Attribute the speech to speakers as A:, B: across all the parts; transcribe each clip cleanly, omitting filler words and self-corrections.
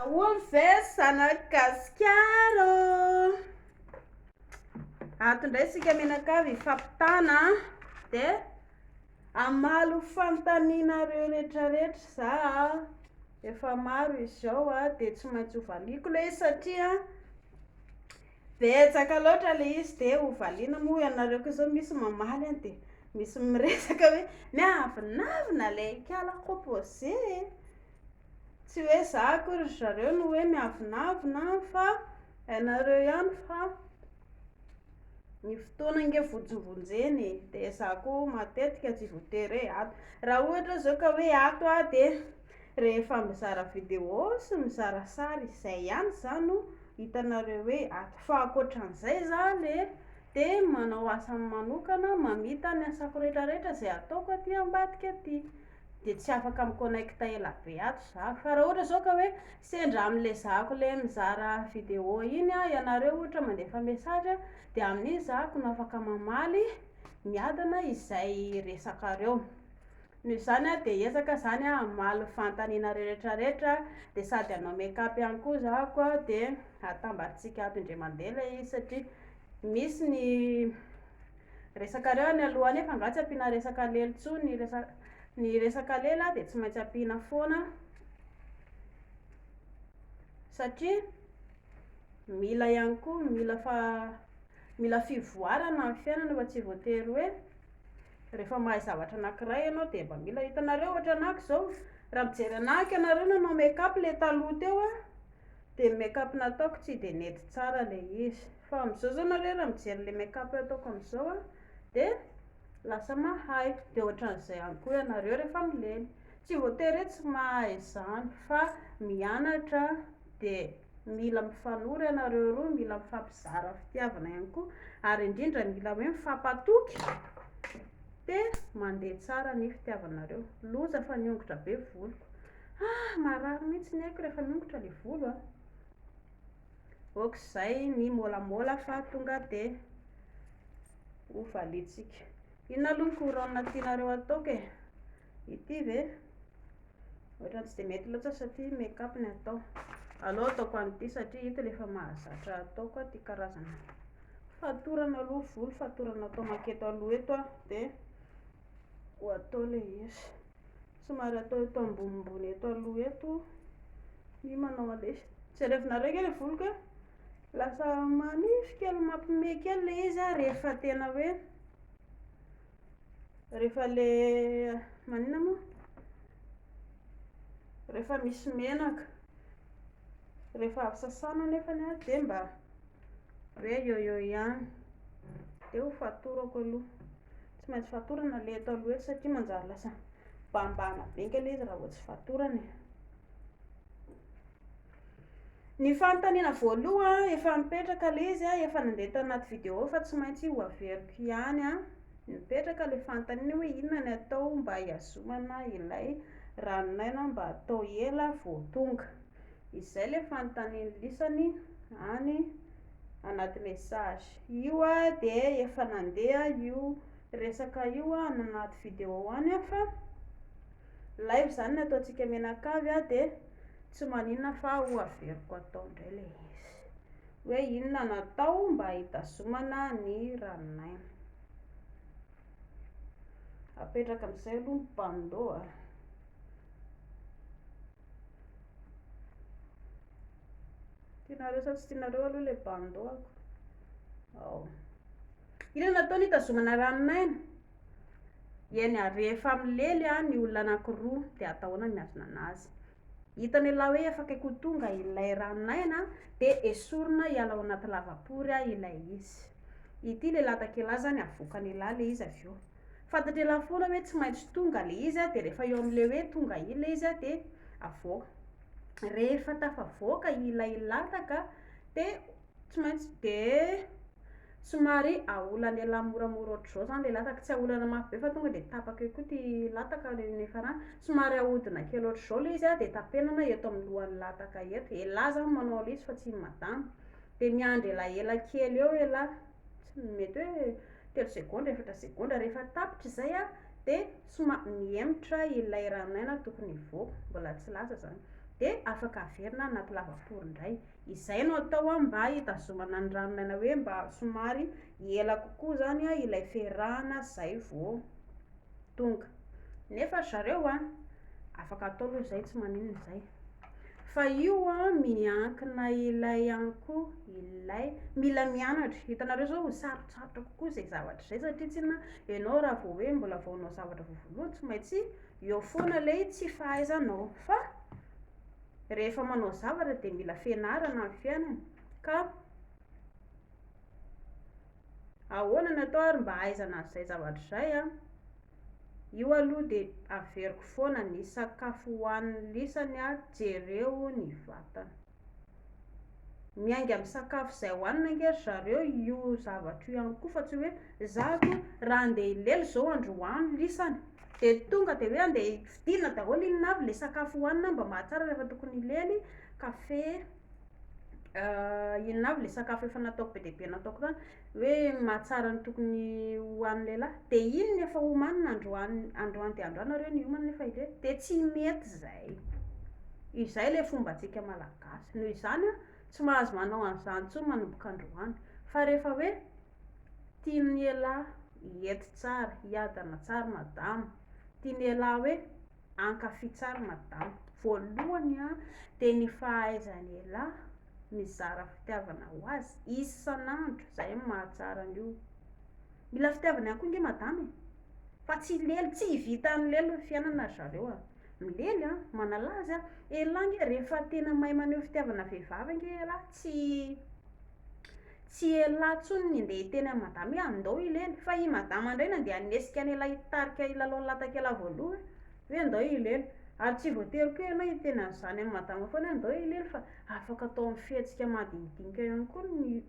A: Ahoana ve zanak'i Gasikara ô? Ato indray isika mianakavy hifampitana dia hamaly ho fanontanianareo rehetrarehetra za a. Efa maro izy izao a, dia tsy maintsy hovaliako ilay izy satria betsaka loatra ilay izy dia hovaliana moa ianareo koa izao misy mamaly an dia misy miresaka hoe miavonavona ilay ikala composé e. Tsy hoe za akory ry zareo no hoe miavonavona fa hainareo ihany fa ny fotoana ange vonjivonjena e, dia za koa matetika tsy voatery hoe ato. Raha ohatra zao ka hoe ato aho dia rehefa mizara vidéo sy mizara sary izay ihany za no hitanareo hoe ato. Fa ankoatran'izay za le dia manao asa manokana, mamita ny asako rehetrarehetra izay ataoko aty ambadika aty. dia tsy afaka mi-connecte ela be ato za, fa raha ohatra zao ka hoe sendra amin'le zahako le mizara vidéo iny aho ianareo ohatra mandefa message dia amin'iny zahako no afaka mamaly miadana izay resakareo, noho izany aho dia hiezaka zany aho hamaly fanontanianareo retraretra dia sady hanao make up ihany koa zahako a dia atambatsika ato indray mandeha ilay izy satria misy ny Resakareo any aloha any fa angaha tsy ampiana resaka lelo intsony ny resaka ny resaka lela dia tsy maintsy ampiana foana satria mila ihany koa mila fa mila fivoarana ny fiainana fa tsy voatery hoe rehefa mahay zavatra anankiray ianao dia mba mila hitanareo ohatra anako izao raha mijery anahako ianareo nanao make up le taloha teo a dia ny make up nataoko tsy dia nety tsara ilay izy. Fa amin'izao zao nareo raha mijery ilay make up ataoko amin'izao a, dia lasa mahay. Dia ohatran'izay ihany koa ianareo rehefa milely. Tsy voatery hoe tsy mahay izany fa mianatra dia mila mifanoro ianareo roa, mila mifampizara fitiavana ihany koa ary indrindra mila hoe mifampatoky dia mandeha tsara ny fitiavanareo. Loza fa niongotra be voloko. Ah, marary mihitsy ny aiko rehefa miongotra ilay volo a. Ok izay ny môlamôla fa tonga dia ho valiantsika. Inona aloha ny couronne tianareo ataoko e? Ity ve? Ohatran'ny tsy dia mety loatra satria make up ny atao. Aleo ataoko an'ity satria ito ilay efa mahazatra ataoko ity karazana fatorana aloha volo, fatorana atao maketo aloha eto dia ho atao ilay izy. Somary atao eto ambonimbony eto aloha eto ny manao an'ilay izy. Jerevinareo ange ilay voloko e! Lasa manify kely mampime kely ilay izy a, rehefa tena hoe rehefa le maninona moa? Rehefa misy menaka. Rehefa avy sasana nefany a dia mba hoe eo eo ihany. Dia ho fatorako aloha. Tsy maintsy fatorana ilay eto aloha eto satria manjary lasa mibahambahana be ange ilay izy raha vao tsy fatorana e. Ny fanontaniana voalohany efa mipetraka ilay izy, efa nandeha tanaty vidéo fa tsy maintsy ho averiko ihany. Mipetraka ilay fanontaniana hoe inona ny atao mba hihazomana ilay ranon'aina mba atao ela vao tonga. Izay ilay fanontanian'ny lisany any anaty message. Io dia efa nandeha io resaka io any anaty vidéo any fa live izany no ataontsika mianakavy dia tsy maninona fa ho averiko atao indray ilay izy. Hoe inona no atao mba hitazomana ny ranon'aina. Apetraka amin'izay aloha ny bandeau a. Tianareo sa tsy tianareo aloha ilay bandeau-ako? Ao. Inona no ataony hitazomana ranon'aina? Eny ary, rehefa milely ny olona anankiroa dia atao ahoana ny mihazona anazy? Hitan'ialahy hoe efa akaiky ho tonga ilay ranon'aina dia esorina hiala ao anaty lavapory ilay izy. Ity ilay latak'ialahy izany avoakan'ialahy ilay izy avy eo. Fantatr'ialahy foana hoe tsy maintsy tonga ilay izy dia rehefa eo amin'ilay hoe tonga iny ilay izy dia avoaka. Rehefa tafavoaka ilay lataka dia tsy maintsy dia somary aolan'ialahy moramora ohatr'izao izany ilay lataka, tsy aolana mafy be fa tonga dia tapaka eo koa ity lataka nifarana, somary ahodina kely ohatr'izao ilay izy dia tapenana eto amin'ny lohan'ny lataka eto, elah izany manao an'ilay izy fa tsy i madama, dia miandry elaela kely eo elah, tsy mety hoe telo segondra, efatra segondra, rehefa tapitra izay dia somary mihemotra ilay ranon'aina tokony hivoaka, mbola tsy lasa izany. Dia afaka averina anaty lavapory indray. Izay no atao mba hitazomana ny ranon'aina hoe mba somary ela kokoa izany ilay fiarahana izay vao tonga. Nefa ry zareo a, afaka atao aloha izay tsy maninona izay. Fa io a miankina ilay ihany koa ilay mila mianatra. Hitanareo izao sarotsarotra kokoa izay zavatra izay satria tsinona ianao raha vao hoe mbola vao hanao zavatra vao voalohany tsy maintsy eo foana ilay tsy fahaizanao. Fa rehefa manao zavatra dia mila fianarana ny fiainana ka ahoana no atao ary mba hahaizana an'izay zavatra izay an? Io aloha dia averiko foana ny sakafo hohanin'ny lisany an, jereo ny vatana. Miainga amin'ny sakafo izay hohanina ange ry zareo io zavatra io ihany koa fa tsy hoe za aloha raha andeha hilely izao androany lisany dia tonga dia hoe andeha vidiana daholo inona avy ilay sakafo hohanina mba mahatsara rehefa tokony hilely, kafe, inona avy ilay sakafo efa nataoko be dia be nataoko tany hoe mahatsara ny tokony hohanin'ny lehilahy dia iny no efa homanina androany androany dia androany nareo no hiomana nefa hilely dia tsy mety izay. Izay ilay fombantsika malagasy. Noho izany an, tsy mahazo manao an'izany intsony manomboka androany. Fa rehefa hoe tian'ialahy hety tsara, hiadana tsara madama, tian'ialahy hoe hankafy tsara madama. Voalohany an, dia ny fahaizan'ialahy mizara fitiavana ho azy isan'andro, izay no mahatsara an'io. Mila fitiavana ihany koa ange madama e! Fa tsy lely, tsy vitan'ny lely ny fiainana ry zareo a! Milely an, manalazy an, elah ange rehefa tena mahay maneho fitiavana vehivavy ange elah tsy tsy elah intsony ny andeha hiteny amin'i madama hoe andao hilely fa i madama indray no andeha hanesika an'elah hitarika hilalao ny latak'elah voalohany hoe andao hilely ary tsy voatery koa ianao hiteny an'izany amin'i madama foana hoe andao hilely fa afaka atao amin'ny fihetsika madinidinika ihany koa ny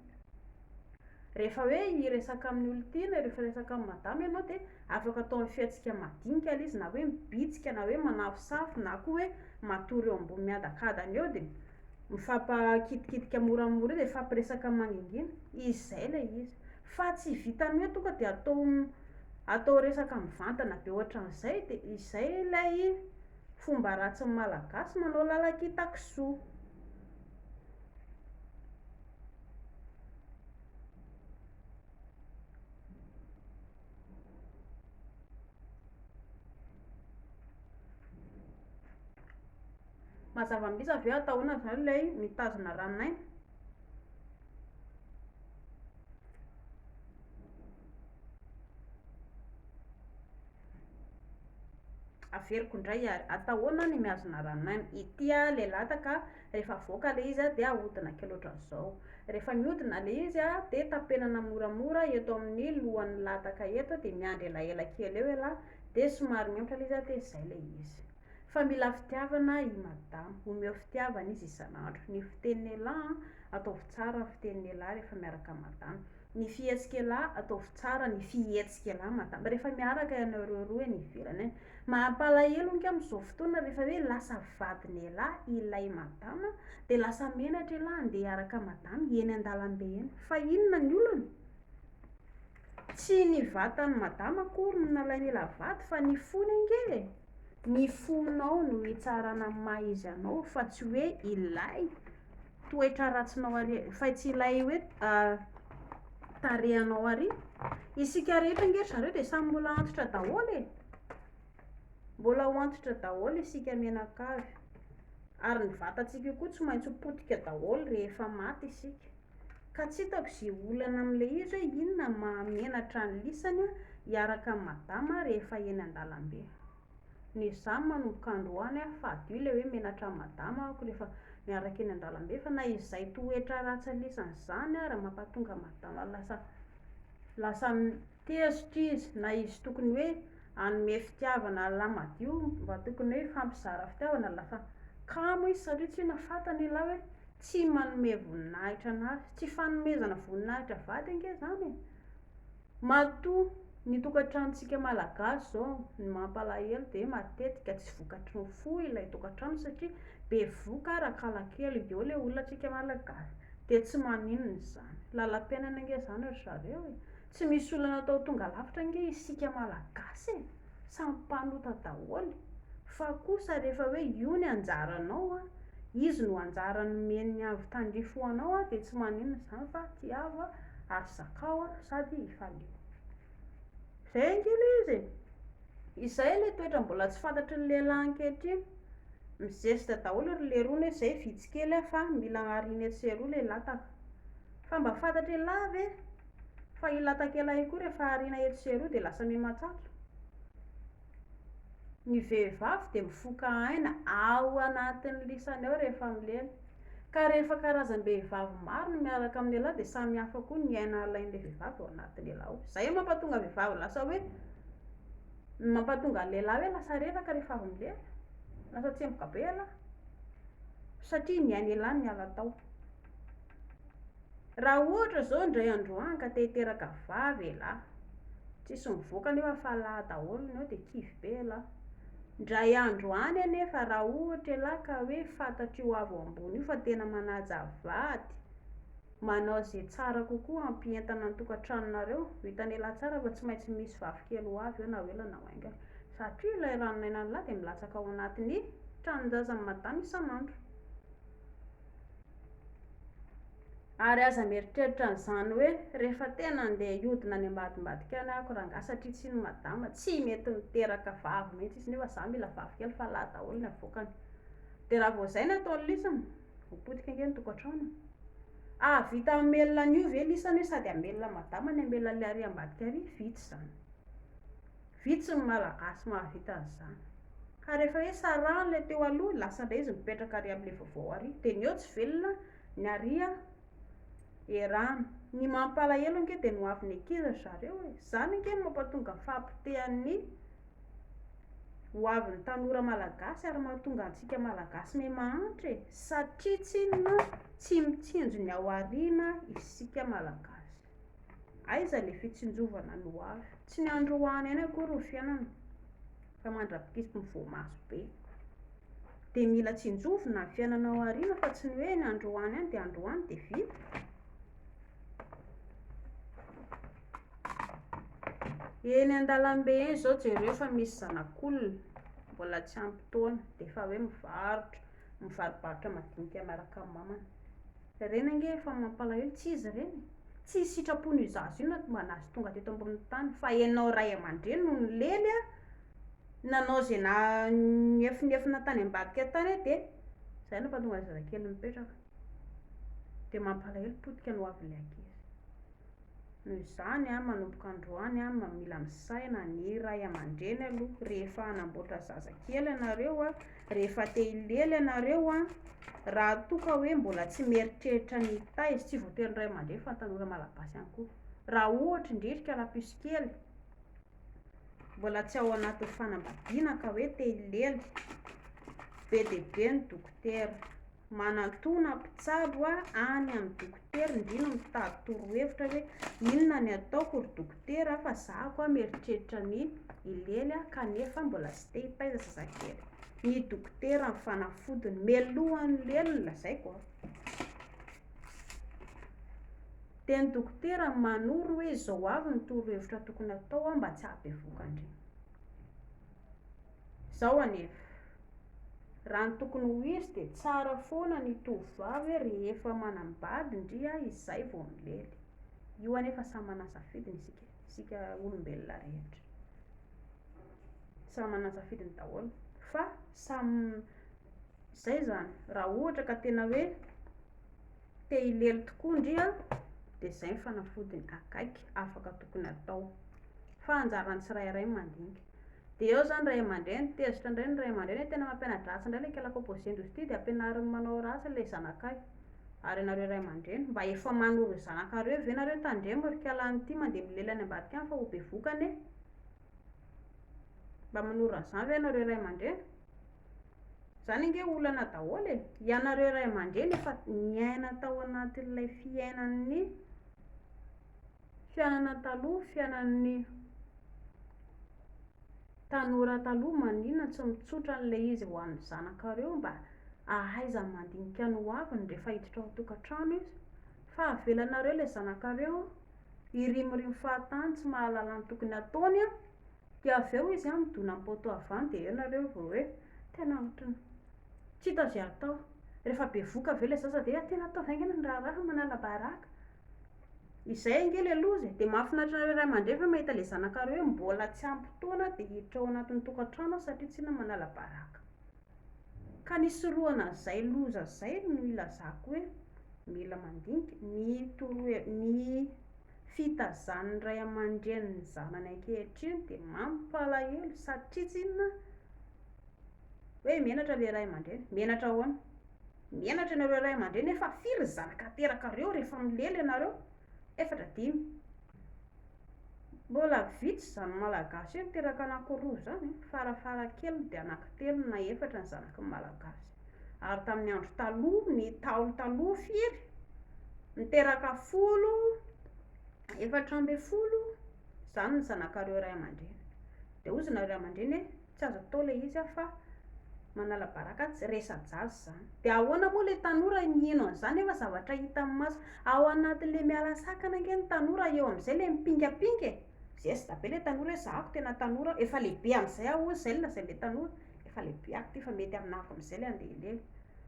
A: Rehefa hoe hiresaka amin'ny olon-tiana, rehefa hiresaka amin'i madama ianao dia afaka atao amin'ny fihetsika madinika ilay izy na hoe mibitsika na hoe manafosafo na koa hoe matory eo ambony miadakadana eo dia mifampakitikitika moramora eo dia mifampiresaka mangingina. Izay ilay izy. Fa tsy vitan'ny hoe tonga dia atao atao resaka mivantana be ohatran'izay dia izay ilay fomba ratsin'ny Malagasy manao lalan-kitan-kisoa. Mazava amin'iza ve atao ahoana izany ilay mitazona ranon'aina? Averiko indray ary, atao ahoana ny mihazona ranon'aina? Ity ilay lataka, rehefa avoaka ilay izy dia ahodina kely ohatran'izao. Rehefa mihodina ilay izy dia tapenana moramora eto amin'ny lohan'ny lataka eto dia miandry elaela kely eo ialahy dia somary mihemotra ilay izy dia izay ilay izy. Fa mila fitiavana i madama, omeo fitiavana izy isan'andro. Ny fitenin'ialahy ataovy tsara ny fitenin'ialahy rehefa miaraka amin'i madama. Ny fihetsik'elah ataovy tsara ny fihetsik'elah madama rehefa miaraka ianareo roa eny ivelany any. Mampalahelo ange amin'izao fotoana rehefa hoe lasa vadin'elah ilay madama dia lasa menatra elah handeha hiaraka madama eny an-dalambe eny. Fa inona ny olana? Tsy ny vatan'i madama akory no nalain'elah vady fa ny fony ange e! Ny fonao no hitsarana ny maha izy anao fa tsy hoe ilay toetra ratsinao ary fa tsy ilay hoe tarehanao ary. Isika rehetra ange ry zareo dia samy mbola antitra daholo e! Mbola ho antitra daholo isika mianakavy. Ary ny vatantsika io koa tsy maintsy ho potika daholo rehefa maty isika. Ka tsy hitako izay olana amin'ilay izy hoe inona no mahamenatra an'i lisany hiaraka amin'i madama rehefa eny an-dalambe. Ny izaho manomboka androany aho fadio ilay hoe menatra an'i madama aho rehefa miaraka eny an-dalambe fa na izay toetra ratsy lisany izany ary mampatonga madama lasa lasa tezitra izy na izy tokony hoe hanome fitiavana an'lah madio mba tokony hoe hifampizara fitiavana lasa kamo izy satria tsy inona fantany elah hoe tsy manome voninahitra an'azy tsy fanomezana voninahitra vady ange izany e! Matoa ny tokantranontsika malagasy izao ny mampalahelo dia matetika tsy vokatry ny fo ilay tokantrano satria bevoka rakalakely eo ilay olona tsika malagasy dia tsy maninona izany. Lalam-piainana ange izany ry zareo e! Tsy misy olona natao tonga lafatra ange isika malagasy e! Samy mpanota daholo. Fa kosa rehefa hoe io ny anjaranao an, izy no anjara nomen'ny avo tandrify ho anao an, dia tsy maninona izany fa tiavo ary zakao sady ifalio. Izay ange ilay izy e! Izay ilay toetra mbola tsy fantatry ny lehilahy ankehitriny. Mizesta daholo ry lerony hoe izay vitsy kely aho fa mila ariana etsy sy eroa ilay lataka. Fa mba fantatr'ialahy ve fa io latak'ialahy io koa rehefa ariana etsy sy eroa dia lasa miha-matsatso? Ny vehivavy dia mifoka aina ao anatin'ny lisany ao rehefa milela. Ka rehefa karazam-behivavy maro no miaraka amin'ialahy dia samy hafa koa ny aina alain'ilay vehivavy ao anatin'ialahy ao. Izay no mampatonga vehivavy lasa hoe, mampatonga ny lehilahy hoe lasa reraka rehefa avy milela. Lasa tsemboka be ialahy. Satria ny ain'ialahy no niala tao. Raha ohatra izao indray andro any ka te hiteraka vavy elah, tsisy mivoaka anefa fa lahy daholo ny ao dia kivy be elah. Indray andro any anefa raha ohatra elah ka hoe fantatr'io avo ambony io fa tena manaja vady, manao izay tsara kokoa hampientana ny tokantranonareo, ho hitan'elah tsara fa tsy maintsy misy vavikely ho avy eo na ho ela na ho haingana. Satria ilay ranon'ainan'lah dia milatsaka ao anatin'ny tranon-jazan'i madama isan'andro. Ary aza mieritreritra an'izany hoe rehefa tena andeha hiodina any ambadimbadika any ako rangahy satria tsy ny madama tsy mety miteraka vavy mihitsy izy nefa za mila vavy kely fa lahy daholo ny avoakany. Dia raha vao izay ny ataon'i lisany, ho potika ange ny tokantrano e. Hahavita hamelona an'io ve lisany hoe sady hamelona madama ny hamelona an'ilay ary ambadika ary? Vitsy izany. Vitsy ny malagasy mahavita an'izany. Ka rehefa hoe sarahana ilay teo aloha, lasa indray izy mipetraka ary amin'ilay vaovao ary. Dia ny eo tsy velona, ny ary erana. Ny mampalahelo ange dia ny hoavin'ny ankizy ry zareo e. Izany ange no mampatonga ny fahapotehan'ny hoavin'ny tanora malagasy ary mahatonga antsika malagasy miha mahantra e. Satria tsinona tsy mitsinjo ny ao aoriana isika malagasy. Aiza ilay fitsinjovana ny ho avy? Tsy ny androany ihany akory ny fiainana fa mandra-pikisy ny voamaso be. Dia mila tsinjovina ny fiainana ao aoriana fa tsy ny hoe ny androany ihany dia androany dia vita. Eny an-dalambe eny izao jereo fa misy zanak'olona mbola tsy ampy taona dia efa hoe mivarotra, mivarobarotra madinika miaraka amin'ny mamany. Ireny ange efa mampalahelo, tsy izy ireny e! Tsy sitrapon'io zaza io no nahazo tonga teto ambonin'ny tany fa ianao ray aman-dreny no nilely a, nanao izay naha niefonefona tany ambadika tany dia izay no nampahatonga ny zazakely nipetraka. Dia mampalahelo potika ny hoavin'ilay ankizy. Noho izany an, manomboka androany an, mila misaina ny ray aman-dreny aloha rehefa hanamboatra zazakely ianareo an, rehefa te hilely ianareo an, raha toa ka hoe mbola tsy mieritreritra ny hitaiza, tsy voatery ny ray aman-dreny fa ny tanora malagasy ihany koa, raha ohatra indrindra ry kalapiso kely, mbola tsy ao anatin'ny fanambadiana ka hoe te hilely, be dia be ny dokotera. Manantona mpitsabo any amin'ny dokotera ndry no mitady torohevitra hoe inona ny ataoko ry dokotera fa za koa mieritreritra ny hilely aho kanefa mbola tsy te hitaiza zazakely. Ny dokotera ny fanafodiny melohan'ny lely no lazaiko a. Dia ny dokotera manoro hoe izao avy ny torohevitra tokony atao mba tsy hahabevoka ndry. Izao anefa. Raha ny tokony ho izy dia tsara foana ny tovovavy rehefa manambady ndry a izay vao milely. Io anefa samy manana safidiny isika isika olombelona rehetra. Samy manana safidiny daholo fa samy izay izany raha ohatra ka tena hoe te hilely tokoa ndry a dia izay ny fanafodiny akaiky afaka tokony atao fa anjaran'ny tsirairay ny mandinika. Dia eo izany ray aman-dreny, tezitra indray ny ray aman-dreny hoe tena mampiana-dratsy indray ilay kala composé-ndrozy ity dia ampianariny manao ratsy ilay zanakay. Ary ianareo ray aman-dreny, mba efa manoro ny zanakareo ve nareo tandremo ry kala an'ity mandeha milela any ambadika any fa ho bevoka anie. Mba manoro an'izany ve ianareo ray aman-dreny? Izany ange olana daholo e! Ianareo ray aman-dreny efa niaina tao anatin'ilay fiainan'ny fiainana taloha, fiainan'ny tanora taloha, maninona tsy mitsotra an'ilay izy ho an'ny zanakareo mba hahaizany mandinika ny hoaviny rehefa hiditra ao an-tokantrano izy? Fa avelanareo ilay zanakareo hirimorimo fahatany tsy mahalala ny tokony hataony an, dia avy eo izy an midona am-poto avy any dia eo nareo vao hoe. Tena ohatran'ny tsy hita izay atao. Rehefa bevohoka ve ilay zaza dia tena ataovy haingana ny raharaha manala baraka. Izay ange ilay loza e. Dia mahafinaritra anareo ray aman-dreny ve mahita ilay zanakareo hoe mbola tsy ampy taona dia hiditra ao anatin'ny tokantrano aho satria tsinona manala baraka. Ka ny hisorohana an'izay loza izay no ilazako hoe mila mandinika ny torohe- ny fitazan'ny ray aman-dreny ny zanany ankehitriny dia mampalahelo satria tsinona hoe menatra ilay ray aman-dreny. Menatra ahoana? Menatra ianareo ray aman-dreny nefa firy ny zanaka aterakareo rehefa milela ianareo? Efatra, dimy. Mbola vitsy izany Malagasy hoe miteraka anankiroa izany e, farafahakeliny dia anankitelo na efatra ny zanaky ny Malagasy. Ary tamin'ny andro taloha, ny Ntaolo taloha firy? Niteraka folo, 14, izany ny zanakareo ray aman-dreny. Dia hozy nareo ray aman-dreny hoe tsy azo atao ilay izy fa manala baraka, tsy resa-jaza izany. Dia ahoana moa ilay tanora miheno an'izany nefa zavatra hitan'ny maso ao anatin'ilay miala sakana ange ny tanora eo amin'izay ilay mipingapinga e! Zesta be ilay tanora hoe zahako tena tanora, efa lehibe amin'izay aho hozy izay no lazain'ilay tanora, efa lehibe ako ity fa mety aminako amin'izay ilay andeha hilela.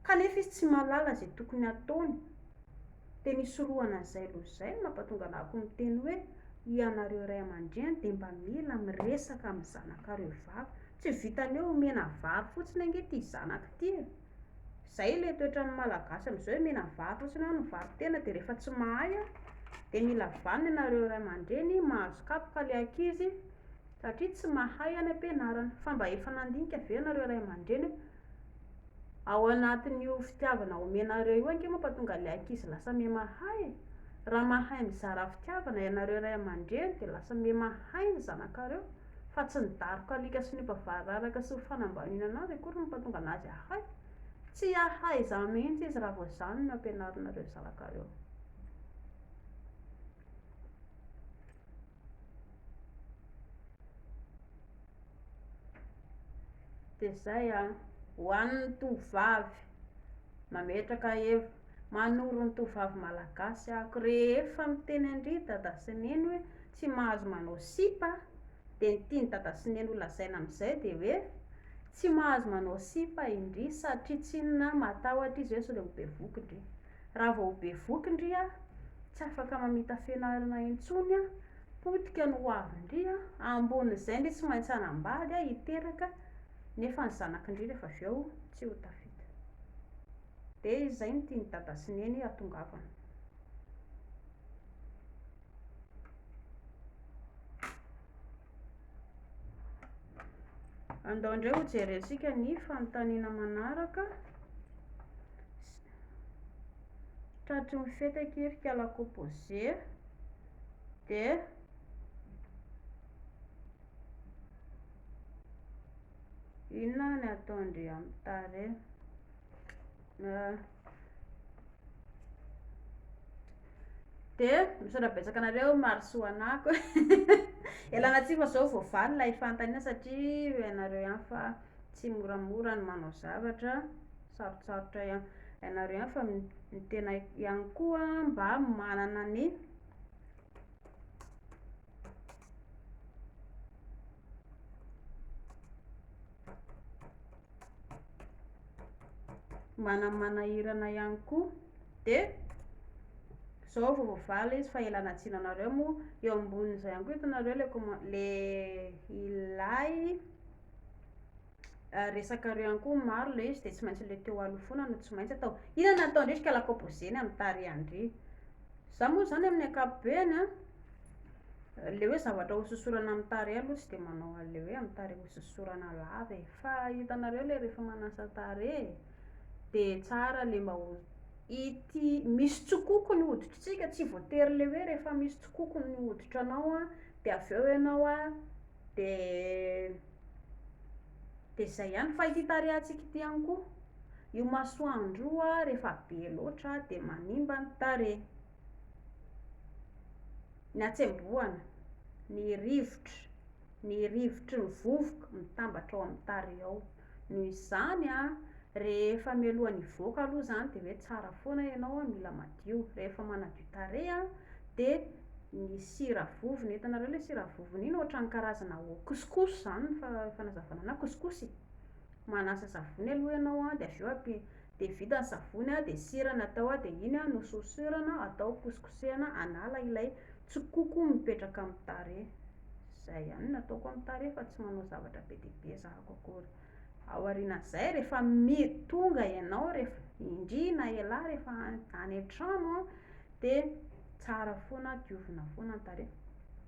A: Kanefa izy tsy mahalala izay tokony hataony. Dia ny hisorohana an'izay loza izay no mampatonga anahako miteny hoe ianareo ray aman-dreny dia mba mila miresaka amin'ny zanakareo vavy. Tsy vitan'ny hoe omena vary fotsiny ange ity zanaka ity e! Izay ilay toetran'ny Malagasy amin'izao hoe omena vary fotsiny hono mivaro-tena dia rehefa tsy mahay dia mila vanona ianareo ray aman-dreny mahazo kapoka ilay ankizy satria tsy mahay any am-pianarana. Fa mba efa nandinika ve ianareo ray aman-dreny hoe Ao anatin'io fitiavana omenareo io ange mampatonga ilay ankizy lasa miha-mahay e! Raha mahay mizara fitiavana ianareo ray aman-dreny dia lasa miha-mahay ny zanakareo fa tsy ny daroka alika sy ny ompa variraraka sy ny fanambaniana anazy akory no mampatonga anazy hahay. Tsy hahay izany mihitsy izy raha vao izany no ampianarinareo zanakareo. Dia izay an, ho an'ny tovovavy, mametraka hevitra, manoro ny tovovavy malagasy aho, rehefa miteny an-dry dada sy neny hoe tsy mahazo manao sipa, dia ny tian'i dada sy neny ho lazaina amin'izay dia hoe tsy mahazo manao sipa i ndry satria tsinona matahotra izy hoe sao dia ho bevohoka ndry. Raha vao ho bevohoka ndry aho, tsy afaka mamita fianarana intsony aho, potika ny ho avy ndry aho, ambonin'izay ndry tsy maintsy hanambady aho, hiteraka, nefa ny zanako ndry rehefa avy eo tsy ho tafita. Dia izay no tian'i dada sy neny hatongavana. Andao indray ho jerentsika ny fanontaniana manaraka. Tratry ny fety akia ry kala composé dia inona ny ataon-dry amin'ny tarehy? Dia misaotra betsaka anareo Marisoa anako. Ialana tsiny fa zao voavaly ilay fanontaniana satria hainareo ihany fa tsy moramora ny manao zavatra, sarotsarotra ihany. Hainareo ihany fa ny tena ihany koa mba manana ny Manamanahirana ihany koa. Dia zao vao voavaly izy fa ialana tsiny anareo moa eo ambonin'izay ihany koa hitanareo le comment le ilay resakareo ihany koa maro le izy dia tsy maintsy le teo aloha foana no tsy maintsy atao. Inona no ataon-dry izy ka la composé-ny amin'ny tarehin-dry? Za moa izany amin'ny ankapobeny an, le hoe zavatra hososorana amin'ny tarehy aloha tsy dia manao an'le hoe amin'ny tarehy hososorana lava e, fa hitanareo le rehefa manasa tarehy e, dia tsara le mba ho ity misy tsikoko ny hoditritsika, tsy voatery le hoe rehefa misy tsikoko ny hoditranao an, dia avy eo ianao an dia dia izay ihany, fa ity tarehintsika ity ihany koa, io masoandro io an rehefa be loatra dia manimba ny tarehy. Ny hatsembohana, ny rivotra, ny rivotry ny vovoka mitambatra ao amin'ny tarehy ao. Noho izany an, rehefa mialohan'ny hivoaka aloha izany dia hoe tsara foana ianao an, mila madio. Rehefa manadio tarehy an, dia ny sira vovony, hitanareo ilay sira vovony iny ohatran'ny karazana couscous izany ny fanazavana anazy, couscous e. Manasa savony aloha ianao a, dia avy eo ampi- dia vita ny savony a, dia sira no atao a, dia iny no hososorana atao kosikosehana hanala ilay tsikoko mipetraka amin'ny tarehy. Izay ihany no ataoko amin'ny tarehy fa tsy manao zavatra be dia be zahako akory. Aorianan'izay rehefa tonga ianao rehefa, indry na elah rehefa any an-trano a, dia tsara foana diovina foana ny tarehy.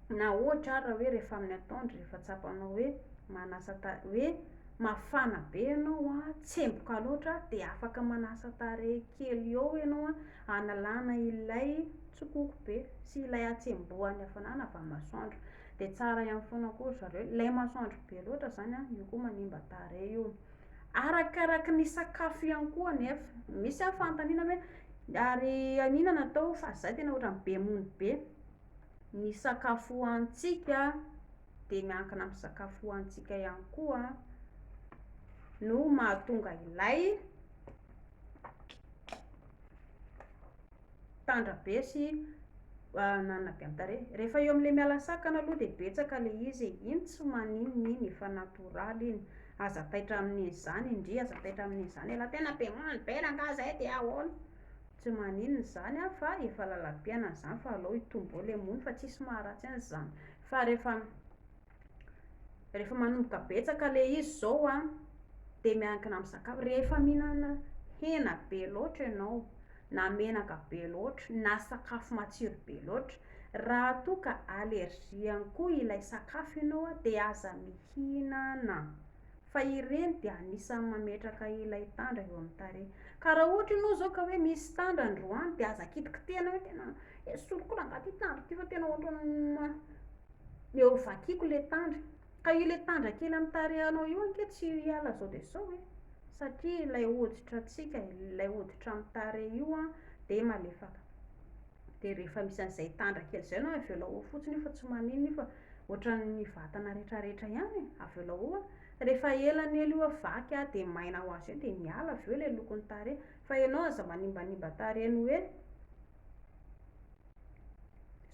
A: Na ohatra ary hoe rehefa amin'ny atoandro rehefa tsapanao hoe manasa tarehy, hoe mafana be ianao a, tsemboka loatra dia afaka manasa tarehy kely eo ianao a, hanalana ilay tsikoko be sy ilay hatsembohan'ny hafanana avy amin'ny masoandro. Dia tsara ihany foana koa ry zareo, ilay masoandro be loatra izany a, io koa manimba tarehy io. Arakaraky ny sakafo ihany koa anefa, misy ary fanontaniana hoe ary an'inona no atao fa zay tena ohatran'ny be mony be, ny sakafo hohanintsika dia miankina amin'ny sakafo hohanintsika ihany koa no mahatonga ilay tandra be sy ananona be amin'ny tarehy. Rehefa eo amin'ilay miala sakana aloha dia betsaka ilay izy e, iny tsy maninona iny, efa natoraly iny, aza taitra amin'izany ndry, aza taitra amin'izany ialahy, tena be mony be rangahy zay dia ahoana? Tsy maninona izany an, fa efa lalam-piainana izany fa alao hitombo eo ilay mony fa tsisy maharatsy an'izany. Fa rehefa rehefa manomboka betsaka ilay izy izao an, dia miankina amin'ny sakafo, rehefa mihinana hena be loatra ianao, na menaka be loatra, na sakafo matsiro be loatra, raha toa ka allergie ihany koa ilay sakafo ianao an, dia aza mihinana. Fa ireny dia anisan'ny mametraka ilay tandra eo amin'ny tarehy. Ka raha ohatra ianao izao ka hoe misy tandra androany dia aza kitikitihana hoe tena esoriko rangahy ity tandra ity fa tena ohatran'ny eo vakiko ilay tandra. Ka io ilay tandra kely amin'ny tarehinao io ange tsy hiala izao dia izao e. Satria ilay hoditra antsika, ilay hoditra amin'ny tarehy io an, dia malefaka. Dia rehefa misy an'izay tandra kely izay ianao avelao ao fotsiny io fa tsy maninona io fa ohatran'ny vatana rehetrarehetra ihany e, avelao ao a. Rehefa ela ny ela io vaky a, dia maina ho azy eo dia miala avy eo ilay lokon'ny tarehy. Fa ianao aza manimbanimba tarehy ny hoe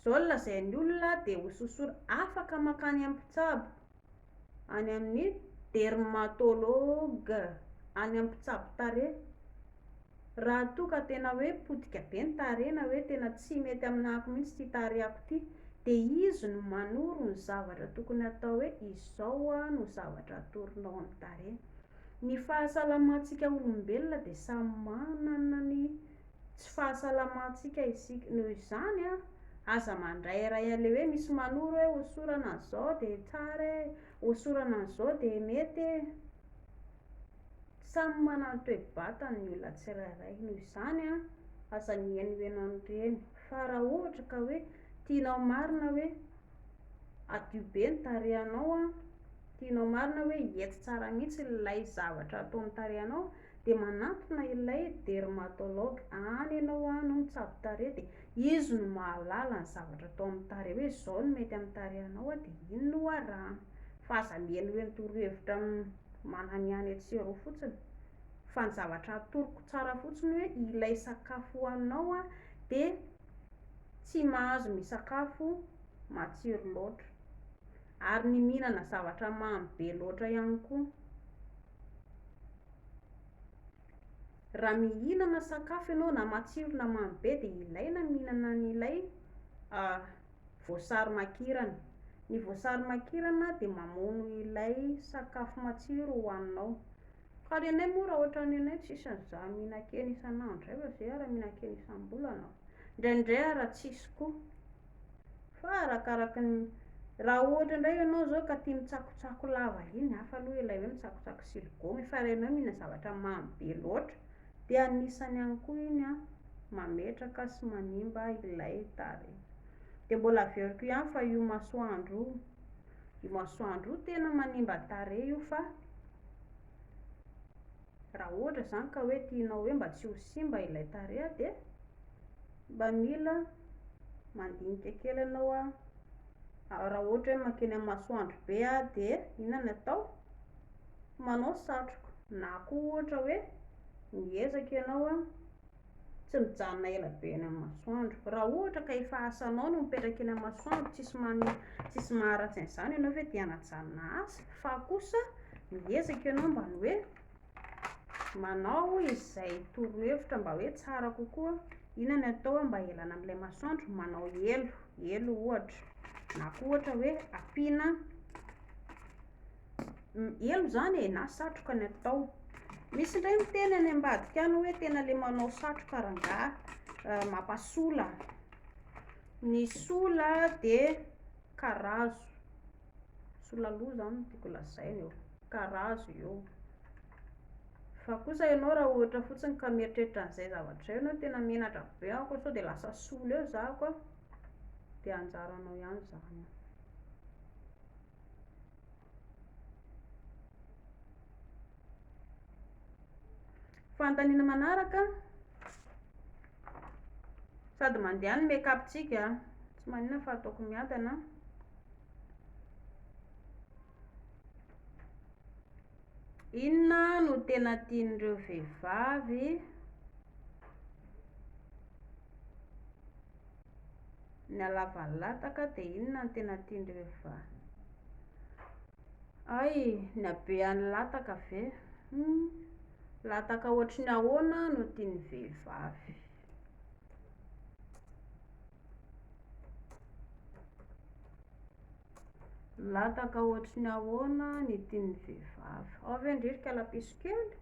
A: izao no lazain'ny olona dia hososora. Afaka mankany amin'ny mpitsabo, any amin'ny dermatologue, any amin'ny mpitsabo tarehy. Raha toa ka tena hoe potika be ny tarehy na hoe tena tsy mety aminahako mihitsy ity tarehako ity dia izy no manoro ny zavatra tokony hatao hoe izao no zavatra atoronao amin'ny tarehy. Ny fahasalamantsika olombelona dia samy manana ny tsy fahasalamantsika isika. Noho izany aza mandrairay an'ilay hoe misy manoro hoe hosorana an'izao dia tsara e, hosorana an'izao dia mety e. Samy manana ny toe-batany ny olona tsirairay, noho izany aza mihainohaino an'ireny, fa raha ohatra ka hoe tianao marina hoe hadio be ny tarehinao, tianao marina hoe hety tsara mihitsy ilay zavatra atao amin'ny tarehinao dia manantona ilay dermatologue, any ianao no mitsabo tarehy dia izy no mahalala ny zavatra atao amin'ny tarehy hoe izao no mety amin'ny tarehinao dia iny no arahana, fa aza mihainohaino torohevitra mananihany etsy sy eroa fotsiny fa ny zavatra atoroko tsara fotsiny hoe ilay sakafo hohaninao dia tsy mahazo misakafo matsiro loatra ary ny mihinana zavatra mamy be loatra ihany koa. Raha mihinana sakafo ianao na matsiro na mamy be dia ilaina ny mihinana an'ilay voasary makirana. Ny voasary makirana dia mamono ilay sakafo matsiro hohaninao. Ka ny anay moa raha ohatran'ny anay tsisy an'izany mihinan-kena isan'andro izay fa izay ary mihinan-kena isam-bolana. Indraindray ary tsisy koa. Fa arakaraky ny, raha ohatra indray ianao izao ka tia mitsakotsako lava iny, hafa aloha ilay hoe mitsakotsako siligaoma fa raha ianao mihinana zavatra mamy be loatra dia anisany ihany koa iny an, mametraka sy manimba ilay tarehy. Dia mbola averiko ihany fa io masoandro io, io masoandro io tena manimba tarehy io fa raha ohatra izany ka hoe tianao hoe mba tsy ho simba ilay tarehy dia mba mila mandinika kely ianao an, raha ohatra hoe mankeny amin'ny masoandro be dia inona no atao? Manao satroka na koa ohatra hoe miezaka ianao an, tsy mijanona ela be eny amin'ny masoandro. Raha ohatra ka efa asanao no mipetraka eny amin'ny masoandro, tsisy mani- tsisy maharatsy an'izany ianao ve dia hanajanona asa? Fa kosa Miezaka ianao mba ny hoe manao izay torohevitra mba hoe tsara kokoa, inona ny atao mba hialana amin'ilay masoandro, manao elo, elo ohatra, na koa ohatra hoe ampiana elo izany e, na satroka ny atao. Misy indray miteny any ambadika any hoe tena ilay manao satroka rangahy mampasola. Ny sola dia karazo, sola loha izany no tiako lazaina eo, karazo io. Fa kosa ianao raha ohatra fotsiny ka mieritreritra an'izay zavatra izay ianao tena menatra be aho koa sao dia lasa sola eo za koa, dia anjaranao ihany izany an. Fanontaniana manaraka, sady mandeha ny make up-tsika, tsy maninona fa ataoko miadana. Inona no tena tian'ireo vehivavy? Ny halavan'ny lataka dia inona no tena tian'ireo vehivavy? Hay, ny habean'ny lataka ve? Hum, lataka ohatry ny ahoana no tian'ny vehivavy? Lataka ohatry ny ahoana ny tian'ny vehivavy? Ao ve ndry ry kalapiso kely?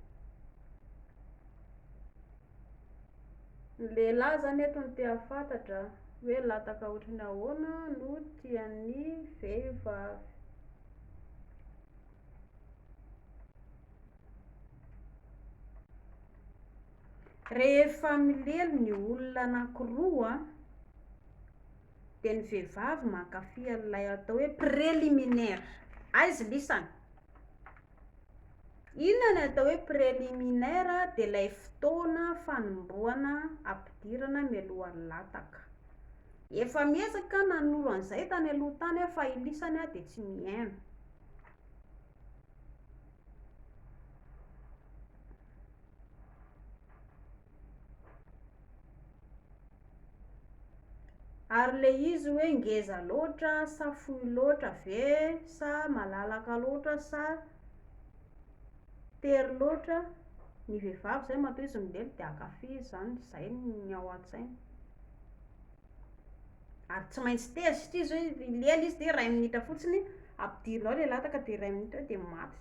A: Ny lehilahy izany eto no te hahafantatra hoe lataka ohatry ny ahoana no tian'ny vehivavy. Rehefa milely ny olona anankiroa dia ny vehivavy mankafy an'ilay atao hoe préliminaire. Aiza lisany? Inona ny atao hoe préliminaire dia ilay fotoana fanombohana ampidirana mialohan'ny lataka. Efa miezaka nanoro an'izay tany aloha tany aho fa i lisany dia tsy mihaino. Ary le izy hoe ngeza loatra sa fohy loatra ve sa malalaka loatra sa tery loatra, ny vehivavy zay matoa izy milely dia hankafy izy zany, zay ny ao an-tsainy. Ary tsy maintsy tezitra izy hoe milely izy dia iray minitra fotsiny ampidirinao ilay lataka dia iray minitra eo dia maty.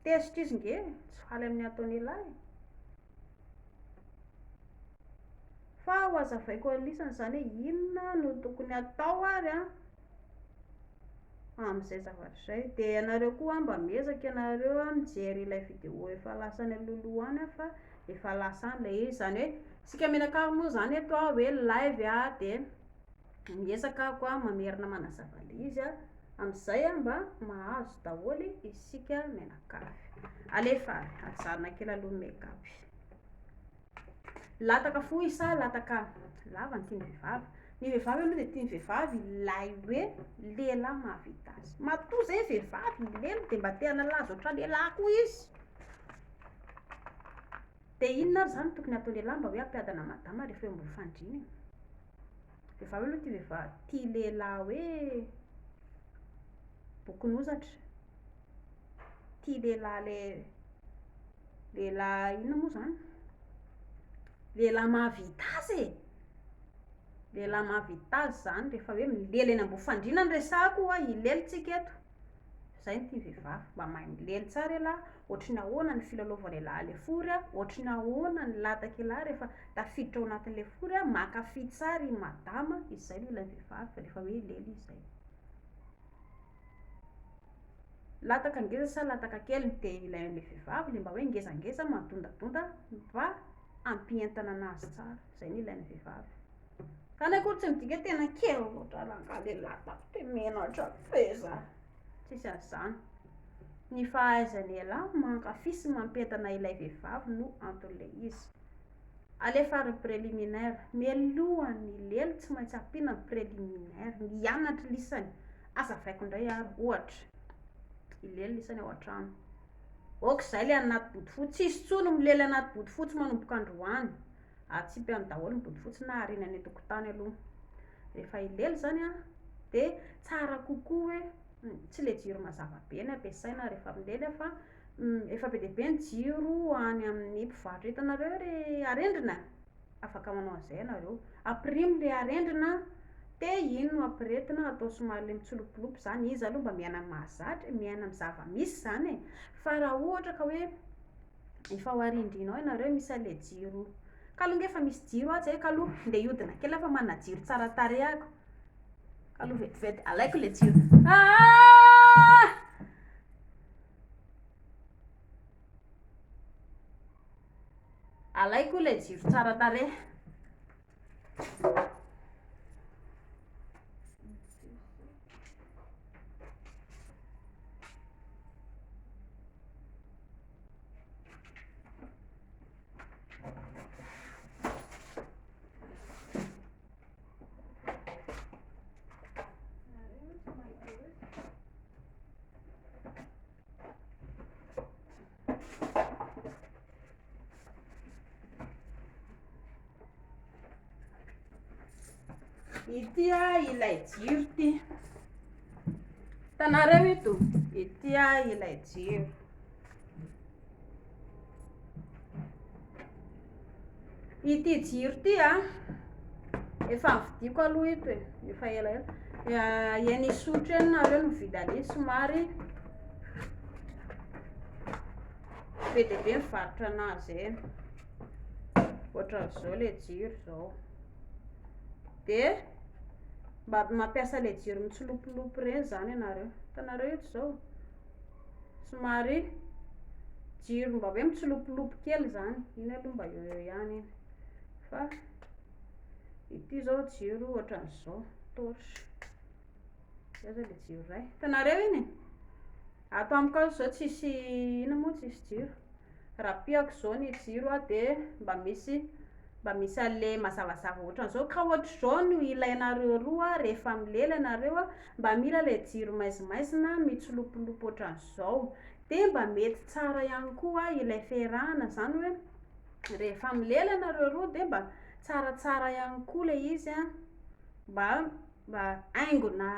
A: Tezitra izy nge, tsy faly amin'ny ataon'ialahy e. Fa ho azavaiko an'lisany izany hoe inona no tokony atao ary an, amin'izay zavatra izay. Dia ianareo koa mba miezaka ianareo mijery ilay vidéo efa lasa any alohaloha any fa efa lasa any ilay izy. Izany hoe isika mianakavy moa izany eto an, hoe live an, dia miezaka aho koa mamerina manazava ilay izy an, amin'izay an mba mahazo daholo isika mianakavy. Alefa ary, ajanona kely aloha ny make up. Lataka fohy sa lataka lava ny tian'ny vehivavy? Ny vehivavy aloha dia tian'ny vehivavy ilay hoe lehilahy mahavita azy. Matoa izay vehivavy milelo dia mba te hanalaza ohatran'ny lehilahy koa izy. Dia inona ary izany no tokony hataon'ny lehilahy mba hoe hampiadana madama rehefa eo ambony fandriana e? Vehivavy aloha tia vehivavy, tia lehilahy hoe bokon'ozatra. Tia lehilahy le lehilahy inona moa izany? Lehilahy mahavita azy e! Lehilahy mahavita azy izany rehefa hoe milely eny ambony fandriana no resahako hoa, hilely tsika eto. Izay no tia vehivavy, mba mahay milely tsara ialahy, ohatry ny ahoana ny filalaovan'ialahy ilay fory a, ohatry ny ahoana ny latak'ialahy rehefa tafiditra ao anatin'ilay fory a, mankafy tsara i madama, izay no ilain'ny vehivavy rehefa hoe hilely izy izay. Lataka ngeza sa lataka kely no dia ilain'ilay vehivavy ilay mba hoe ngezangeza madondadonda mba hampientana anazy tsara, izay no ilain'ny vehivavy. Zany akory tsy midika hoe tena kely loatra rangahy ilay latako dia menatra be za, tsisy an'izany. Ny fahaizan'ialahy mankafy sy mampientana ilay vehivavy no anton'ilay izy. Alefa ary ny préliminaire. Mialohan'ny lelo tsy maintsy ampiana ny préliminaire. Mianatra lisany. Azavaiko indray ary ohatra. Ilelo lisany ao an-trano. Ok izay ilay anaty bodofotsy. Tsisy intsony milely anaty bodofotsy manomboka androany. Atsipy any daholo ny bodofotsy na ariana any an-tokotany aloha. Rehefa hilely izany an, dia tsara kokoa hoe. Tsy ilay jiro mazava be no ampiasaina rehefa milely fa efa be dia be ny jiro any amin'ny mpivarotra. Hitanareo ilay arendrina? Afaka manao an'izay ianareo. Ampirimo ilay arendrina dia iny no ampiretina, atao somary ilay mitsilopilopy izany. Izy aloha mba miaina amin'ny mahazatra e, miaina amin'ny zava-misy izany e. Fa raha ohatra ka hoe efa ao arindrina ao ianareo misy an'ilay jiro, ka aloha ange efa misy jiro atsy e, ka aloha ndeha hiodina kely aho fa manana jiro tsara tarehy ako. Ka aloha vetivety, alaiko ilay jiro. Ah! Alaiko ilay jiro tsara tarehy. Ity ilay jiro ity. Hitanareo ito? Ity ilay jiro. Ity jiro ity a, efa novidiako aloha ito e, efa elaela. Eny Isotry eny nareo no mividy an'iny, somary be dia be mivarotra anazy eny. Ohatran'izao ilay jiro izao. Dia mba mampiasa ilay jiro mitsilopilopy ireny izany ianareo. Hitanareo ito izao? Somary jiro mba hoe mitsilopilopy kely izany, iny aloha mba eo eo ihany iny, fa ity izao jiro ohatran'izao, torche, zay zao ilay jiro iray, hitanareo iny e? Ato amiko ato izao tsisy inona moa tsisy jiro, raha pihako izao ny jiro a dia mba misy mba misy an'le mazavazava ohatran'izao, ka ohatr'izao no ilainareo roa rehefa milela ianareo a, mba mila ilay jiro maizimaizina mitsilopilopy ohatran'izao, dia mba mety tsara ihany koa ilay fiarahana, izany hoe rehefa milela ianareo roa dia mba tsaratsara ihany koa ilay izy a, mba mba haingona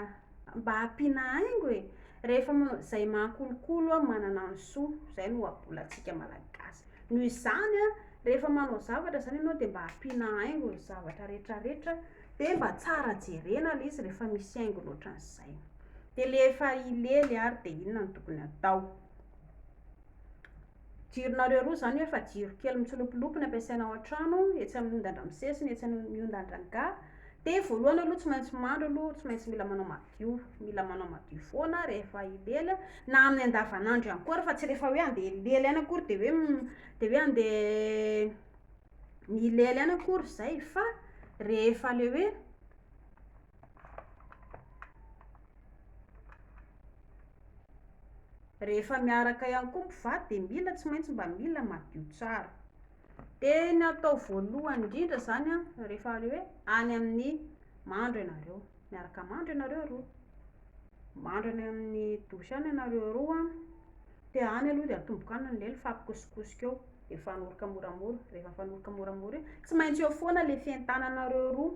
A: mba ampiana haingo e, rehefa manao izay mahakolokolo manana ny soa, izay no ohabolantsika malagasy. Noho izany an, rehefa manao zavatra izany ianao dia mba ampiana haingo ny zavatra rehetra rehetra dia mba tsara jerena ilay izy rehefa misy haingony ohatran'izay. Dia ilay efa hilely ary dia inona no tokony atao? Jironareo roa izany hoe efa jiro kely mitsilopilopy ny ampiasaina ao an-trano, etsy amin'ny ondan-dramose sy ny etsy amin'ny ondan-drangahy. Dia voalohany aloha tsy maintsy mandro aloha, tsy maintsy mila manao madio, mila manao madio foana rehefa hilely, na amin'ny andavanandro ihany koa ary fa tsy rehefa hoe andeha hilely ihany akory dia hoe dia hoe andeha hilely ihany akory izay fa rehefa ilay hoe rehefa miaraka ihany koa mpivady dia mila tsy maintsy mba mila madio tsara. Dia ny atao voalohany indrindra izany an, rehefa ilay hoe any amin'ny mandro ianareo, miaraka mandro ianareo roa, mandro any amin'ny douche any ianareo roa an, dia any aloha dia atomboka any ny lela mifampikosikosika eo, dia mifanoroka moramora, rehefa mifanoroka moramora iny, tsy maintsy eo foana ilay fientananareo roa,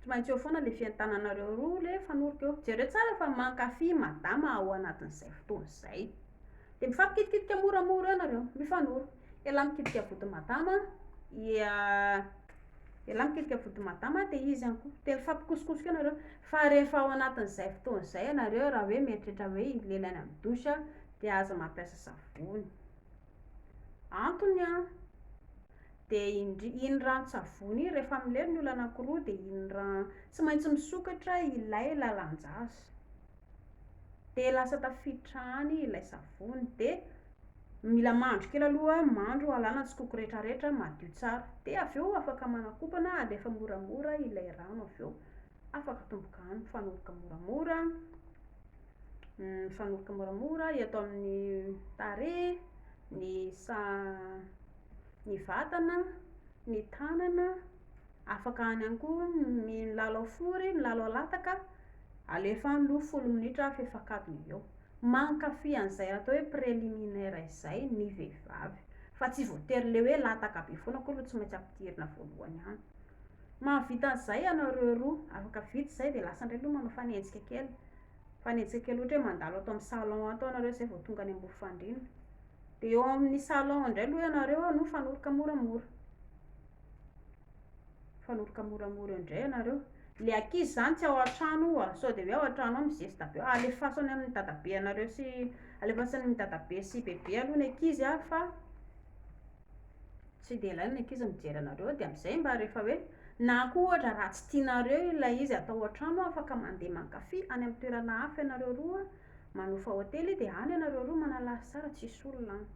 A: tsy maintsy eo foana ilay fientananareo roa ilay mifanoroka eo, jereo tsara fa mankafy madama ao anatin'izay fotoana izay. Dia mifampikitikitika moramora eo nareo, mifanoro. Elah mikitika vody madama, ia, elah mikitika vody madama dia izy ihany koa. Dia mifampikosikosika eo nareo. Fa rehefa ao anatin'izay fotoana izay ianareo raha hoe mieritreritra hoe hilely any amin'ny douche dia aza mampiasa savony. Antony an, dia indri- iny ranon-tsavony iny rehefa milely ny olona anankiroa dia iny ra- tsy maintsy misokatra ilay lalan-jaza. Dia lasa tafiditra any ilay savony dia mila mandro kely aloha, mandro alana ny tsikoko rehetrarehetra madio tsara. Dia avy eo afaka manakobana alefa moramora ilay rano avy eo. Afaka atomboka any mifanoroka moramora, mifanoroka moramora eto amin'ny tarehy, ny sa- ny vatana, ny tanana. Afaka any ihany koa milalao fory, milalao lataka, alefa any aloha folo minitra fefak'adiny eo. Mankafy an'izay atao hoe préliminaire izay ny vehivavy. Fa tsy voatery le hoe lataka be foana akory no tsy maintsy ampidirina voalohany any. Mahavita an'izay ianareo roa. Afaka vita izay dia lasa indray aloha manao fanenjika kely. Fanenjika kely ohatra hoe mandalo ato amin'ny salon ato ianareo izay vao tonga any ambony fandriana. Dia eo amin'ny salon indray aloha ianareo no mifanoroka moramora. Mifanoroka moramora eo indray ianareo. Ilay ankizy izany tsy ao an-trano oa, sao dia hoe ao an-trano ao mizesta be. Alefaso any amin'ny dadabe anareo sy, alefaso any amin'ny dadabe sy bebe aloha ny ankizy a, fa tsy dia ilaina ny ankizy mijery anareo dia amin'izay mba rehefa hoe, na koa ohatra raha tsy tianareo ilay izy atao ao an-trano afaka mandeha mankafy any amin'ny toerana hafa ianareo roa, manofa hotely dia any ianareo roa manala azy tsara tsisy olona any.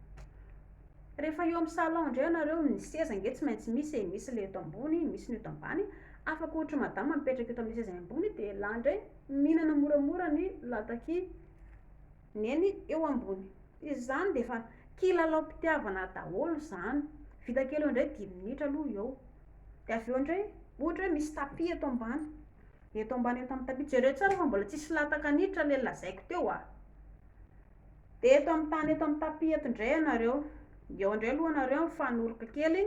A: Rehefa eo amin'ny salon indray ianareo, ny seza ange tsy maintsy misy e, misy ilay eto ambony, misy ny eto ambany, afaka ohatry madama mipetraka eto amin'ny seza ambony dia elah indray mihinana moramora ny latak'i neny eo ambony. Izany dia efa kilalaom-pitiavana daholo izany. Vita kely eo indray dimy minitra aloha eo. Dia avy eo indray, ohatra hoe misy tapis eto ambany. Eto ambany eto amin'ny tapis. Jereo tsara fa mbola tsisy lataka niditra ilay lazaiko teo a. Dia eto amin'ny tany eto amin'ny tapis eto indray ianareo. Eo indray aloha ianareo mifanoroka kely.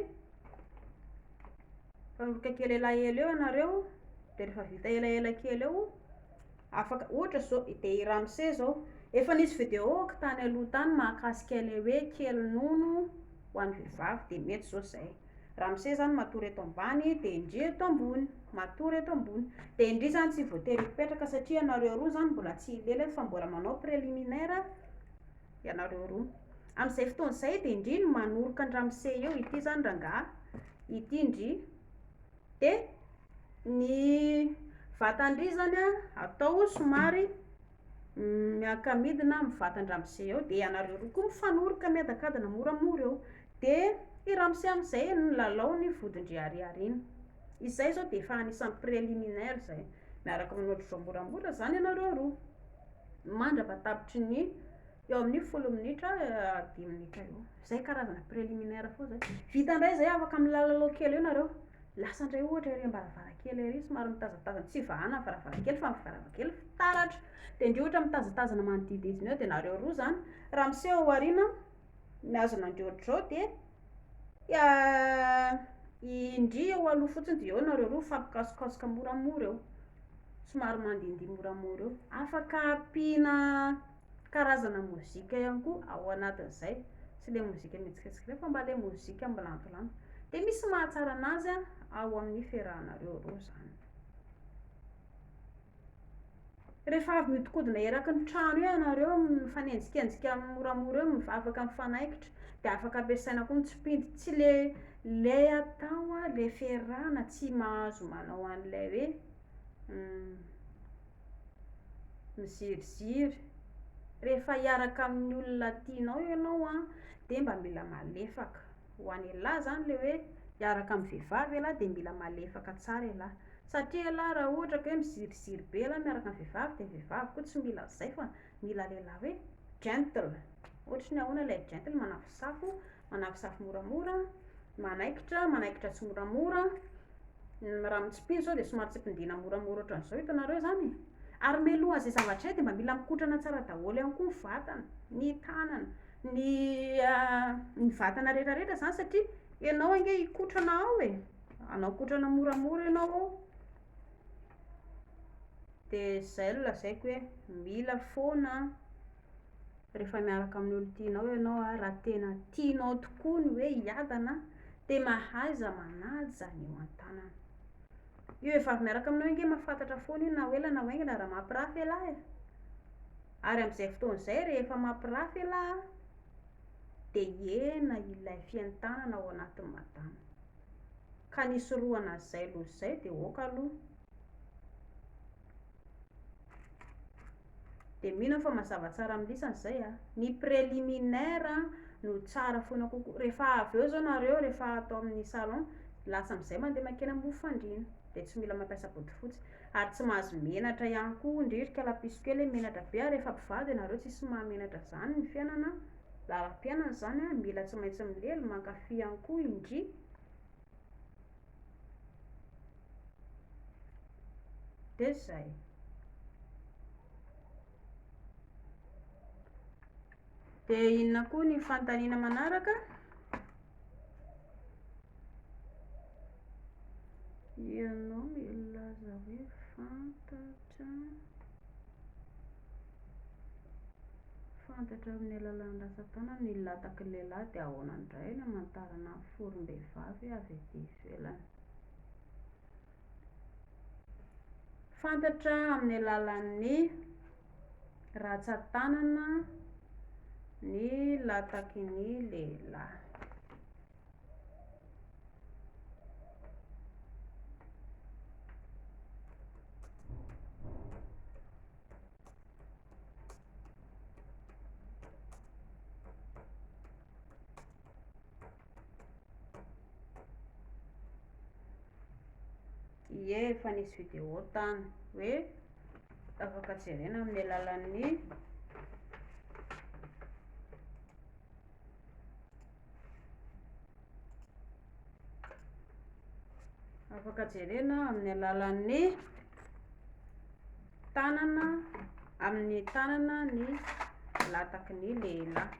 A: Mifanoroka kely elaela eo ianareo. Dia rehefa vita elaela kely eo, afaka, ohatra izao, dia i ramose izao, efa nisy vidéo ako tany aloha tany mahakasika ilay hoe kely nono ho an'ny vehivavy, dia mety izao izay. Ramose izany matory eto ambany, dia ndry eto ambony, matory eto ambony. Dia ndry izany tsy voatery hipetraka satria ianareo roa izany mbola tsy hilela eto fa mbola manao préliminaire ianareo roa. Amin'izay fotoana izay dia ndry no manoroka an-dramose eo, ity izany rangahy, ity ndry. Dia ny vatan-dry izany an, atao somary miaka-midina amin'ny vatan-dramose eo, dia ianareo roa koa mifanoroka miadakadana moramora eo. Dia i ramose amin'izay no milalao ny vodin-dry ariariana. Izay izao dia efa anisan'ny préliminaire izay. Miaraka manao ohatr'izao moramora izany ianareo roa. Mandra-patapitry ny eo amin'ny folo minitra, dimy minitra eo. Izay karazana préliminaire foana izay. Vita indray izay afaka milalao kely eo nareo. Lasa indray ohatra ery am-baravarankely ery somary mitazatazana, tsy vahana ny varavarankely fa ny varavarankely fitaratra. Dia ndry ohatra mitazatazana manodidididina eo dia nareo roa izany, ramose ao aoriana mihazona an-dry ohatr'izao dia i ndry eo aloha fotsiny dia eo nareo roa mifampikasokasoka moramora eo. Somary mandihindihy moramora eo. Afaka ampiana karazana mozika ihany koa ao anatin'izay. Tsy ilay mozika mihetsiketsika ireny fa mba ilay mozika milantolanto. Dia misy mahatsara anazy ao amin'ny fiarahanareo roa izany. Rehefa avy mihodinkodina eraky ny trano eo ianareo, mifanenjikenjika moramora eo, mivavaka mifanaikitra, dia afaka ampiasaina koa ny tsipindy. Tsy le le atao le fiarahana tsy mahazo manao an'ilay hoe Miziriziry. Rehefa hiaraka amin'ny olona tianao ianao an, dia mba mila malefaka. Ho an'ialahy izany ilay hoe hiaraka amin'ny vehivavy ialahy dia mila malefaka tsara ialahy. Satria ialahy raha ohatra ka hoe miziriziry be ialahy miaraka amin'ny vehivavy dia ny vehivavy koa tsy mila an'izay fa mila lehilahy hoe gentle. Ohatry ny ahoana ilay gentle? Manafosafo, manafosafo moramora, manaikitra, manaikitra tsimoramora. Raha mitsipino izao dia somary tsipindina moramora ohatran'izao hitanareo izany e. Ary mialohan'izay zavatra izay dia mba mila mikotrana tsara daholo ihany koa ny vatana, ny tanana, ny ny vatana rehetrarehetra izany satria ianao ange hikotrana ao e. Hanao kotrana moramora ianao ao. Dia izay no lazaiko hoe mila foana Rehefa miaraka amin'ny olon-tianao ianao ary raha tena tianao tokoa ny hoe hiadana dia mahaiza manaja ny eo an-tanana. Io vehivavy miaraka aminao io ange mahafantatra foana io na ho ela na ho haingana raha mampirafy ialahy e. Ary amin'izay fotoana izay rehefa mampirafy ialahy dia hihena ilay fientanana ao anatin'ny madama. Ka ny hisorohana an'izay loza izay dia ok aloha. Dia mino aho fa mazava tsara amin'ny lisany izay a. Ny préliminaire no tsara foana kokoa. Rehefa avy eo izao nareo, rehefa ato amin'ny salon, lasa amin'izay mandeha mankeny ambony fandriana. Dia tsy mila mampiasa bodofotsy. Ary tsy mahazo menatra ihany koa ndry ry kalapiso kely hoe menatra be ary efa mpivady ianareo tsisy mahamenatra izany ny fiainana, lalam-piainana izany a, mila tsy maintsy milely, mankafy ihany koa indry. Dia izay. Dia inona koa ny fanontaniana manaraka? Ianao milaza hoe fantatra, fantatra amin'ny alalan'ny rantsan-tanana ny lataky ny lehilahy dia ahoana indray no hamantarana ny forom-behivavy avy aty ivelany? Fantatra amin'ny alalan'ny rantsan-tanana ny lataky ny lehilahy. Ie, efa nisy vidéo tany hoe afaka jerena amin'ny alalan'ny Afaka jerena amin'ny alalan'ny tanana, amin'ny tanana ny lataky ny lehilahy.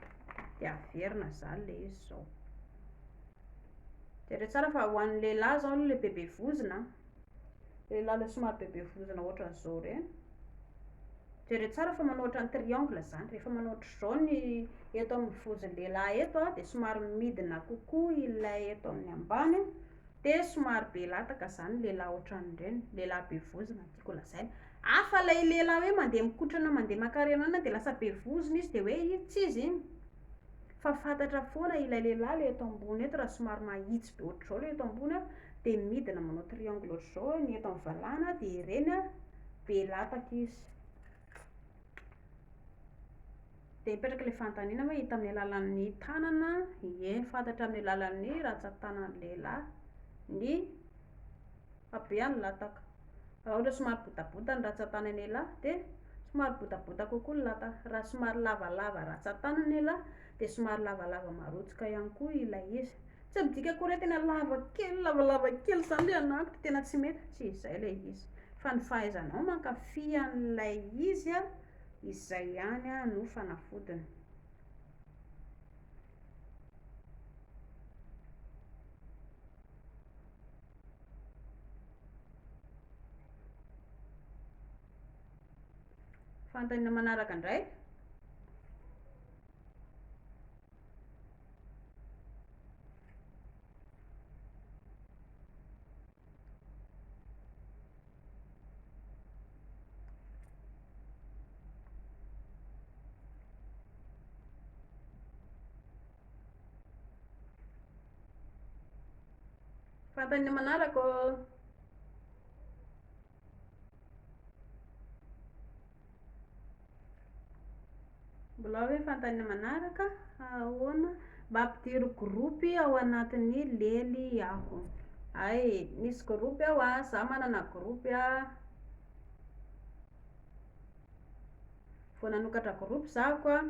A: Dia averina izany ilay izy izao. Jereo tsara fa ho an'ny lehilahy izao ilay bebe vozona an. Lehilahy ilay somary bebe vozona ohatran'izao ireny. Jereo tsara fa manao ohatran'ny triangle izany. Rehefa manao ohatr'izao ny eto amin'ny vozon'ny lehilahy eto an, dia somary midina kokoa ilay eto amin'ny ambany, dia somary be lataka izany ny lehilahy ohatran'ireny. Lehilahy be vozona no tiako lazaina. Hafa ilay lehilahy hoe mandeha mikotrana mandeha maka renana dia lasa be vozona izy dia hoe iny tsy izy iny. Fa fantatra foana ilay lehilahy ilay eto ambony eto raha somary mahitsy be ohatr'izao ilay eto ambony an, dia midina manao triangle ohatr'izao ny eto amin'ny valahana dia ireny an, be lataka izy. Dia mipetraka ilay fanontaniana hoe hita amin'ny alalan'ny tanana, eny fantatra amin'ny alalan'ny rantsan-tanan'ny lehilahy ny habean'ny lataka. Raha ohatra somary botabota ny rantsan-tanan'ny lehilahy dia somary botabota kokoa ny lataka. Raha somary lavalava rantsan-tanana ialahy dia somary lavalava marotsika ihany koa ilay izy. Tsy midika akory hoe tena lava kely, lavalava kely izany ilay anako dia tena tsy mety, tsy izay ilay izy. Fa ny fahaizanao mankafy an'ilay izy izay ihany no fanafodiny. Fanontaniana manaraka indray. Fantany manaraka ô. Mbola ao ve fantany manaraka? Ahoana? Mba ampidiro groupe ao anatin'ny lely aho. Hay, misy groupe ao a, za manana groupe a. Vao nanokatra groupe zahako a.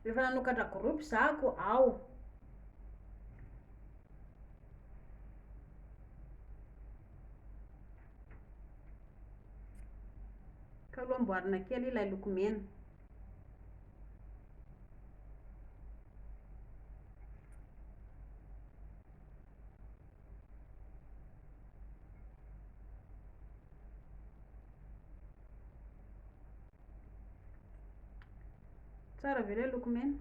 A: Efa nanokatra groupe zahako ao. Ka aloha amboarina kely ilay loko mena. Tsara ve ilay loko mena?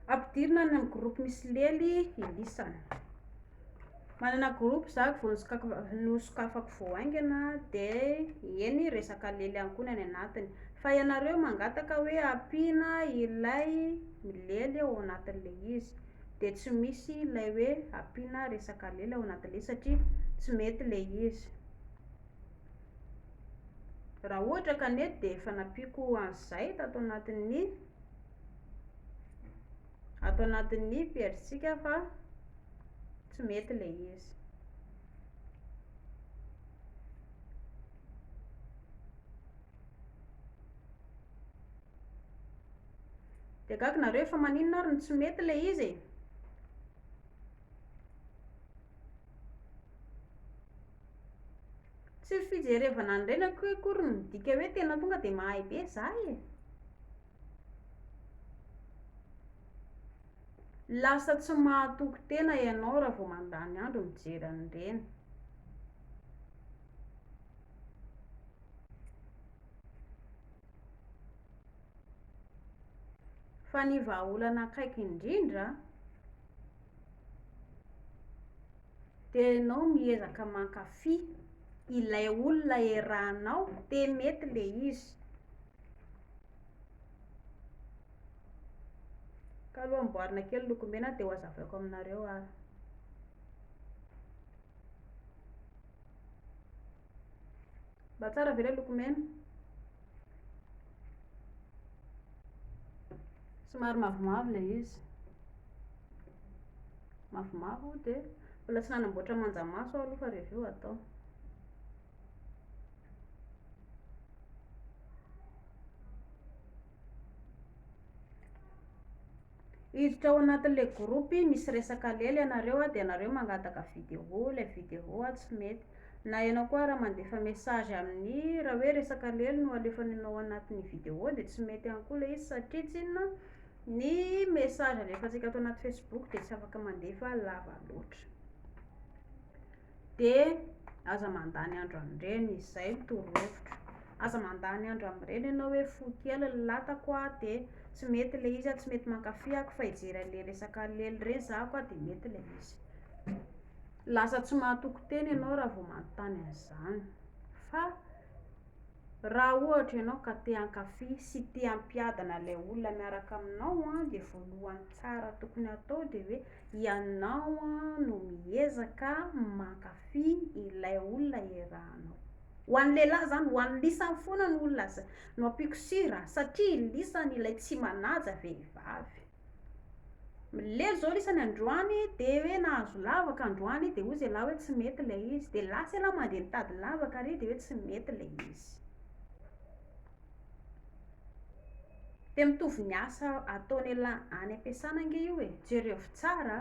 A: Ampidirina any amin'ny groupe misy lely ilisany. Manana groupe za vao nosokafako vao haingana dia eny resaka lely ihany koa ny any anatiny. Fa ianareo mangataka hoe ampiana ilay milely ao anatin'ilay izy. Dia tsy misy ilay hoe ampiana resaka lely ao anatin'ilay izy satria tsy mety ilay izy. Raha ohatra ka nety dia efa nampiako an'izay tato anatin'ny ato anatin'ny pejintsika fa. Tsy mety ilay izy. Dia gaga nareo fa maninona ary no tsy mety ilay izy e? Tsy ny fijerevana an'ireny akory no midika hoe tena tonga dia mahay be za e. Lasa tsy mahatoky tena ianao raha vao mandany andro mijery an'ireny. Fa ny vahaolana akaiky indrindra dia ianao miezaka mankafy ilay olona iarahanao dia mety ilay izy. Ka aloha amboarina kely lokomena dia ho azavaiko aminareo ary. Mba tsara ve ilay lokomena? Somary mavomavo ilay izy. Mavomavo dia mbola tsy nanamboatra manjamaso aho aloha fa reveo atao. Hiditra ao anatin'ilay groupe misy resaka lela ianareo dia ianareo mangataka vidéo, ilay vidéo tsy mety. Na ianao koa raha mandefa message amin'ny raha hoe resaka lela no alefanao ao anatin'ny vidéo dia tsy mety ihany koa ilay izy satria tsinona ny message alefantsika ato anaty facebook dia tsy afaka mandefa lava loatra. Dia aza mandany andro amin'ireny, izay no torohevitro. Aza mandany andro amin'ireny ianao hoe fohy kely ny latako a, dia tsy mety ilay izy a, tsy mety mankafy ako fa hijery an'ilay resaka lelo ireny za ako a, dia mety ilay izy. Lasa tsy mahatoky tena ianao raha vao manontany an'izany. Fa Raha ohatra ianao ka te hankafy sy te hampiadana ilay olona miaraka aminao an, dia voalohany tsara tokony hatao dia hoe ianao no miezaka mankafy ilay olona iarahanao. Ho an'ny lehilahy izany, ho an'ny lisany foana no olona no ampiako sira satria lisany ilay tsy manaja vehivavy. Milely zao lisany androany de hoe nahazo lavaka androany de hozy elah hoe tsy mety ilay izy de lasa elah mandeha mitady lavaka ary de hoe tsy mety ilay izy. De mitovy ny asa ataon'elah any am-piasana ange io e, jerevo tsara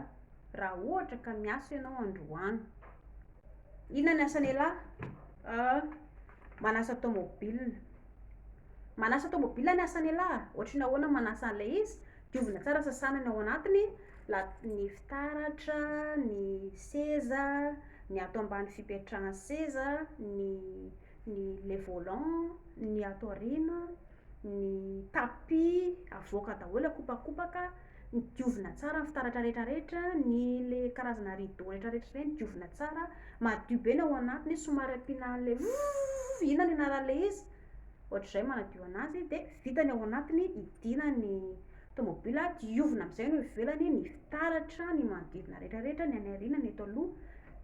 A: raha ohatra ka miasa ianao androany. Inona ny asan'elah? Manasa tomobile. Manasa tomobile ny asan'elah, ohatry ny ahoana manasa an'ilay izy? Diovina tsara sasana ny ao anatiny, la- ny fitaratra, ny seza, ny ato ambany fipetrahan'ny seza, ny ny le volant, ny ato aoriana, ny tapis, avoaka daholo akopakopaka, ny diovina tsara ny fitaratra rehetrarehetra, ny le karazana rideau rehetrarehetra ireny diovina tsara, madio be ny ao anatiny, somary ampiana an'ilay vovovovo, inona ny anaran'ilay izy? Ohatr'izay manadio anazy dia vita ny ao anatiny, hidiana ny tomobile, diovina amin'izay ny eo ivelany, ny fitaratra, ny manodidina rehetrarehetra, ny any aoriana, ny eto aloha,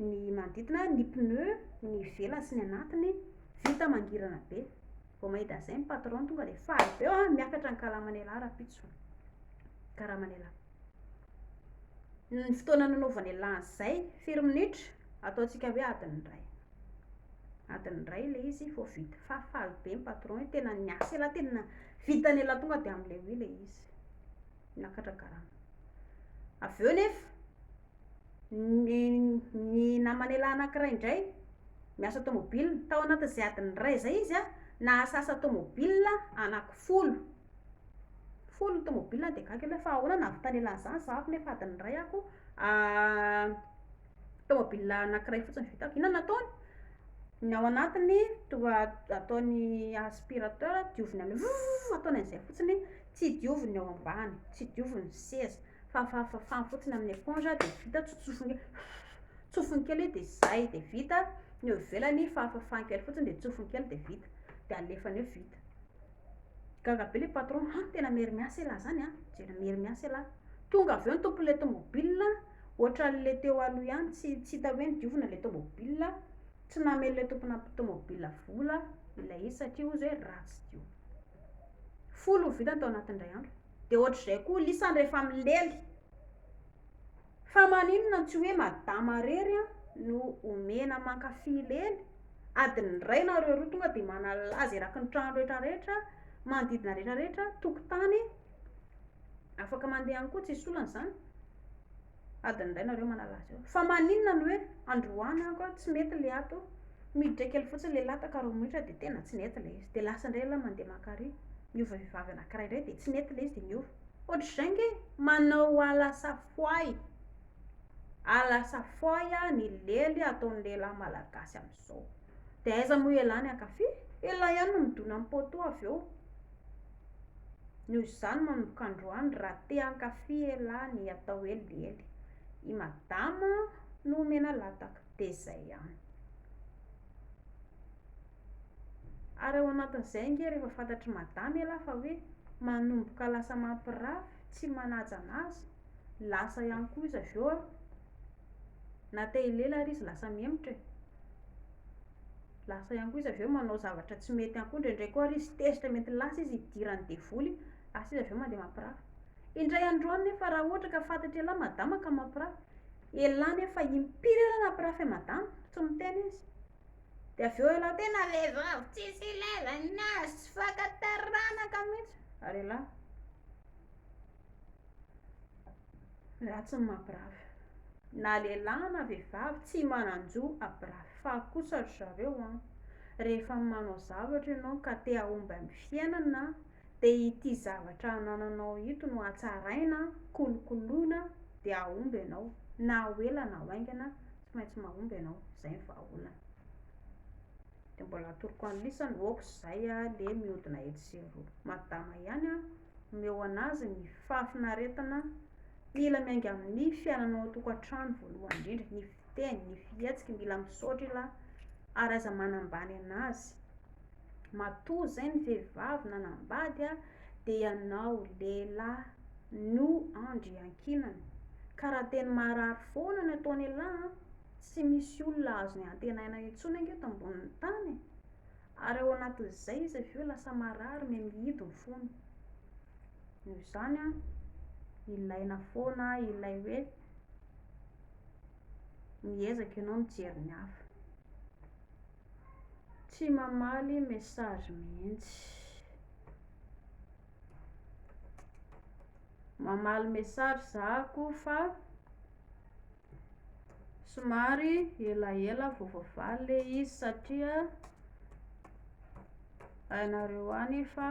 A: ny manodidina, ny pneu, ny ivelany sy ny anatiny, vita mangirana be. Vao mahita an'izay ny patron tonga dia faly be ah, miakatra ny karaman'ialahy rahampitso. Karaman'ialahy. Ny fotoana nanaovan'ialahy an'izay, firy minitra? Ataontsika hoe adiny iray. Adiny iray ilay izy vao vita. Fa faly be ny patron hoe tena niasa ialahy, tena vitan'ialahy tonga dia amin'ilay hoe ilay izy. Niakatra karama. Avy eo nefa, ny ny naman'ialahy anankiray indray, miasa tomobile, tao anatin'izay adiny iray izay izy an, nahasasa tomobile anankifolo. Folo ny tomobile dia gaga ialahy fa ahoana nahavitan'ialahy an'izany, za nefa adiny iray aho koa Tomobile anankiray fotsiny vitako. Inona no ataony? Ny ao anatiny tonga ataony aspirateur, dioviny amin'ny vovovovo, ataony an'izay fotsiny, tsy dioviny ny ao ambany, tsy dioviny ny seza, fa fafafafany fotsiny amin'ny éponge dia vita, tsotsofiny tsofiny kely dia zay dia vita, ny eo ivelany fafafafany kely fotsiny dia tsofiny kely dia vita, dia alefany eo vita. Gaga be le patron, ha tena mery miasa elah zany an, tena mery miasa elah. Tonga avy eo ny tompon'ilay tomobile, ohatran'ilay teo aloha ihany, tsy tsy hita hoe nodiovina ilay tomobile, tsy namel'ilay tompona tomobile vola ilay izy satria hozy hoe ratsy diovina. Folo no vitany tao anatin'ny iray andro. Dia ohatr'izay koa lisany rehefa milely. Fa maninona no tsy hoe madama rery no omena mankafy lely? Adiny iray nareo roa tonga dia manalaza eraky ny trano rehetra rehetra, manodidina rehetra rehetra, tokotany, afaka mandeha any koa tsisy olana izany. Adiny iray nareo manalaza eo. Fa maninona no hoe androany aho ka tsy mety le ato, miditra kely fotsiny le lataka roa minitra dia tena tsy nety le izy. Dia lasa indray ialahy mandeha maka ary, miova vehivavy anankiray indray dia tsy nety le izy dia miova. Ohatr'izay nge manao alasafoay, alasafoay ny lely ataon'ny lehilahy malagasy amin'izao. Dia aiza moa ialahy ny hankafy? Ialahy ihany no midona amin'ny poteau avy eo. Noho izany manomboka androany raha te hankafy ialahy ny atao hoe lely, i madama no omena lataka, dia izay ihany. Ary ao anatin'izay ange rehefa fantatr'i madama ialahy fa hoe manomboka lasa mampirafy, tsy manaja an'azy, lasa ihany koa izy avy eo an, na te hilela ary izy lasa mihemotra e. Lasa ihany koa izy avy eo manao zavatra tsy mety ihany koa, indraindray koa ary izy tezitra mety lasa izy hidiran'ny devoly, lasa izy avy eo mandeha mampirafy. Indray andro any nefa raha ohatra ka fantatr'ialahy madama ka mampirafy, ialahy nefa impiry ialahy nampirafy an'i madama, tsy miteny izy. Dia avy eo ialahy tena vehivavy tsisy ilaivana azy, tsy faka taranaka mihitsy. Ary ialahy ratsy ny mampirafy. Na lehilahy na vehivavy tsy manan-jo hampirafy. Fa kosa ry zareo an, rehefa manao zavatra ianao ka te hahomby amin'ny fiainana dia ity zavatra anananao ito no hatsaraina, kolokoloina dia hahomby ianao. Na ho ela na ho haingana tsy maintsy mahomby ianao. Izay ny vahaolana. Dia mbola atoroko an'lisany, ok izay le mihodina etsy sy eroa. Madama ihany an, omeo an'azy ny fahafinaretana, mila miainga amin'ny fiainana ao an-tokantrano voalohany indrindra, ny fiteny, ny fihetsiky, mila misaotra ialahy ary aza manambany an'azy. Matoa izay ny vehivavy nanambady dia ianao lehilahy no andry iankinany. Ka raha teny marary foana no ataon'ialahy an, tsy misy olona azony antenaina intsony ange eto ambonin'ny tany e. Ary ao anatin'izay izy avy eo lasa marary, miha mihidy ny fony. Noho izany an, ilaina foana ilay hoe miezaka ianao mijery ny hafa. Tsy mamaly message mihitsy. Mamaly message zahako fa somary elaela vao voavaly le izy satria hainareo any fa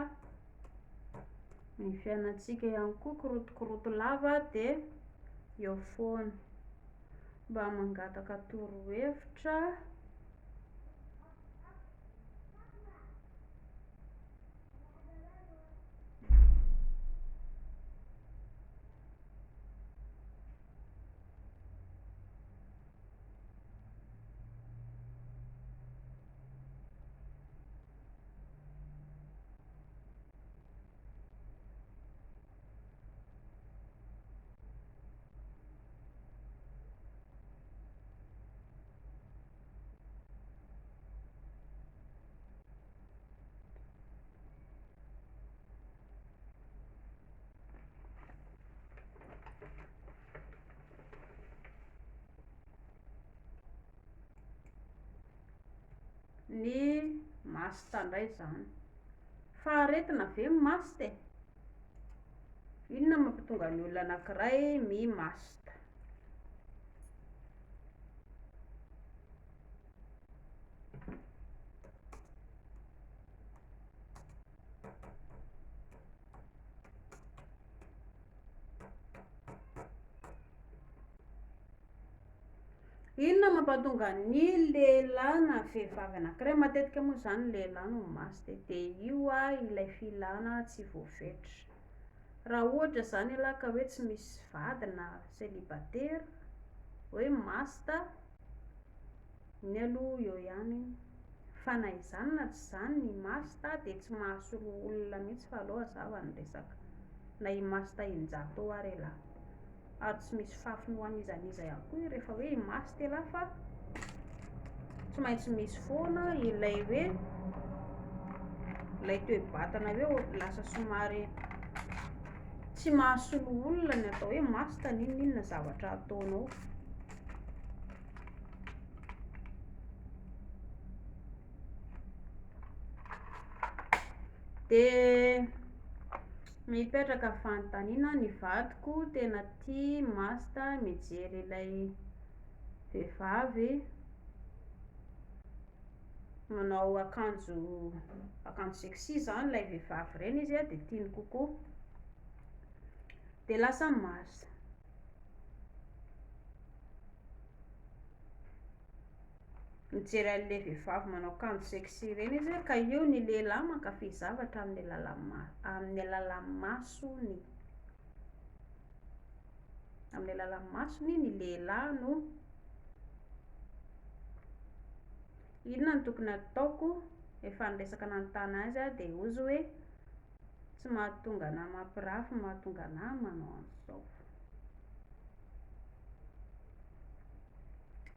A: ny fiainantsika ihany koa kirotokoroto lava dia eo foana. Mba mangataka torohevitra. Ny masta indray izany. Fa aretina ve ny masta e? Inona no mampatonga ny olona anankiray mi-masta? Inona no mampatonga ny lehilahy na vehivavy anankiray, matetika moa izany lehilahy no masta e, dia io ilay filana tsy voafetra. Raha ohatra izany ialahy ka hoe tsy misy vady na célibataire, hoe masta, iny aloha eo ihany iny. Fa na izany na tsy izany ny masta dia tsy mahasolo olona mihitsy fa aleo hazava ny resaka. Na i masta in-jato eo ary ialahy. Ary tsy misy fafiny ho an'iza n'iza ihany koa rehefa hoe i masta ialahy fa tsy maintsy misy foana ilay hoe ilay toe-batana hoe lasa somary. Tsy mahasolo olona ny atao hoe masta n'inon'inona zavatra ataonao. Dia mipetraka fanontaniana, ny vadiko tena tia masta mijery ilay vehivavy manao akanjo akanjo sexy izany ilay vehivavy ireny izy a, dia tiany kokoa. Dia lasa masta. Mijery an'ilay vehivavy manao akanjo sexy ireny izy ka io ny lehilahy mankafy zavatra amin'ny alalan'ny ma- amin'ny alalan'ny masony. Amin'ny alalan'ny masony ny lehilahy no Inona no tokony hataoko? Efa niresaka nanontany azy aho dia hozy hoe tsy mahatonga anah mampirafy no mahatonga anah manao an'izao.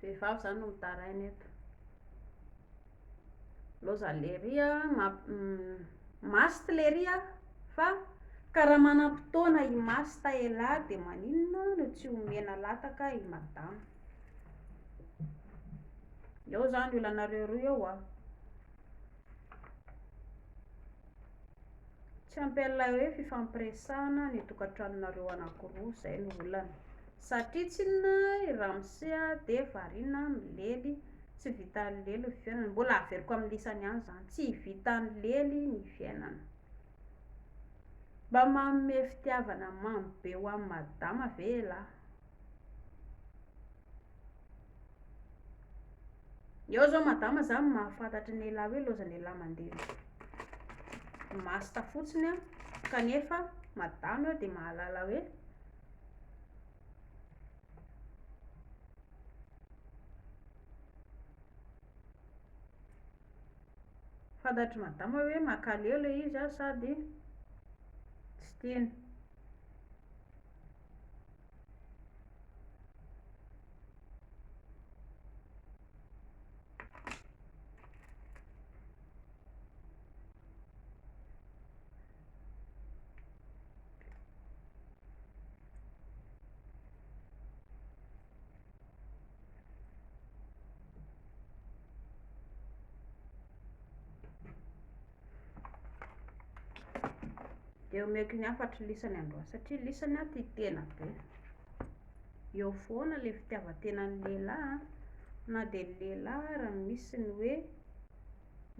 A: Vehivavy izany no mitaraina eto. Loza lery a, mast lery a, fa ka raha manam-potoana i mast elah dia maninona no tsy omena lataka i madama. Eo izany olanareo roa eo a. Tsy ampy an'ilay hoe fifampiresahana ny tokantranonareo anankiroa, izay no olana. Satria tsinona i ramose dia variana milely, tsy vitan'ny lely ny fiainana. Mbola averiko amin'ny lisany ihany izany, tsy vitan'ny lely ny fiainana. Mba manome fitiavana mamy be ho an'i madama ve elah? Eo zao madama zany mahafantatry ny elah hoe lozan'ny elah mandeha masta fotsiny an, kanefa madama eo dia mahalala hoe fantatr'i madama hoe mankaleo ilay izy an sady tsy tiany. Dia omeko ny hafatry lisany androany satria lisany aho tia tena be. Eo foana ilay fitiavan-tenan'ny lehilahy an, na dia ny lehilahy ary misy ny hoe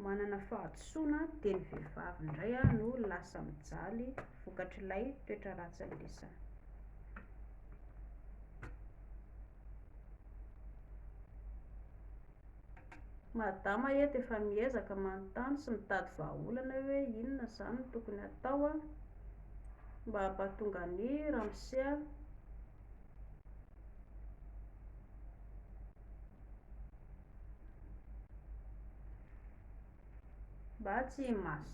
A: manana fahadisoana dia ny vehivavy indray no lasa mijaly vokatr'ilay toetra ratsin'ny lisany. Madama eto efa miezaka manontany sy mitady vahaolana hoe inona izany no tokony hatao mba hampatonga an'i ramose mba tsy hi-masta.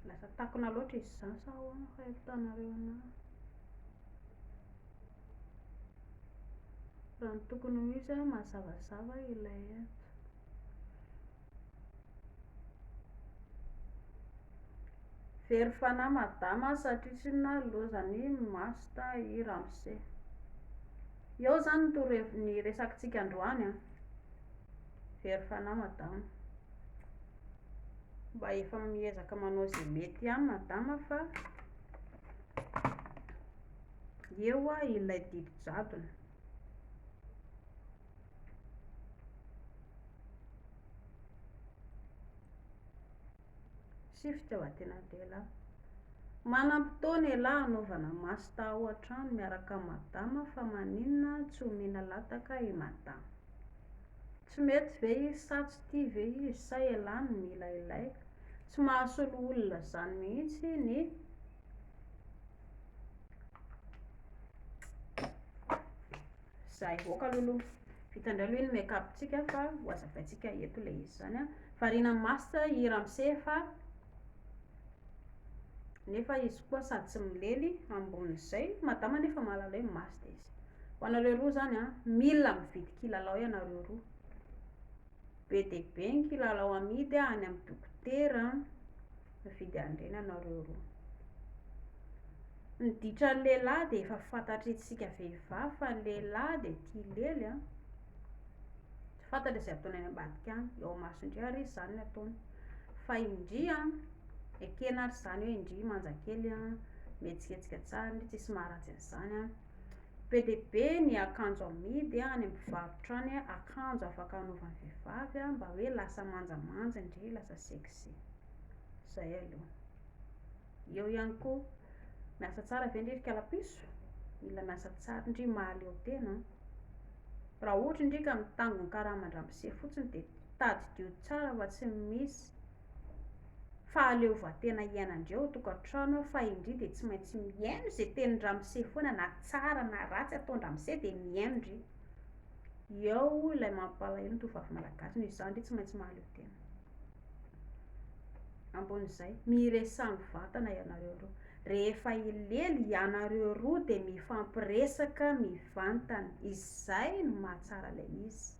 A: Lasa takona loatra izy izany sa ahoana no fahitanareo anahy? Raha ny tokony ho izy mazavazava ilay eto. Very fanahy madama satria tsinona lozan'i masta i ramose. Eo izany ny toroheviny ny resakitsika androany an. Very fanahy madama. Mba efa miezaka manao izay mety ihany madama fa eo ilay didy jadona. Sy fitiavan-tenan-dehilahy. Manam-potoana ialahy hanaovana masta ao an-trano miaraka amin'i madama fa maninona tsy omena lataka i madama. Tsy mety ve izy sa tsy tia ve izy sa elah no mila ilay? Tsy mahasolo olona izany mihitsy ny Zay, ok aloha aloha. Vita indray aloha iny make up tsika fa ho hazavaintsika eto ilay izy izany an. Variana masta i ramose fa nefa izy koa sady tsy milely ambonin'izay, madama nefa mahalala hoe masta izy. Ho anareo roa izany an, mila mividy kilalao ianareo roa. Be dia be ny kilalao amidy any amin'ny dokotera, mividy an'ireny ianareo roa. Ny ditran'ny lehilahy dia efa fantatr'isika vehivavy fa ny lehilahy dia tia lely an. Tsy fantatra izay ataony any ambadika any, eo imasondry ary izy izany ny ataony. Fa i ndry an, ekena ary izany hoe i ndry manja kely an, mihetsiketsika tsara ndry, tsisy maharatsy an'izany an. Be dia be ny akanjo amidy any amin'ny mpivarotra any, akanjo afaka anaovan'ny vehivavy mba hoe lasa manjamanja ndry, lasa sexy. Izay aloha. Eo ihany koa, miasa tsara ve ndry ry kalapiso? Mila miasa tsara ndry mahaleo tena an. Raha ohatra ndry ka mitango ny karaman-dramose fotsiny dia tadidio tsara fa tsy misy fahaleovantena hiainan-dreo ao tokantrano fa i ndry dia tsy maintsy mihaino izay tenin-dramose foana na tsara na ratsy ataon-dramose dia mihaino ndry. Eo ilay mampalahelo ny tovovavy malagasy noho izany ndry tsy maintsy mahaleo tena. Ambonin'izay, miresaha mivantana ianareo roa. Rehefa hilely ianareo roa dia mifampiresaka mivantana. Izay no mahatsara ilay izy.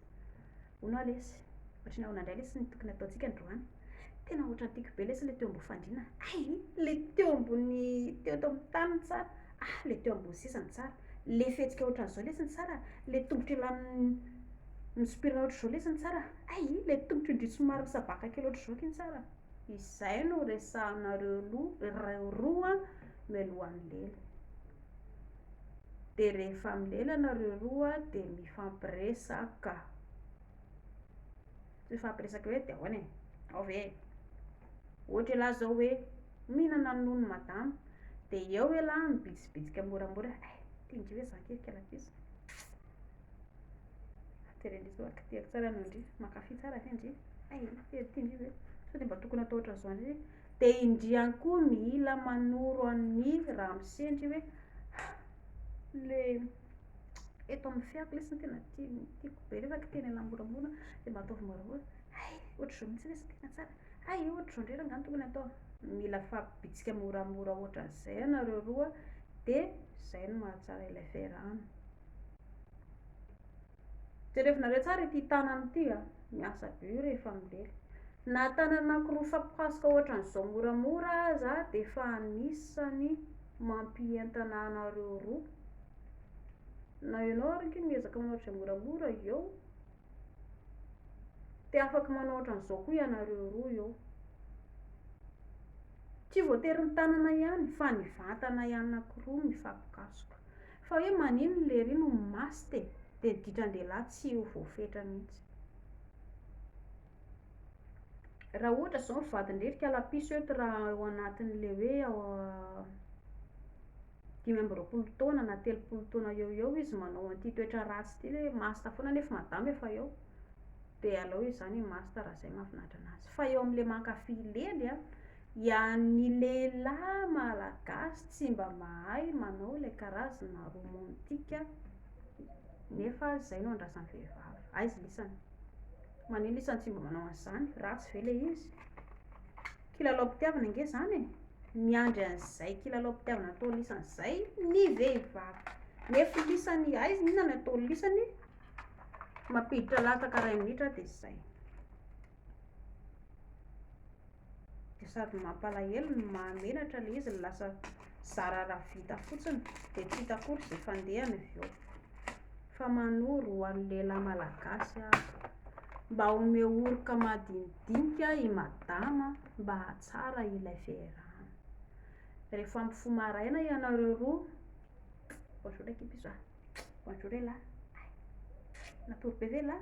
A: Hono aho lesy, ohatry ny ahoana indray lesy ny tokony hataontsika androany? Tena ohatran'ny tiako be lesy ilay teo ambony fandriana. Hay! Ilay teo ambony, teo eto amin'ny tany no tsara. Ah, ilay teo ambony seza no tsara. Ilay fihetsika ohatran'izao lesy no tsara. Ilay tongotra elan'ny misopirana ohatr'izao lesy no tsara. Hay! Ilay tongotra indry somary misabaka kely ohatr'izao akia no tsara. Izay no resahanareo loha roa mialohan'ny lela. Dia rehefa milela nareo roa dia mifampiresaka. Tsy mifampiresaka hoe dia ahoana e? Ao ve e? Ohatra elah zao hoe mihinana ny nono madama dia eo elah mibitsibitsika moramora, eh ty ndry ve za kely kalapiso? Jereo zao kitihako tsara ny ndry, mankafy tsara ve ndry? Hay, ty ndry ve? Sao dia mba tokony atao ohatran'izao ndry? Dia i ndry ihany koa mila manoro an'i ramose ndry hoe le eto amin'ny feako lesy no tena tiako be rehefa kitihina elah moramora dia mba ataovy moramora, hay ohatr'izao mihitsy lesy no tena tsara, hay ohatr'izao indray rangahy no tokony atao. Mila mifampibitsika moramora ohatran'izay ianareo roa dia izay no mahatsara ilay fiarahana. Jerevinareo tsara ity tanana ity a, miasa be io rehefa milela. Na tanana anankiroa mifampikasoka ohatran'izao moramora aza dia efa anisany mampientana anareo roa. Na ianao ary ange miezaka manao ohatr'izay moramora eo, dia afaka manao ohatran'izao koa ianareo roa eo. Tsy voatery ny tanana ihany fa ny vatana anankiroa mifampikasoka. Fa hoe maninona lery no mast e? Dia ny ditran-dehilahy tsy ho voafetra mihitsy. Raha ohatra izao ny vadin-drery kalapiso eto raha ao anatin'ilay hoe ao 25 taona na 30 taona eo ho eo izy manao an'ity toetra ratsy ity hoe masta foana nefa madama efa eo dia aleo izy izany hi-masta raha izay mahafinaritra an'azy. Fa eo amin'ilay mankafy lely an, Ny lehilahy malagasy tsy mba mahay manao ilay karazana romantique nefa izay no andrasan'ny vehivavy. Aiza lisany? Manino lisany tsy mba manao an'izany? Ratsy ve ilay izy? Kilalaom-pitiavana ange izany e! Miandry an'izay kilalaom-pitiavana atao lisany izay ny vehivavy. Nefa lisany aiza inona no atao lisany? Mampiditra latsaka iray minitra dia izay. Dia sady mampalahelo no mahamenatra ilay izy no lasa zara raha vita fotsiny dia tsy hita akory izay fandehany avy eo. Fa manoro ho an'ny lehilahy malagasy aho, mba omeo oroka madinidinika i madama mba hahatsara ilay fiarahana. Rehefa mifoha maraina ianareo roa, bonjour l'équipe izy a, bonjour elah, natory be ve elah?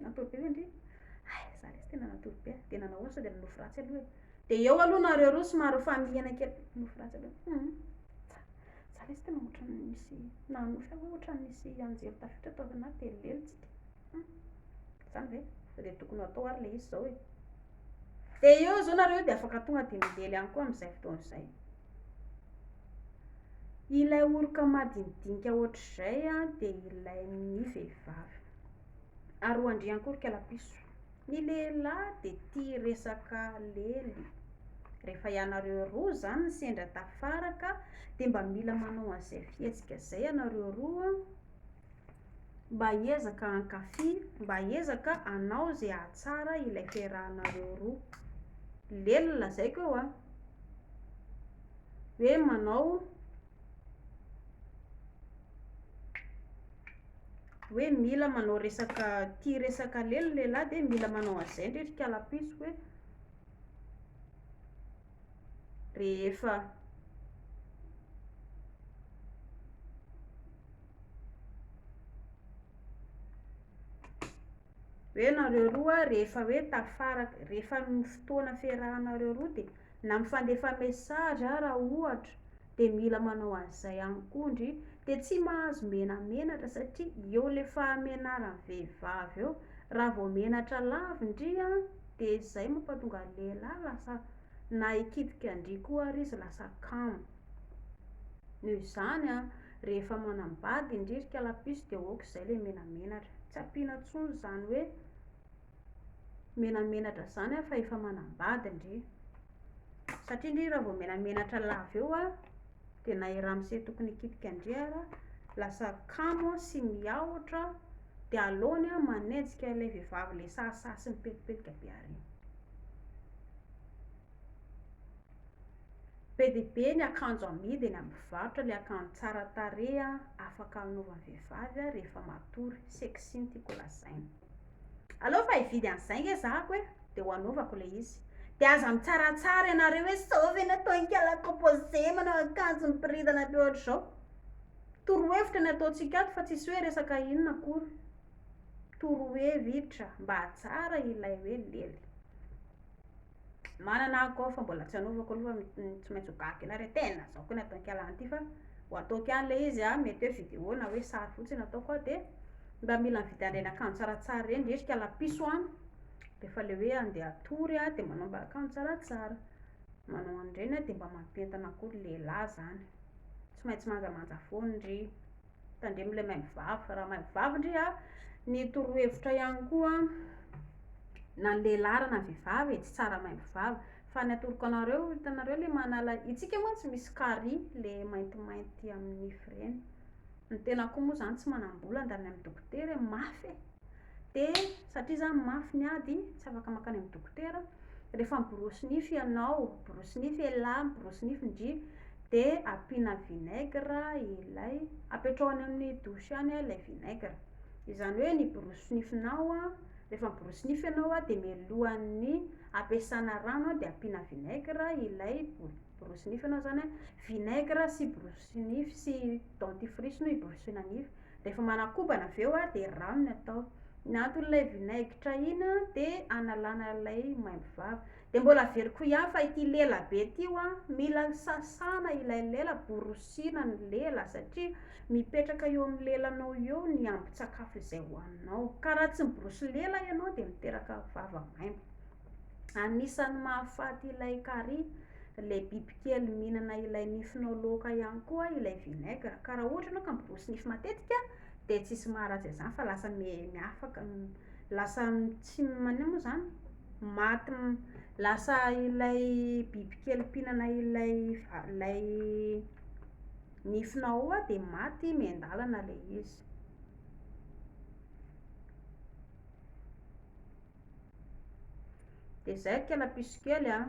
A: Natory be ve ndry? Hay, za lesy tena natory be a. Dia nanao ahoana sao dia nanofy ratsy aloha e. Dia eo aloha nareo roa somary mifamihana kely. Nofy ratsy aloha. Hum. Za lesy tena ohatran'ny nisy nanofy aho hoe ohatran'ny nisy anjely tafiditra tao anaty dia lelitsika. Hum. Izany ve? Sao dia tokony ho atao ary ilay izy izao e. Dia eo izao nareo dia afaka tonga dia milely ihany koa amin'izay fotoana izay. Ilay oroka madinidinika ohatr'izay dia ilain'ny vehivavy. Ary ho an-dry ihany koa ry kalapiso. Ny lehilahy dia tia resaka lely. Rehefa ianareo roa izany no sendra tafaraka dia mba mila manao an'izay fihetsika izay ianareo roa mba hiezaka hankafy, mba hiezaka hanao izay hahatsara ilay fiarahanareo roa. Lely no lazaiko eo an! Hoe manao hoe mila manao resaka, tia resaka lely ny lehilahy dia mila manao an'izay ndry ry kalapiso hoe rehefa hoe nareo roa rehefa hoe tafaraka, rehefa amin'ny fotoana fiarahanareo roa dia na mifandefa message ara ohatra dia mila manao an'izay ihany koa ndry, dia tsy mahazo menamenatra satria eo ilay fahamenaran'ny vehivavy eo, raha vao menatra lava ndry an, dia izay mampatonga ny lehilahy lasa na hikitika an-dry koa ary izy lasa kamo. Noho izany an, rehefa manambady ndry ry kalapiso dia ok izay ilay menamenatra, tsy ampiana intsony izany hoe menamenatra izany an fa efa manambady ndry. Satria ndry raha vao menamenatra lava eo an, dia na i ramose tokony hikitika an-dry ara lasa kamo sy miahotra dia aleony an manenjika ilay vehivavy ilay sahisahy sy mipetipetika be ary. Be dia be ny akanjo amidy eny amin'ny mpivarotra, ilay akanjo tsara tarehy afaka anaovan'ny vehivavy rehefa matory, sexy no tiako lazaina. Aleo fa hividy an'izay nge zahako e, dia ho anaovako ilay izy. Dia aza mitsaratsara ianareo hoe zao ve nataon'ikala composé manao akanjo miboridana be ohatr'izao. Torohevitra ny ataontsika ato fa tsisy hoe resaka inona akory. Torohevitra mba hahatsara ilay hoe lely. Manana aho koa fa mbola tsy anaovako aloha fa tsy maintsy ho gaga ianareo tena zao koa ny ataon'ikala an'ity fa ho ataoko ihany ilay izy a, mety hoe vidéo na hoe sary fotsiny ataoko a, dia mba mila mividy an'ireny akanjo tsaratsara ireny ry ikala piso a, rehefa ilay hoe andeha hatory a dia manao mba akanjo tsaratsara, manao an'ireny a dia mba mampientana koa ny lehilahy izany, tsy maintsy manjamanja foana ry. Tandremo ilay maimbo vava, raha maimbo vava ndry a, ny torohevitra ihany koa na ny lehilahy ary na ny vehivavy e, tsy tsara maimbo vava, fa ny atoroko anareo, hitanareo ilay manala, itsika mantsy misy carie le maintimainty amin'ny nify ireny, ny tena koa moa izany tsy manam-bola handany amin'ny dokotera e, mafy e, dia satria izany mafy ny ady, tsy afaka mankany amin'ny dokotera, rehefa miborosy nify ianao, miborosy nify elah, miborosy nify ndry, dia ampiana vinaigre ilay, apetraho any amin'ny douche any ilay vinaigre, izany hoe ny borosy nifinao an, rehefa miborosy nify ianao an, dia mialohan'ny ampiasana rano an, dia ampiana vinaigre ilay borosy nify ianao izany an, vinaigre sy borosy nify sy dentifrice no hiborosiana nify, Rehefa manakobana avy eo dia rano ny atao. Ny anton'ilay vinaigitra iny dia analana ilay maimbo vava. Dia mbola averiko ihany fa ity lela be ity hoa, mila sasana ilay lela, borosiana ny lela satria mipetraka eo amin'ny lelanao eo ny ambin-tsakafo izay hohaninao. Ka raha tsy miborosy lela ianao dia miteraka vava maimbo. Anisan'ny mahafaty ilay kary, ilay bibikely mihinana ilay nifinao loaka ihany koa ilay vinaigre. Ka raha ohatra ianao ka miborosy nify matetika dia tsisy maharatsy an'izany fa lasa miafaka, lasa tsy maninona moa izany, maty, lasa ilay bibikely mpihinana ilay ilay nifinao ao dia maty miandalana ilay izy. Dia izay ry kelapiso kely a.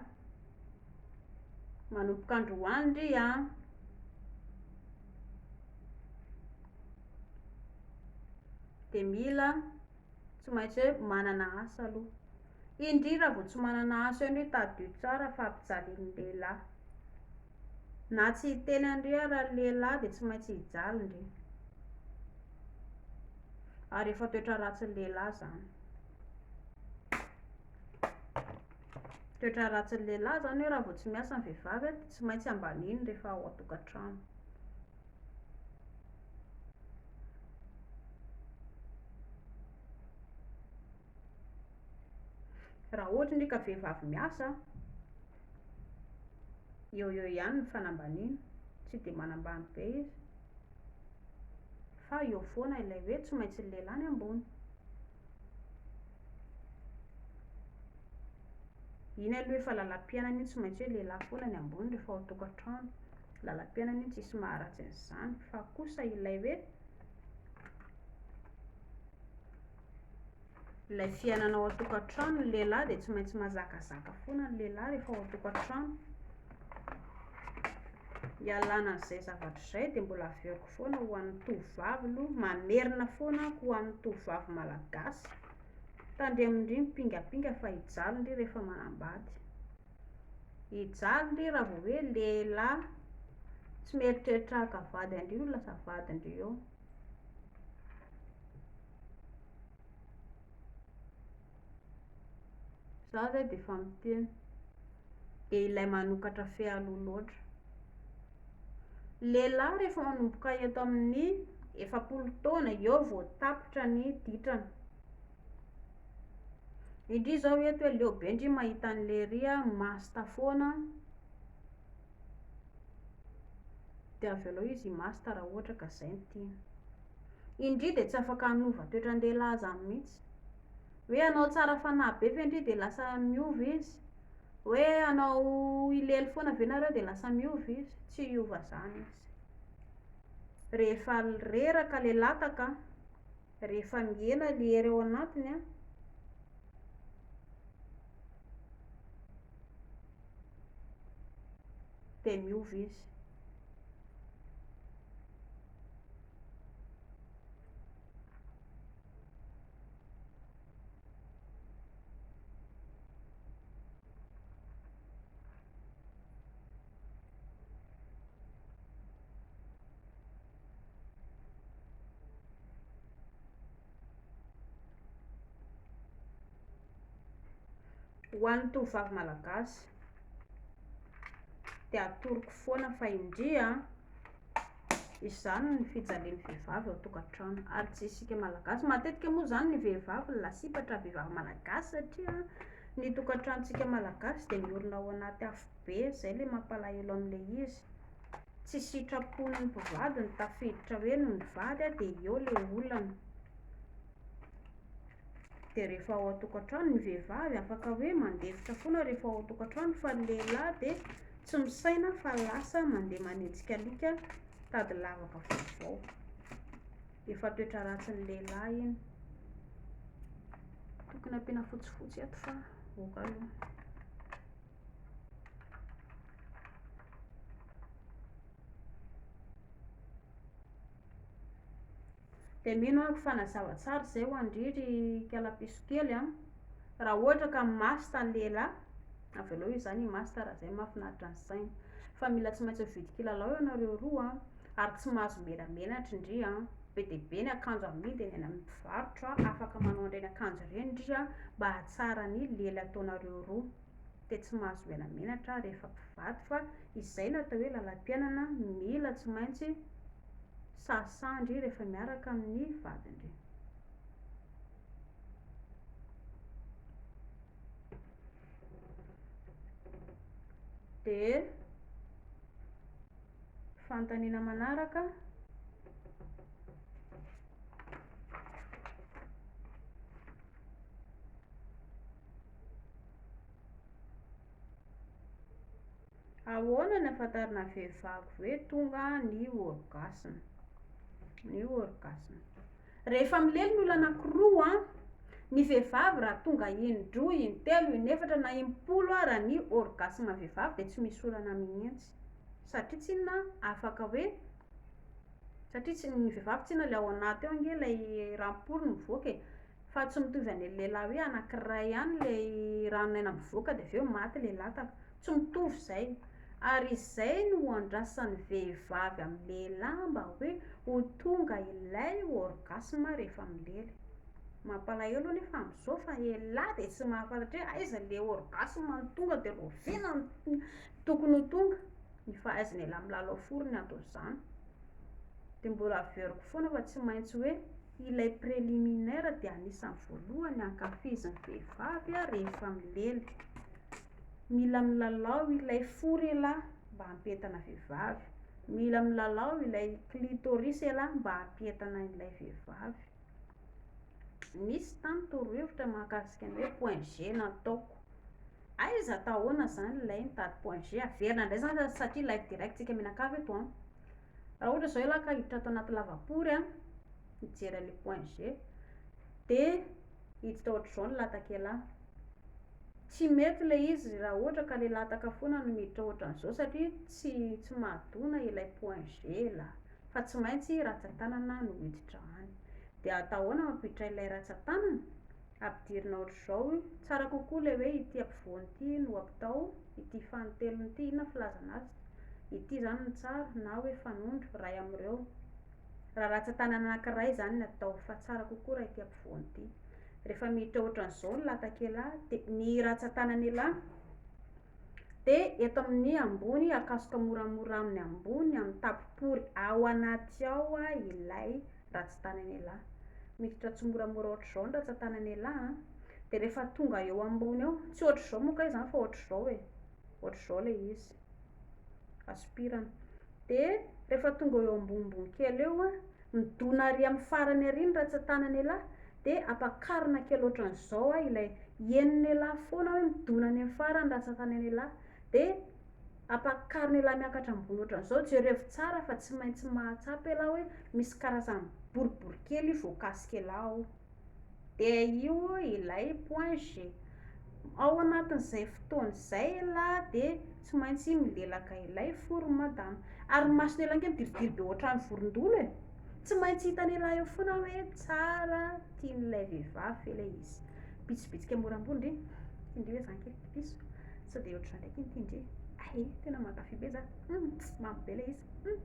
A: Manomboka androany ry a. Dia mila tsy maintsy hoe manana asa aloha. Indrindra raha vao tsy manana asa eo ndry tadidio tsara fa ampijalian'ny lehilahy. Na tsy hiteny an-dry ara ny lehilahy dia tsy maintsy hijaly ndry. Ary efa toetra ratsin'ny lehilahy izany. Toetra ratsin'ny lehilahy izany hoe raha vao tsy miasa ny vehivavy dia tsy maintsy ambaniny rehefa ao an-tokantrano. Raha ohatra ndry ka vehivavy miasa, eo ho eo ihany ny fanambaniana, tsy dia manambany be izy. Fa eo foana ilay hoe tsy maintsy ny lehilahy ny ambony. Iny aloha efa lalam-piainana iny tsy maintsy hoe lehilahy foana ny ambony rehefa ao an-tokantrano. Lalam-piainana iny tsisy maharatsy an'izany. Fa kosa ilay hoe ilay fiainana ao an-tokantrano, ny lehilahy dia tsy maintsy mahazakazaka foana ny lehilahy rehefa ao an-tokantrano. Hialana an'izay zavatra izay dia mbola averiko foana ho an'ny tovovavy aloha, mamerina foana aho ho an'ny tovovavy malagasy. Tandremo ndry mipingapinga fa hijaly ndry rehefa manambady. Hijaly ndry raha vao hoe lehilahy tsy mieritreritra haka vady an-dry no lasa vadin-dry eo. Za zay dia efa miteny. Dia ilay manokatra fe aloha loatra. Lehilahy rehefa manomboka eto amin'ny 40 taona eo vao tapitra ny ditrany. Indry izao eto hoe leo be ndry mahita an'i lery masta foana. Dia avelao izy himasta raha ohatra ka izay no tiany. Indry dia tsy afaka hanova toetran-dehilahy izany mihitsy. Hoe hanao tsara fanahy be ve ndry dia lasa miova izy? Hoe hanao hilely foana ve nareo dia lasa miova izy? Tsy hiova izany izy. Rehefa reraka ilay lataka, rehefa mihena ilay hery ao anatiny an, dia miova izy. Ho an'ny tovovavy malagasy dia atoroko foana fa indria an, Izany ny fijalian'ny vehivavy ao an-tokantrano ary tsy isika malagasy, matetika moa izany ny vehivavy no lasibatra vehivavy malagasy satria ny tokantranontsika malagasy dia miorina ao anaty afobe, izay ilay mampalahelo amin'ilay izy, tsy sitrapon'ny mpivady no tafiditra hoe no nivady dia eo ilay olana. Dia rehefa ao an-tokantrano ny vehivavy afaka hoe mandefitra foana rehefa ao an-tokantrano fa ny lehilahy dia tsy misaina fa lasa mandeha manenjika alika mitady lavaka vaovao. Efa toetra ratsin'ny lehilahy iny. Tokony ampiana fotsifotsy ato fa ok aloha. Dia mino aho fa nazava tsara izay ho an-dry ry ikalapiso kely an. Raha ohatra ka masta ny lehilahy, avelao izy izany hi-masta raha izay no mahafinaritra ny sainy. Fa mila tsy maintsy mividy kilalao ianareo roa an, ary tsy mahazo menamenatra ndry an. Be dia be ny akanjo amidy eny amin'ny mpivarotra, afaka manao an'ireny akanjo ireny ndry an, mba hahatsara ny lela ataonareo roa. Dia tsy mahazo menamenatra rehefa mpivady fa izay no atao hoe lalam-piainana, mila tsy maintsy sahasaha ndry rehefa miaraka amin'ny vadin-dry. Dia fanontaniana manaraka. Ahoana no ahafantarana ny vehivavy hoe tonga ny orgasme? Ny orgasme. Rehefa milely ny olona anankiroa, ny vehivavy raha tonga indroa, intelo, inefatra na impolo ara ny orgasme vehivavy dia tsy misy olana mihitsy. Satria tsinona afaka hoe, satria tsy, ny vehivavy tsinona ilay ao anaty ao ange ilay ranom-pory no mivoaka e. Fa tsy mitovy any lehilahy hoe anakiray ihany ilay ranon'aina mivoaka dia avy eo maty ilay lataka. Tsy mitovy izay. Ary izay no andrasan'ny vehivavy amin'ny lehilahy mba hoe ho tonga ilay orgasme rehefa milely. Mampalahelo anefa amin'izao fa elah dia tsy mahafantatra hoe aiza ilay orgasme no tonga dia rahoviana no tokony ho tonga. Ny fahaizan'elah milalao fory ny anton'izany. Dia mbola averiko foana fa tsy maintsy hoe. Ilay préliminaire dia anisan'ny voalohany ankafizin'ny vehivavy rehefa milely. Mila milalao ilay fory elah mba hampientana vehivavy. Mila milalao ilay clitoris elah mba hampientana ilay vehivavy. Nisy tany torohevitra mahakasika ny hoe point G nataoko. Aiza atao ahoana izany ilay nitady point G? Averina indray izany satria live direct tsika mianakavy eto an. Raha ohatra izao ialahy ka hiditra ato anaty lavapory an, hijery an'ilay point G, dia hiditra ohatr'izao ny latak'ialahy. Tsy mety ilay izy raha ohatra ka ilay lataka foana no miditra ohatran'izao satria tsy tsy mahadona ilay point G ialahy fa tsy maintsy ratsan-tanana no hiditra any. Dia atao ahoana mampiditra ilay ratsan-tanana? Ampidirina ohatr'izao, tsara kokoa ilay hoe ity ampovoany ity no ampitao, ity fanintelony ity, inona filazana azy? Ity izany no tsara na hoe fanondro, iray amin'ireo. Raha ratsan-tanana anankiray izany no atao fa tsara kokoa raha ity ampovoany ity. Rehefa miditra ohatran'izao ny latak'elah dia ny ratsan-tanan'elah dia eto amin'ny ambony akasoka moramora amin'ny ambony amin'ny tapopory ao anaty ao ilay ratsan-tanan'elah. Miditra tsimoramora ohatr'izao ny ratsan-tanan'elah an. Dia rehefa tonga eo ambony eo, tsy ohatr'izao moa kay izany fa ohatr'izao e. Ohatr'izao ilay izy. Asompirana. Dia rehefa tonga eo ambonimbony kely eo an, Midona ary amin'ny farany ary ny ratsan-tanan'elah dia ampakarina kely ohatran'izao a ilay henon'elah foana hoe midona any amin'ny farany ratsan-tanan'elah dia ampakarin'elah miakatra ambony ohatran'izao, jerevo tsara fa tsy maintsy mahatsapa elah hoe misy karazany boribory kely voakasik'elah ao. Dia io ilay point G. Ao anatin'izay fotoana izay elah dia tsy maintsy milelaka ilay fory madama. Ary ny mason'elah ange midiridiry be ohatran'ny vorondolo e. Tsy maintsy hitan'elah eo foana hoe tsara tian'ilay vehivavy ve ilay izy. Bitsibitsika moramora ndry. Tian-dry ve zany kely piso? Sao dia ohatr'izany ndraiky iny tian-dry. Hay, tena mankafy be za. Hum, mamy be ilay izy. Hum.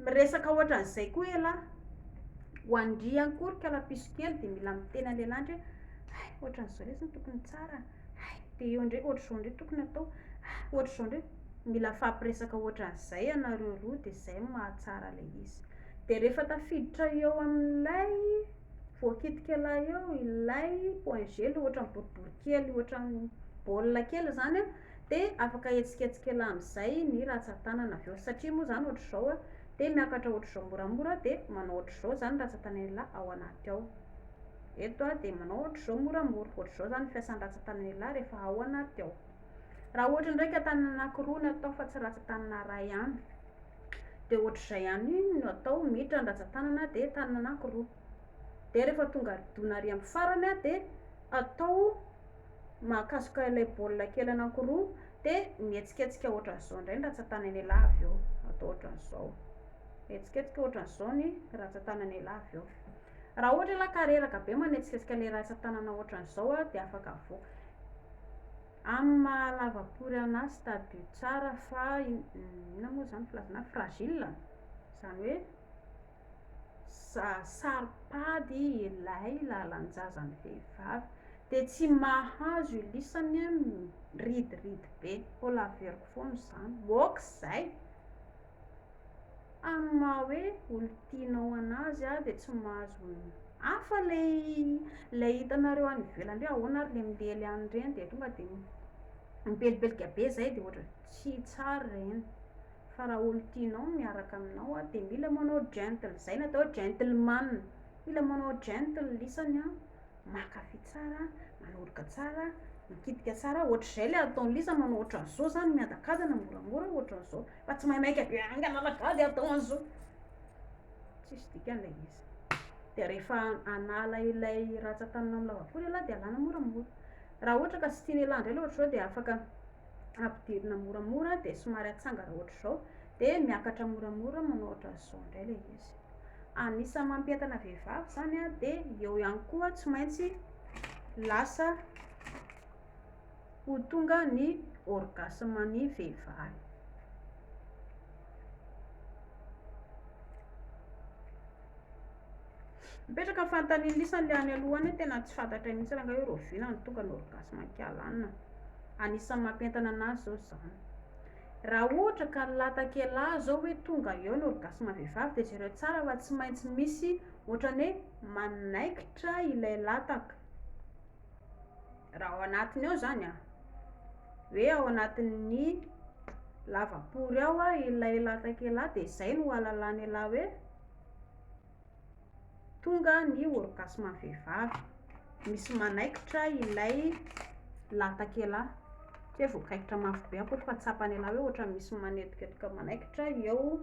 A: Miresaka ohatran'izay koa elah. Ho an-dry ihany koa ry kalapiso kely dia mila miteny an'lehilahy ndry hoe hay ohatran'izao lesy no tokony tsara, hay dia eo indray ohatr'izao indray tokony atao, hay ohatr'izao indray. Mila mifampiresaka ohatran'izay ianareo roa dia izay no mahatsara ilay izy. Dia rehefa tafiditra eo amin'ilay voakitik'elah eo ilay point G ilay ohatran'ny boribory kely ohatran'ny baolina kely izany an, Dia afaka ahetsiketsikela amin'izay ny ratsan-tanana avy eo. Satria moa izany ohatr'izao dia miakatra ohatr'izao moramora dia manao ohatr'izao izany ny ratsan-tanan'elah ao anaty ao. Eto dia manao ohatr'izao moramora. Ohatr'izao izany ny fiasan'ny ratsan-tanan'elah rehefa ao anaty ao. Raha ohatra indray ka tanana anankiroa no atao fa tsy ratsan-tanana iray ihany dia ohatr'izay ihany no atao, miditra ny ratsan-tanana dia tanana anankiroa. Dia rehefa tonga dona ary amin'ny farany dia atao mahakasoka ilay baolina kely anankiroa dia mihetsiketsika ohatran'izao indray ny ratsan-tanan'ialahy avy eo, atao ohatran'izao, mihetsiketsika ohatran'izao ny ratsan-tanan'ialahy avy eo. Raha ohatra ialahy ka reraka be manetsiketsika ilay ratsan-tanana ohatran'izao dia afaka avoaka. Amin'ny maha lava-pory an'azy tadidio tsara fa inona moa izany filazana azy, fragile, izany hoe saro-pady ilay lalan-jazan'ny vehivavy dia tsy mahazo ilisany ridiridy be. Mbola averiko foana izany. Ok izay! Amin'ny maha hoe olon-tianao an'azy dia tsy mahazo hafa ilay ilay hitanareo any ivelany hoe ahoana ary ilay milely any ireny dia tonga dia mibelibelika be izay dia ohatra tsy tsara ireny. Fa raha olon-tianao no miaraka aminao dia mila manao gentle, izay no atao hoe gentleman, mila manao gentle lisany an, mankafy tsara, manoroka tsara, mikitika tsara, ohatr'izay ilay ataon'i Lisa manao ohatran'izao izany, miadakadana moramora ohatran'izao, fa tsy maimaika be haingana rangahy dia atao an'izao, tsisy dikany ilay izy. Dia rehefa hanala ilay ratsan-tanana amin'ny lavapory ialahy dia alana moramora. Raha ohatra ka tsy tian'ialahy indray ilay ohatr'izao dia afaka ampidirina moramora dia somary atsangana ohatr'izao dia miakatra moramora manao ohatran'izao indray ilay izy. Anisan'ny mampientana vehivavy izany dia eo ihany koa tsy maintsy lasa ho tonga ny orgasme ny vehivavy. Mipetraka ny fanontaniana isany le any aloha any hoe tena tsy fantatray mihitsy rangahy hoe rahoviana no tonga ny orgasme an'i Kialana. Anisan'ny mampientana anazy zao izany. Raha ohatra ka latak'elah zao hoe tonga eo ny orgasme vehivavy dia jereo tsara fa tsy maintsy misy ohatran'ny hoe manaikitra ilay lataka. Raha ao anatiny ao izany an, hoe ao anatin'ny lavapory ao ilay latak'elah dia izay no ahalalan'elah hoe Tonga ny orgasme vehivavy. Misy manaikitra ilay latak'elah. Tsy hoe voakaikitra mafy be akory fa tsapan'elah hoe ohatran'ny misy manetoketoka manaikitra eo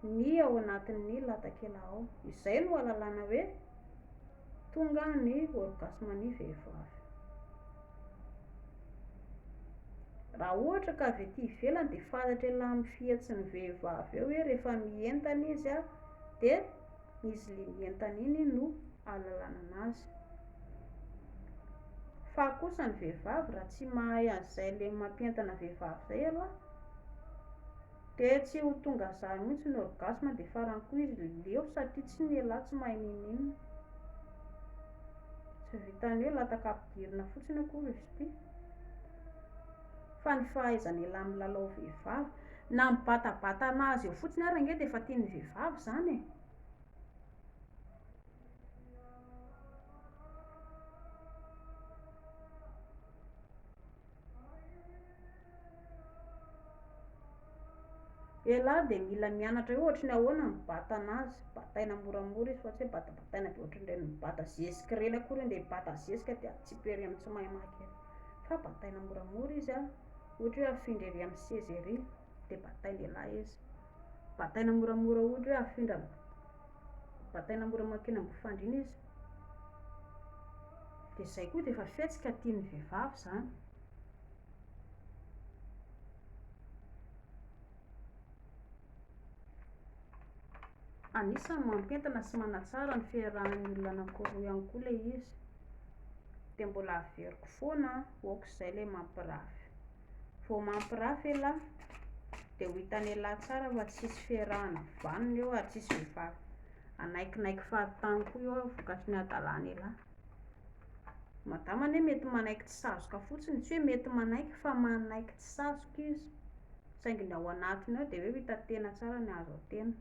A: ny ao anatin'ny latak'elah ao. Izay no ahalalana hoe tonga ny orgasme ny vehivavy. Raha ohatra ka avy aty ivelany dia fantatr'elah amin'ny fihetsin'ny vehivavy eo hoe rehefa mientana izy dia izy le mientana iny no ahalalana anazy. Fa kosa ny vehivavy raha tsy mahay an'izay le mampientana vehivavy izay ialahy dia tsy ho tonga zany mihitsy ny orgasme dia farany koa izy leo satria tsy ny elah tsy mahay n'inon'inona. Tsy vitan'ny hoe lataka ampidirina fotsiny akory izy ity fa ny fahaizan'elah milalao vehivavy na mibatabata anazy eo fotsiny ary ange dia efa tian'ny vehivavy izany e. Elah dia mila mianatra hoe ohatry ny ahoana ny mibata anazy, bataina moramora izy fa tsy hoe batabataina be ohatran'ireny mibata zezika ireny akory hoe ndeha hibata zezika dia atsipy ery amin'ny tsy mahay maka ery fa bataina moramora izy an, ohatra hoe afindra ery amin'ny seza ery dia bataina elah izy, bataina moramora ohatra hoe afindra, bataina mora mankeny ambony fandriana izy, dia izay koa dia efa fihetsika tian'ny vehivavy izany. Anisan'ny mampientana sy manatsara ny fiarahan'ny olona anankiroa ihany koa ilay izy. Dia mbola averiko foana aoka izay ilay mampirafy. Vao mampirafy elah dia ho hitan'elah tsara fa tsisy fiarahana vanona eo ary tsisy vehivavy hanaikinaiky fahatany koa eo vokatry ny hadalan'elah. Madama anie mety manaiky tsy sazoka fotsiny, tsy hoe mety manaiky fa manaiky tsy sazoka izy, saingy ny ao anatiny ao dia hoe hita tena tsara ny azo atena.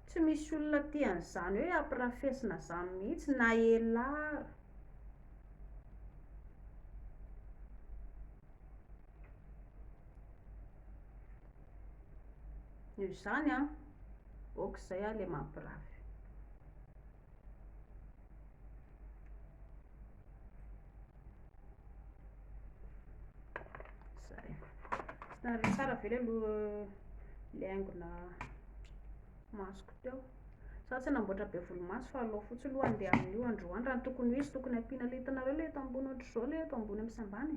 A: Tsy misy olona tia an'izany hoe ampirafesina izany mihitsy na elah ary. Noho izany an, ok izay aho ilay mampirafy. Zay. Tsy nahare tsara ve ilay lo- ilay haingona masoko teo? Za tsy hanamboatra be volomaso fa aleo fotsiny aloha handeha amin'io androany. Raha ny tokony ho izy tokony ampiana ilay hitanareo ilay eto ambony ohatr'izao ilay eto ambony amin'ny sy ambany e.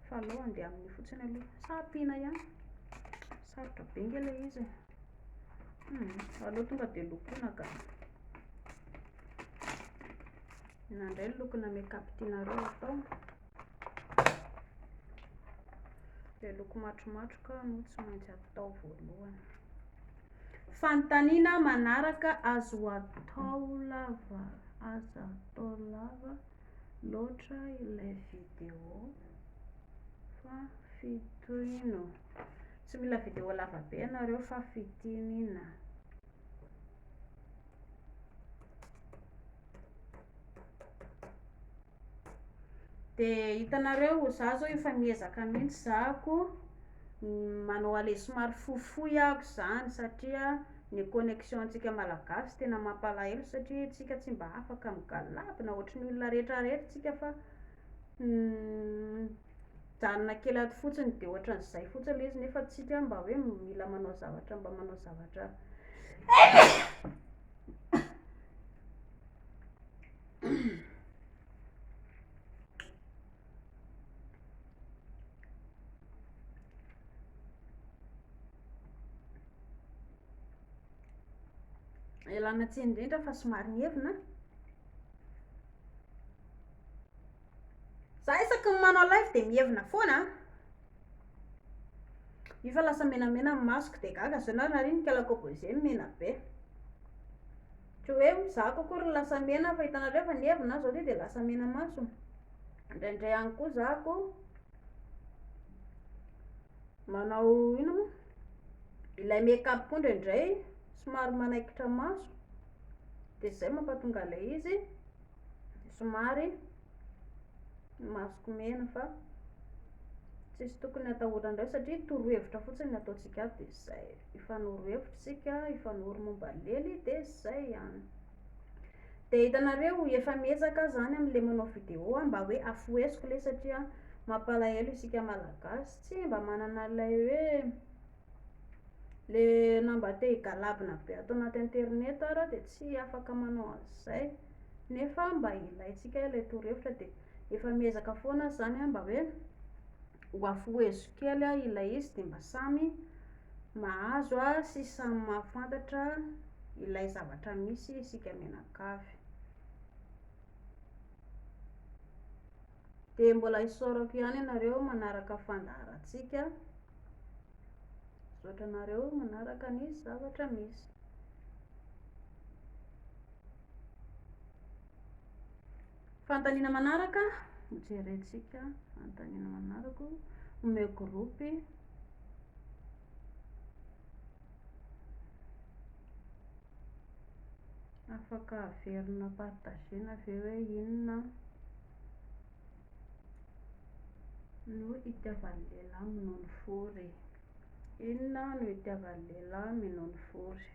A: Fa aleo handeha amin'io fotsiny aloha. Sa ampiana ihany? Sarotra be nge ilay izy e. Aleo tonga dia lokoina ka. Inona indray ny lokona make-up tianareo atao? Ilay loko matromatroka no tsy maintsy atao voalohany. Fanontaniana manaraka azo atao lava aza atao lava loatra ilay vidéo fa fitohino. Tsy mila vidéo lava be ianareo fa fitinina. Dia hitanareo, za zao efa miezaka mihitsy za ko manao aller somary fohifohy ahako zany satria ny connexion antsika malagasy tena mampalahelo satria tsika tsy mba afaka migalabona ohatry ny olona rehetra rehetra tsika fa mijanona kely ato fotsiny dia ohatran'izay fotsiny ilay izy nefa tsika mba hoe mila manao zavatra mba manao zavatra Ialana tsiny indrindra fa somary mievina. Za isaky ny manao live dia mievina foana. Io fa lasa menamena ny masoko dia gaga zao nareo nariany kala composé mena be. Tsy hoe mizaka akory ny lasa mena fa hitanareo fa ny hevina zao ty dia lasa mena maso. Indraindray ihany koa zako manao inona moa? Ilay make up koa indraindray somary manaikitra maso, dia izay mampatonga an'ilay izy somary ny masoko mena fa tsisy tokony hatahoranareo satria torohevitra fotsiny no ataontsika ato dia izay, hifanoro hevitra isika, hifanoro momba ny lely dia izay ihany. Dia hitanareo efa miezaka aho izany amin'ilay manao vidéo mba hoe afoheziko ilay satria mampalahelo isika malagasy tsy mba manana ilay hoe le na mba te higalabona be ato anaty internet ary aho dia tsy afaka manao an'izay nefa mba ilaintsika ilay torohevitra dia efa miezaka foana aho izany mba hoe ho afoheziko kely ilay izy dia mba samy mahazo sy samy mahafantatra ilay zavatra misy isika mianakavy. Dia mbola isaorako ihany ianareo manaraka fandaharantsika. Misaotra anareo manaraka ny zavatra misy. Fanontaniana manaraka, hojerentsika fanontaniana manaraka, omeo groupe. Afaka averina partager-na ve hoe inona no itiavan'ny lehilahy minono fory? Inona no itiavan'ny lehilahy minono fory?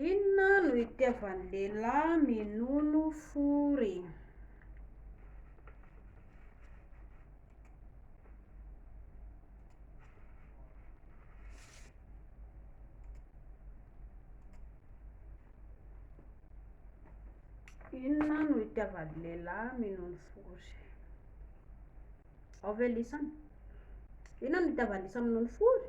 A: Inona no itiavan'ny lehilahy minono fory? Inona no itiavan'ny lehilahy minono fory? Ao ve lisany? Inona no itiavan'ny lisany minono fory?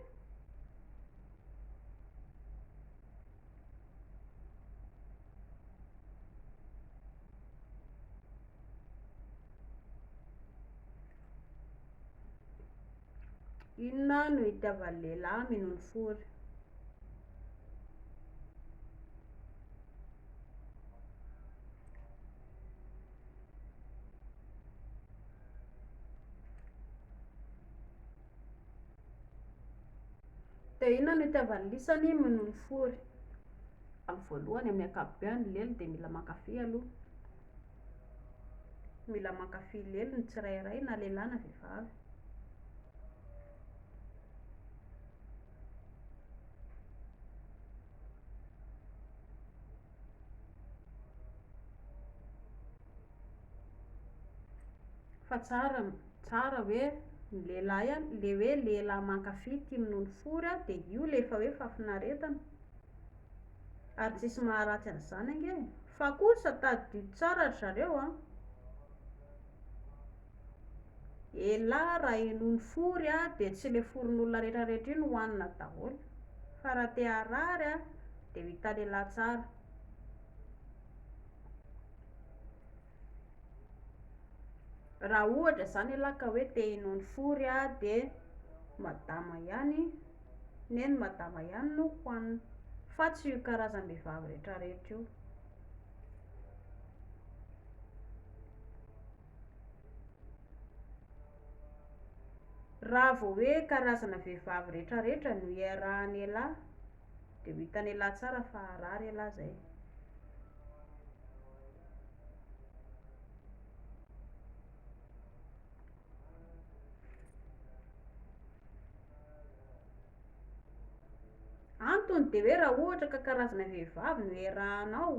A: Inona no itiavan'ny lehilahy minono fory? Dia inona no itiavan'ny lisany minono fory? Amin'ny voalohany, amin'ny ankapobeny, ny lelo dia mila mankafy aloha. Mila mankafy lelo ny tsirairay na lehilahy na vehivavy. Fa tsara, tsara hoe ny lehilahy ihany, le hoe lehilahy mankafy tia minono fory dia io le efa hoe fahafinaretana. Ary tsisy maharatsy an'izany ange e. Fa kosa tadidio tsara ry zareo an. Elah raha henoiny fory a dia tsy le forin'olona rehetra rehetra io no hohanina daholo. Fa raha te harary a dia ho hitan'elah tsara. Raha ohatra izany elah ka hoe te hinono fory a dia madama ihany, neny madama ihany no hohanina fa tsy io karazam-behivavy rehetra rehetra io. Raha vao hoe karazana vehivavy rehetra rehetra no iarahan'elah dia ho hitan'elah tsara fa harary elah zay. Antony dia hoe raha ohatra ka karazana vehivavy no iarahanao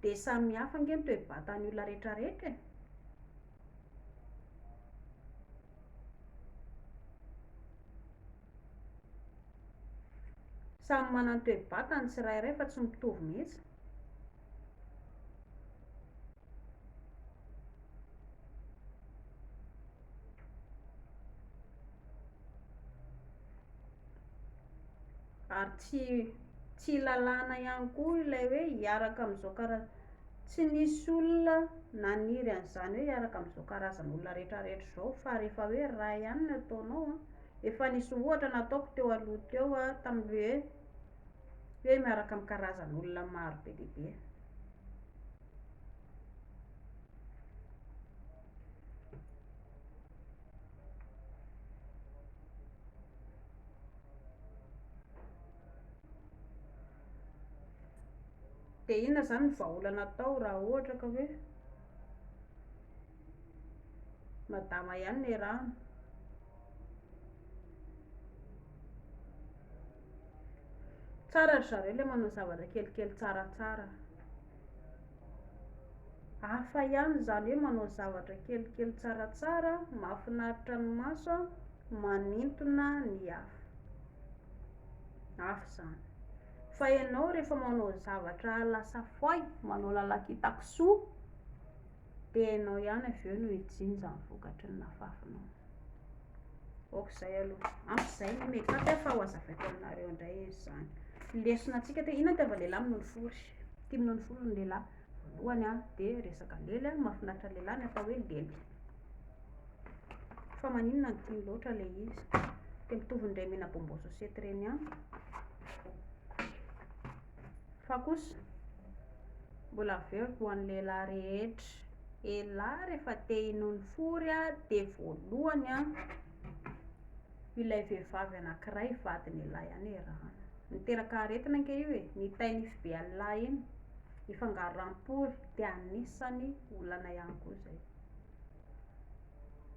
A: dia samy hafa ange ny toe-batan'ny olona rehetra rehetra e. Samy manana ny toe-batany ny tsirairay fa tsy mitovy mihitsy. Ary tsy tsy lalàna ihany koa ilay hoe hiaraka amin'izao kara- tsy nisy olona naniry an'izany hoe hiaraka amin'izao karazan'olona rehetra rehetra izao fa rehefa hoe ray ihany no ataonao an, efa nisy ohatra nataoko teo aloha teo an, tamin'ilay hoe hoe miaraka amin'ny karazan'olona maro be dia be. Dia inona izany ny vahaolana atao raha ohatra ka hoe madama ihany no iarahana? Tsara ry zareo ilay manao zavatra kelikely tsaratsara. Hafa ihany izany hoe manao zavatra kelikely tsaratsara, mahafinaritra ny maso, manintona ny hafa. Hafa izany. Fa ianao rehefa manao zavatra lasa foay, manao lalan-kitakisoa, dia ianao ihany avy eo no hijinja ny vokatry ny nafafinao. Ok izay aloha. Ampy izay ny make up fa ho azavaiko aminareo indray izy izany. Lesona antsika te inona ny itiavan'ny lehilahy minono fory? Tia minono fory ny lehilahy. Voalohany a, dia resaka lely a, mahafinaritra ny lehilahy ny atao hoe lely. Fa maninona no tiany loatra ilay izy? Dia mitovy ny mena bonbon sosety ireny ihany. Fa kosa, mbola averiko ho an'ny lehilahy rehetra, elah rehefa te hinono fory dia voalohany an, ilay vehivavy anankiray vadin'elah ihany iarahana. Miteraka aretina ange io e, ny tay nify be an'lah iny, mifangaro ranom-pory dia anisany olana ihany koa izay.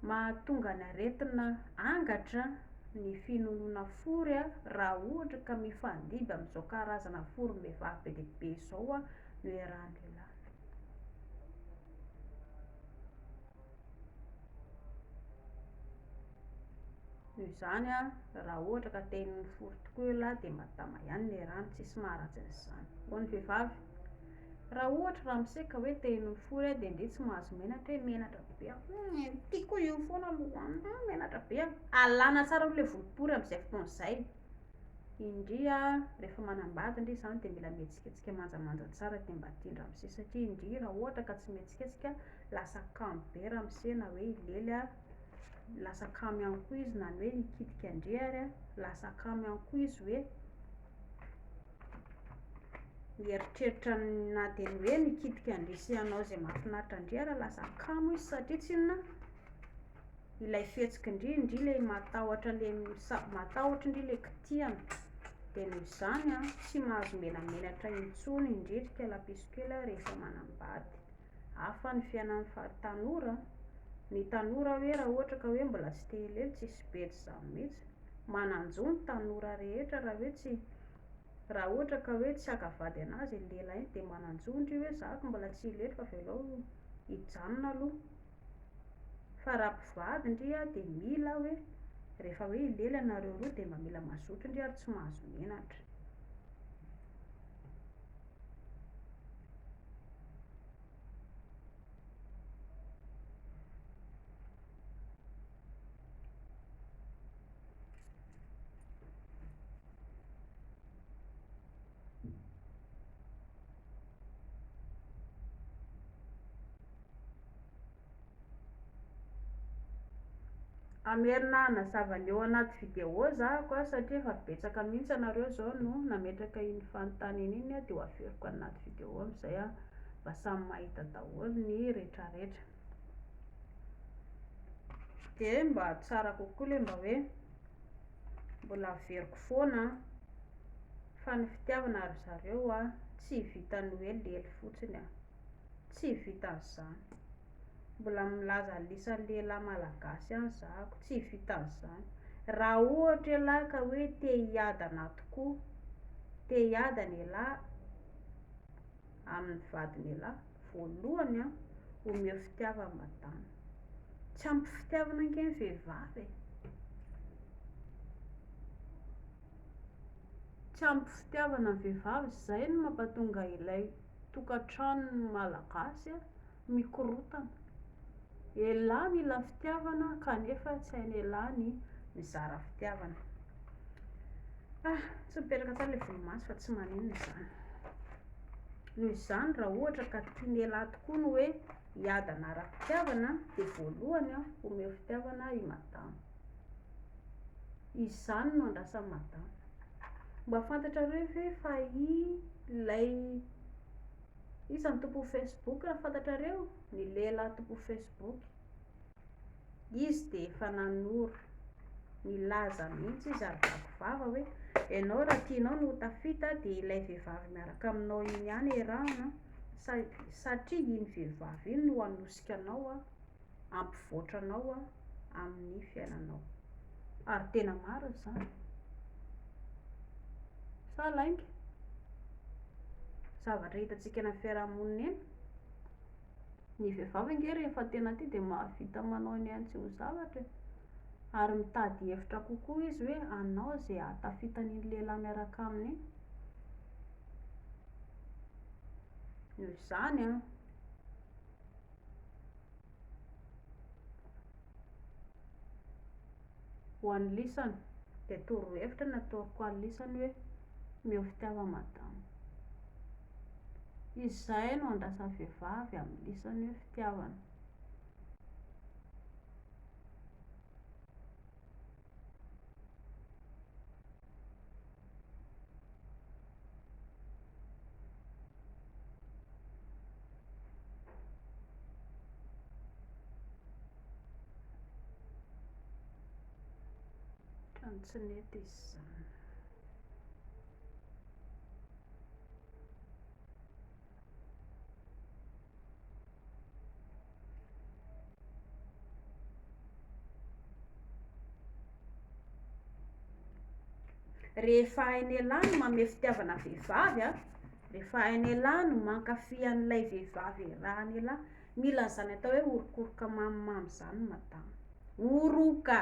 A: Mahatonga ny aretina angatra ny finonoana fory raha ohatra ka mifandimby amin'izao karazana forim-behivavy be dia be izao no iarahan'ny lehilahy. Noho izany, raha ohatra ka te hinono fory tokoa ialahy dia madama ihany ny iarahana, tsisy maharatsy an'izany. Ho an'ny vehivavy, raha ohatra ramose ka hoe te hinono fory aho dia ndry tsy mahazo menatra hoe menatra be aho, hum tiako io foana aloha an, menatra be aho. Alana tsara aloha ilay volom-pory amin'izay fotoana izay. Indry rehefa manambady ndry izany dia mila mihetsiketsika manjamanja tsara dia mba tian-dramose satria indry raha ohatra ka tsy mihetsiketsika lasa kamo be ramose na hoe hilely lasa kamo ihany koa izy na ny hoe hikitika an-dry ary an, lasa kamo ihany koa izy hoe mieritreritra na dia ny hoe mikitika an-dry sy hanao izay mahafinaritra an-dry ary lasa kamo izy satria tsinona ilay fihetsiky ndry, ndry ilay matahotra ilay matahotra ndry ilay kitihana dia noho izany an, tsy mahazo menamenatra intsony ndry ry kalapiso kely rehefa manambady. Hafa ny fiainan'ny tanora, ny tanora hoe raha ohatra ka hoe mbola tsy te hilely tsisy bedy izany mihitsy, manan-jo ny tanora rehetra raha hoe tsy, raha ohatra ka hoe tsy haka vady an'azy iny lehilahy iny dia manan-jo ndry hoe za mbola tsy hilely fa avelao hijanona aloha, fa raha mpivady ndry dia mila hoe rehefa hoe hilely ianareo roa dia mba mila mazoto ndry ary tsy mahazo menatra. Hamerina hanazava ny eo anaty vidéo zahako a, satria efa betsaka mihitsy ianareo izao no nametraka iny fanontaniana iny dia ho averiko anaty vidéo amin'izay aho mba samy mahita daholo ny retraretra. Dia mba tsara kokoa ilay mba hoe mbola averiko foana fa ny fitiavana ry zareo a tsy vitan'ny hoe lely fotsiny a, tsy vitan'izany. Mbola milaza anisan'ny lehilahy malagasy ihany zahako, tsy vitan'izany. Raha ohatra ialahy ka hoe te hiadana tokoa, te hiadana ialahy amin'ny vadin'ialahy, voalohany an, omeo fitiavana madama. Tsy ampy fitiavana ange ny vehivavy e. Tsy ampy fitiavana ny vehivavy, izay no mampatonga ilay tokantranon'ny malagasy mikorontana. Elah mila fitiavana kanefa tsy hain'elah ny mizara fitiavana. Ah, tsy mipetraka tsara ilay volomaso fa tsy maninona izany. Noho izany raha ohatra ka tian'elah tokoa ny hoe hiadana ara-pitiavana dia voalohany omeo fitiavana i madama. Izany no andrasan'i madama. Mba fantatrareo ve fa ilay Iza no tompon'ny Facebook raha fantatrareo? Ny lehilahy tompon'ny Facebook. Izy dia efa nanoro, nilaza mihitsy izy ary vaky vava hoe Ianao raha tianao ny ho tafita dia ilay vehivavy miaraka aminao iny ihany iarahana satria iny vehivavy iny no hanosika anao hampivoatra anao amin'ny fiainanao. Ary tena marina izany. Sa lainga? Zavatra hitantsika eny amin'ny fiarahamonina eny. Ny vehivavy ange rehefa tena tia dia mahavita manao ny ainy tsy ho zavatra e. Ary mitady hevitra kokoa izy hoe hanao izay hahatafita an'iny lehilahy miaraka aminy iny. Noho izany an, ho an'ny lisany dia torohevitra no atoroko an'ny lisany hoe omeo fitiavana madama. Izay no andrasan'ny vehivavy amin'ny lisany hoe fitiavana. Ohatran'ny tsy nety izy izany. Rehefa hain'ialahy ny mamehy fitiavana vehivavy a, rehefa hain'ialahy ny mankafy an'ilay vehivavy iarahan'ialahy, mila an'izany atao hoe orokoroka mamimamy izany madama. Oroka!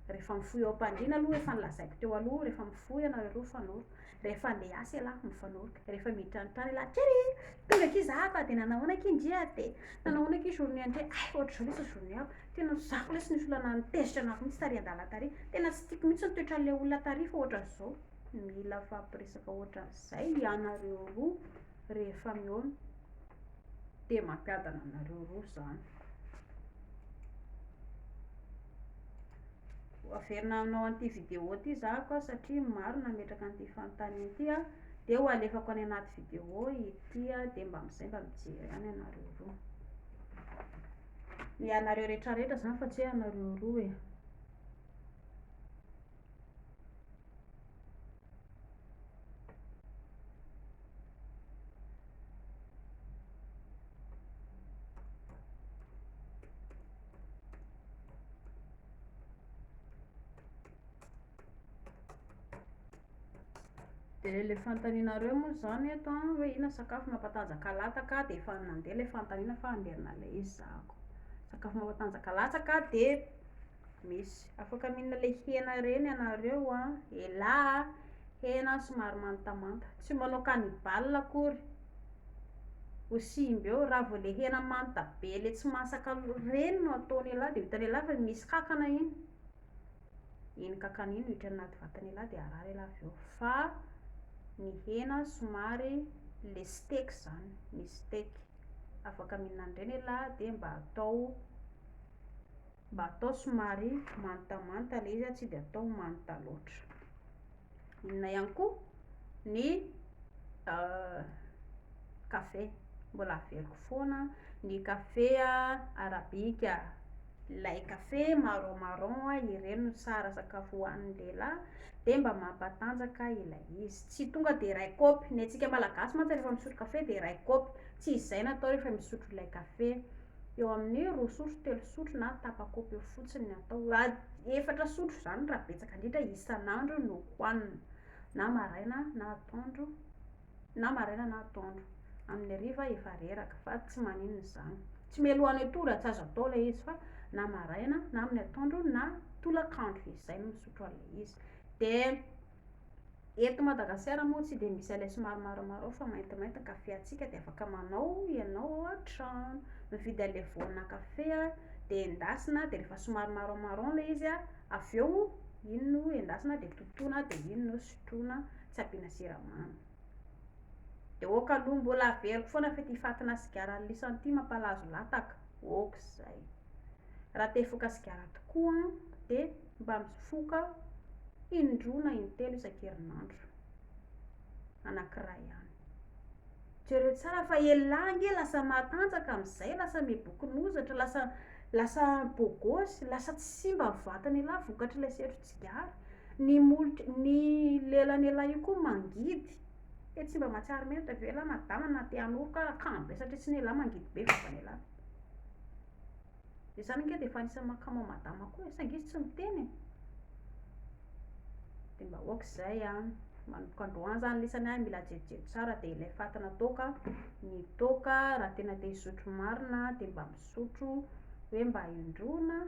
A: Rehefa mifoha eo am-pandriana aloha efa nolazaiko teo aloha, rehefa mifoha ianareo roa mifanoroka. Rehefa handeha hiasa ialahy, mifanoroka. Rehefa miditra ny trano ialahy, tchiri! Tonga akia za fa dia nanao ahoana akia ndry a? Dia nanao ahoana akia journée ndry? Hay, ohatr'izao lesy ny journée ako. Tena zako lesy nisy olona nitezitra anah mihitsy tary an-dalana tary. Tena tsy tiako mihitsy ny toetran'ilay olona tary fa ohatran'izao. Mila mifampiresaka ohatran'izay ianareo roa rehefa mihaona. Dia mampiadana anareo roa izany. Averina hanao an'ity vidéo ity zahako a, satria maro nametraka an'ity fanontaniana ity a, dia ho alefako any anaty vidéo ity a, dia mba amin'izay mba mijery ihany ianareo roa. Ianareo rehetrarehetra izany fa tsy hoe ianareo roa e. Dia ilay fanontanianareo moa izany eto an, hoe inona sakafo mampatanjaka lataka dia efa nandeha ilay fanontaniana fa hamerina ilay izy zahako. Sakafo mampatanjaka latsaka dia misy afaka mihinana ilay hena ireny ianareo an, elah a, hena somary mantamanta, tsy manao cannibale akory. Ho simba eo, raha vao le hena manta be le tsy masaka ireny no ataon'ialahy dia ho hitan'ialahy fa misy kankana iny, iny kankana iny miditra anaty vatan'ialahy dia harary ialahy avy eo, fa ny hena somary le steak izany, ny steak, afaka mihinana an'ireny ialahy dia mba atao mba atao somary mantamanta ilay izy tsy dia atao manta loatra. Inona ihany koa ny kafe, mbola averiko foana ny kafe arabika, ilay kafe marron marron ireny no tsara sakafo hohanin'ny lehilahy dia mba mampatanjaka ilay izy, tsy tonga dia iray kaopy, ny antsika malagasy mantsy rehefa misotro kafe dia iray kaopy, tsy izay no atao rehefa misotro ilay kafe, eo amin'ny roa sotro, telo sotro na tapa-kaopy eo fotsiny no atao. Efatra sotro izany raha betsaka indrindra isan'andro no hohanina, na maraina na atoandro, na maraina na atoandro. Amin'ny hariva efa reraka fa tsy maninona izany. Tsy mialohan'ny hatory tsy azo atao ilay izy fa na maraina na amin'ny atoandro na tolakandro, izay no misotro an'ilay izy. Dia Eto Madagasikara moa tsy dia misy an'ilay somary marron fa maintimainty ny kafe antsika dia afaka manao ianao ao an-trano. Mividy an'ilay voana kafe dia endasina dia rehefa somary marron marron ilay izy avy eo iny no endasina dia totoina dia iny no sotroina tsy ampiana siramamy. Dia ok aloha mbola averiko foana fa ity fatina sigara an'lisany ity mampalazo lataka. Ok izay. Raha te hifoka sigara tokoa dia mba mifoka indroa na intelo isan-kerinandro. Anankiray ihany. Jereo tsara fa elah ange lasa matanjaka amin'izay, lasa mibokin'ozatra, lasa lasa bôgôsy, lasa tsy simba ny vatan'elah vokatr'ilay setro-tsigara. Ny molotr, ny lelan'ialahy io koa mangidy. Dia tsy mba mahatsiaro menatra ve ialahy madama na te hanoroka ara kamo be satria tsy ialahy mangidy be vavan'ialahy. Izany ange dia efa anisan'ny mahakamo an'i madama koa e, saingy izy tsy miteny e. Dia mba ok izay an. Manomboka androany izany lisany an, mila jejero tsara dia ilay fatina toaka, ny toaka raha tena te hisotro marina dia mba misotro hoe mba indroa na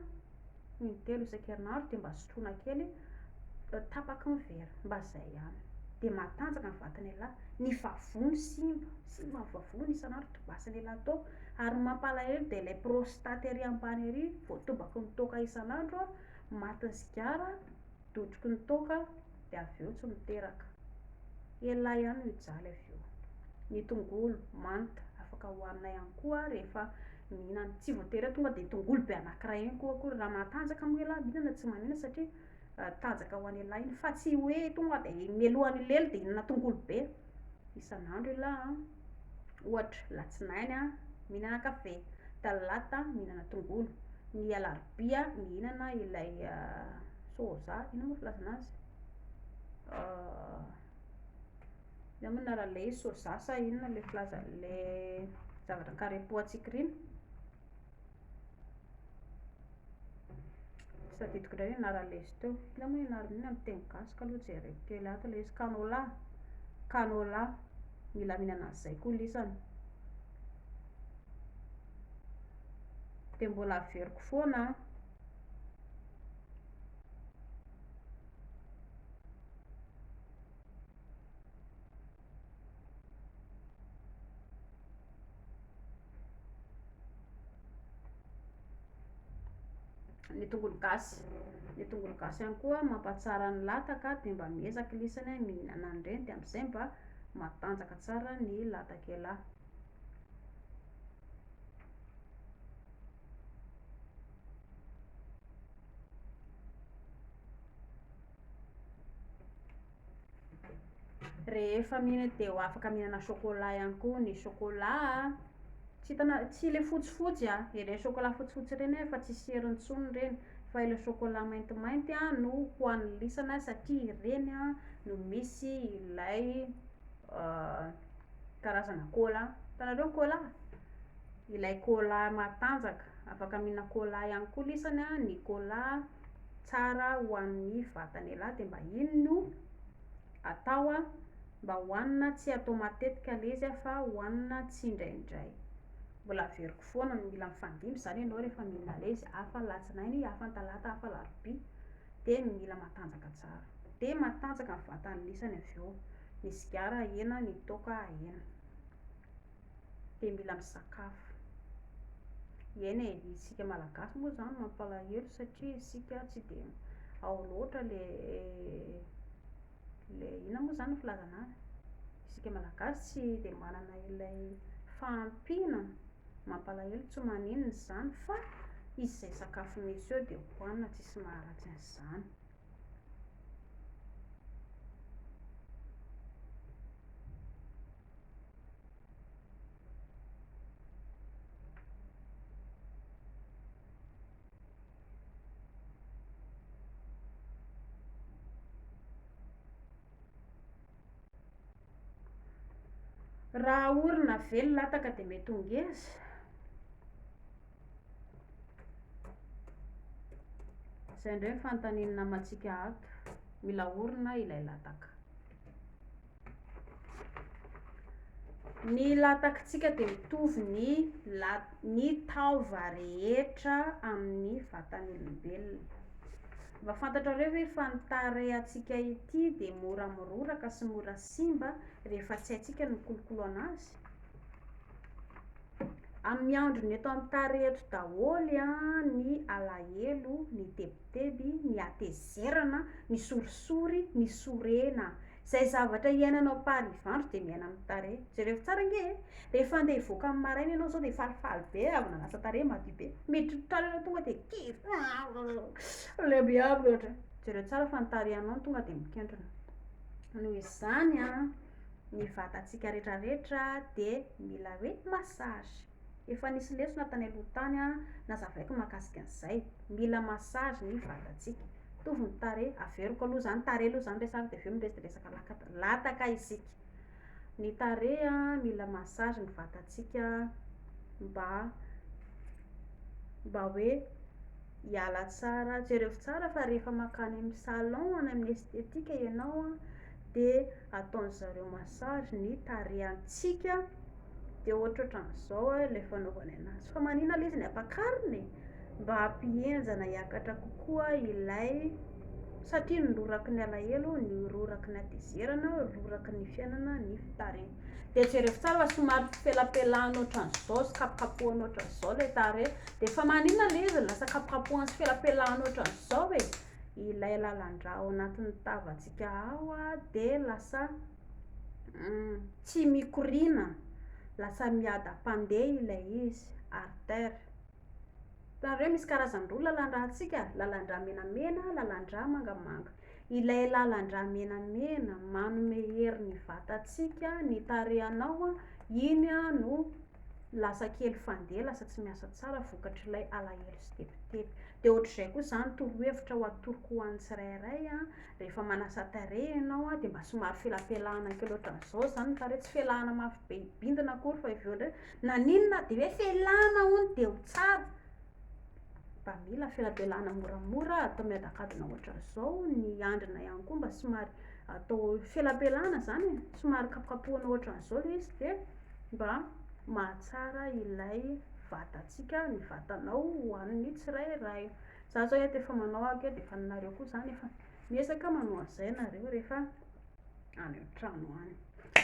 A: intelo isan-kerinandro dia mba sotroina kely tapaky ny vera, mba izay ihany. Dia matanjaka ny vatan'ialahy. Ny vavony simba, simba ny vavony isan'andro tobasan'ialahy toaka. Ary ny mampalahelo dia ilay prostate ery ambany ery voatobaky ny toaka isan'andro, matin'ny sigara, dodroky ny toaka dia avy eo tsy miteraka. Elah ihany no hijaly avy eo. Ny tongolo manta afaka hohanina ihany koa rehefa mihinana. Tsy voatery hoe tonga dia tongolo be anankiray iny koa akory. Raha mahatanjaka moa elah mihinana tsy maninona satria tanjaka ho an'ialahy iny fa tsy hoe tonga dia mialohan'ny hilely dia hihinana tongolo be isan'andro elah an. Ohatra, latsinainy an, mihinana kafe, talata mihinana tongolo, ny alarobia mihinana ilay soja, inona moa filazana azy? Inona moa ny anaran'ilay izy, soja sa inona ilay filazan'ilay zavatra karepohantsika ireny? Tsy tadidiko indray ny anaran'ilay izy teo. Inona moa ny anaran'iny amin'ny teny gasy ka aloha jereko kely ato ilay izy. Canola, canola. Mila mihinana an'izay koa lisany. Dia mbola averiko foana an. Ny tongolo gasy, ny tongolo gasy ihany koa mampatsara ny lataka dia mba miezaka lisany mihinana an'ireny dia amin'izay mba matanjaka tsara ny latak'ialahy. Rehefa mihinana dia ho afaka mihinana chocolat ihany koa, ny chocolat tsy hitana tsy ilay fotsifotsy a, ireny chocolat fotsifotsy ireny efa tsisy heriny intsony ireny fa ilay chocolat maintimainty no hohanin'ny lisana satria ireny no misy ilay karazana cola, hitanareo ny cola? Ilay cola matanjaka, afaka mihinana cola ihany koa lisany a, ny cola tsara ho an'ny vatan'ialahy dia mba iny no atao mba hohanina tsy atao matetika ilay izy fa hohanina tsindraindray. Mbola averiko foana, mila mifandimby izany ianao rehefa mihinana ilay izy, hafa ny alatsinainy, hafa ny talata, hafa alarobia, dia mila matanjaka tsara. Dia matanjaka ny vatan'ny lisany avy eo. Ny sigara ahena, ny toaka ahena. Dia mila misakafo. Eny e, isika malagasy moa izany mampalahelo satria isika tsy dia ao loatra le le inona moa izany ny filazana azy? Isika malagasy tsy dia manana ilay fahampiana, mampalahelo tsy maninona izany fa izay sakafo misy eo dia hohanina tsisy maharatsy an'izany. Raha orona ve ny lataka dia mety ho ngeza? Izay indray ny fanontanian'ny namantsika ato. Mila orona ilay lataka. Ny latakitsika dia mitovy ny la- ny taova rehetra amin'ny vatan'olombelona. Mba fantatrareo ve fa ny tarehantsika ity dia mora miroraka sy mora simba rehefa tsy haintsika ny mikolokolo an'azy? Amin'ny androny eto amin'ny tarehy eto daholo ny alahelo, ny tebiteby, ny hatezerana, ny sorisory, ny sorena. Izay zavatra iainanao par ivandro dia miaina amin'ny tarehy. Jerevo tsara ange e! Rehefa andeha hivoaka amin'ny maraina ianao izao dia falifaly be, avy nanasa tarehy madio be. Miditra ny trano ianao tonga dia kivy, lehibe aby loatra. Jereo tsara fa ny tarehinao no tonga dia mikentrona. Noho izany an, ny vatantsika rehetrarehetra dia mila hoe massage. Efa nisy lesona tany aloha tany nazavaiko mahakasika an'izay. Mila massage ny vatantsika. Mitovy ny tarehy, averiko aloha izany, tarehy aloha izany resahako dia avy eo miresadresaka lataka isika. Ny tarehy an, mila massage ny vatantsika mba mba hoe hiala tsara. Jereo tsara fa rehefa mankany amin'ny salon, any amin'ny esthétique ianao an, dia ataon'zareo massage ny tarehantsika, dia ohatrohatran'izao ilay fanaovany anazy. Fa maninona ilay izy no ampakarina e? Mba hampihenjana hiakatra kokoa ilay, satria ny roraky ny alahelo, ny roraky ny hatezerana, roraky ny fiainana ny tarehy. Dia jereo tsara fa somary felapelahana ohatran'izao sy kapokapohana ohatran'izao ilay tarehy. Dia fa maninona ilay izy no lasa kapokapohana sy felapelahana ohatran'izao e? Ilay lalan-drà ao anatin'ny tavantsika ao dia lasa tsy mikoriana, lasa miadam-pandeha ilay izy, artère. Hitanareo misy karazany roa lalan-dràntsika, lalan-drà menamena, lalan-drà mangamanga. Ilay lalan-drà menamena manome hery ny vatantsika, ny tarehinao, iny no lasa kely fandeha, lasa tsy miasa tsara vokatr'ilay alahelo sy tebiteby. Dia ohatr'izay koa izany torohevitra ho atoroko ho an'ny tsirairay, rehefa manasa tarehy ianao dia mba somary felapelahana kely ohatran'izao izany ny tarehy, tsy felahana mafy be hibindina akory fa avy eo indray naninona dia hoe felahana hono dia ho tsara. Mba mila felapelahana moramora atao miadakadona ohatran'izao, ny andrina ihany koa mba somary atao felapelahana izany e, somary kapokapohana ohatran'izao ilay izy dia mba mahatsara ilay vatantsika, ny vatanao ho an'ny tsirairay. Za zao eto efa manao aho dia efa nareo koa izany efa miezaka manao an'izay nareo rehefa any an-trano any.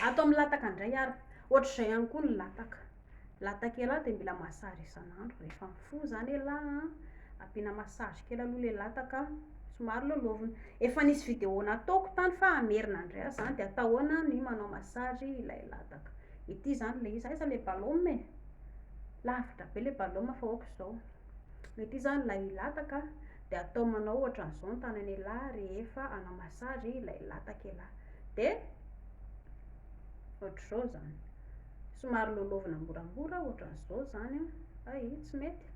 A: Ato amin'ny lataka indray ary, ohatr'izay ihany koa ny lataka. Lataka elah dia mila massage isan'andro, rehefa mifoha izany elah an, ampiana massage kely aloha ilay lataka, somary lalaovina. Efa nisy vidéo nataoko tany fa hamerina indray aho izany dia atao ahoana ny manao massage ilay lataka. Ity izany ilay izy, aiza ilay ballon e? Lavitra be ilay ballon fa aoka izao. Ity izany ilay lataka dia atao manao ohatran'izao ny tanan'ialahy rehefa hanao massage ilay lataka ialahy. Dia ohatr'izao izany. Somary lalaovina moramora ohatran'izao izany an. Hay, tsy mety.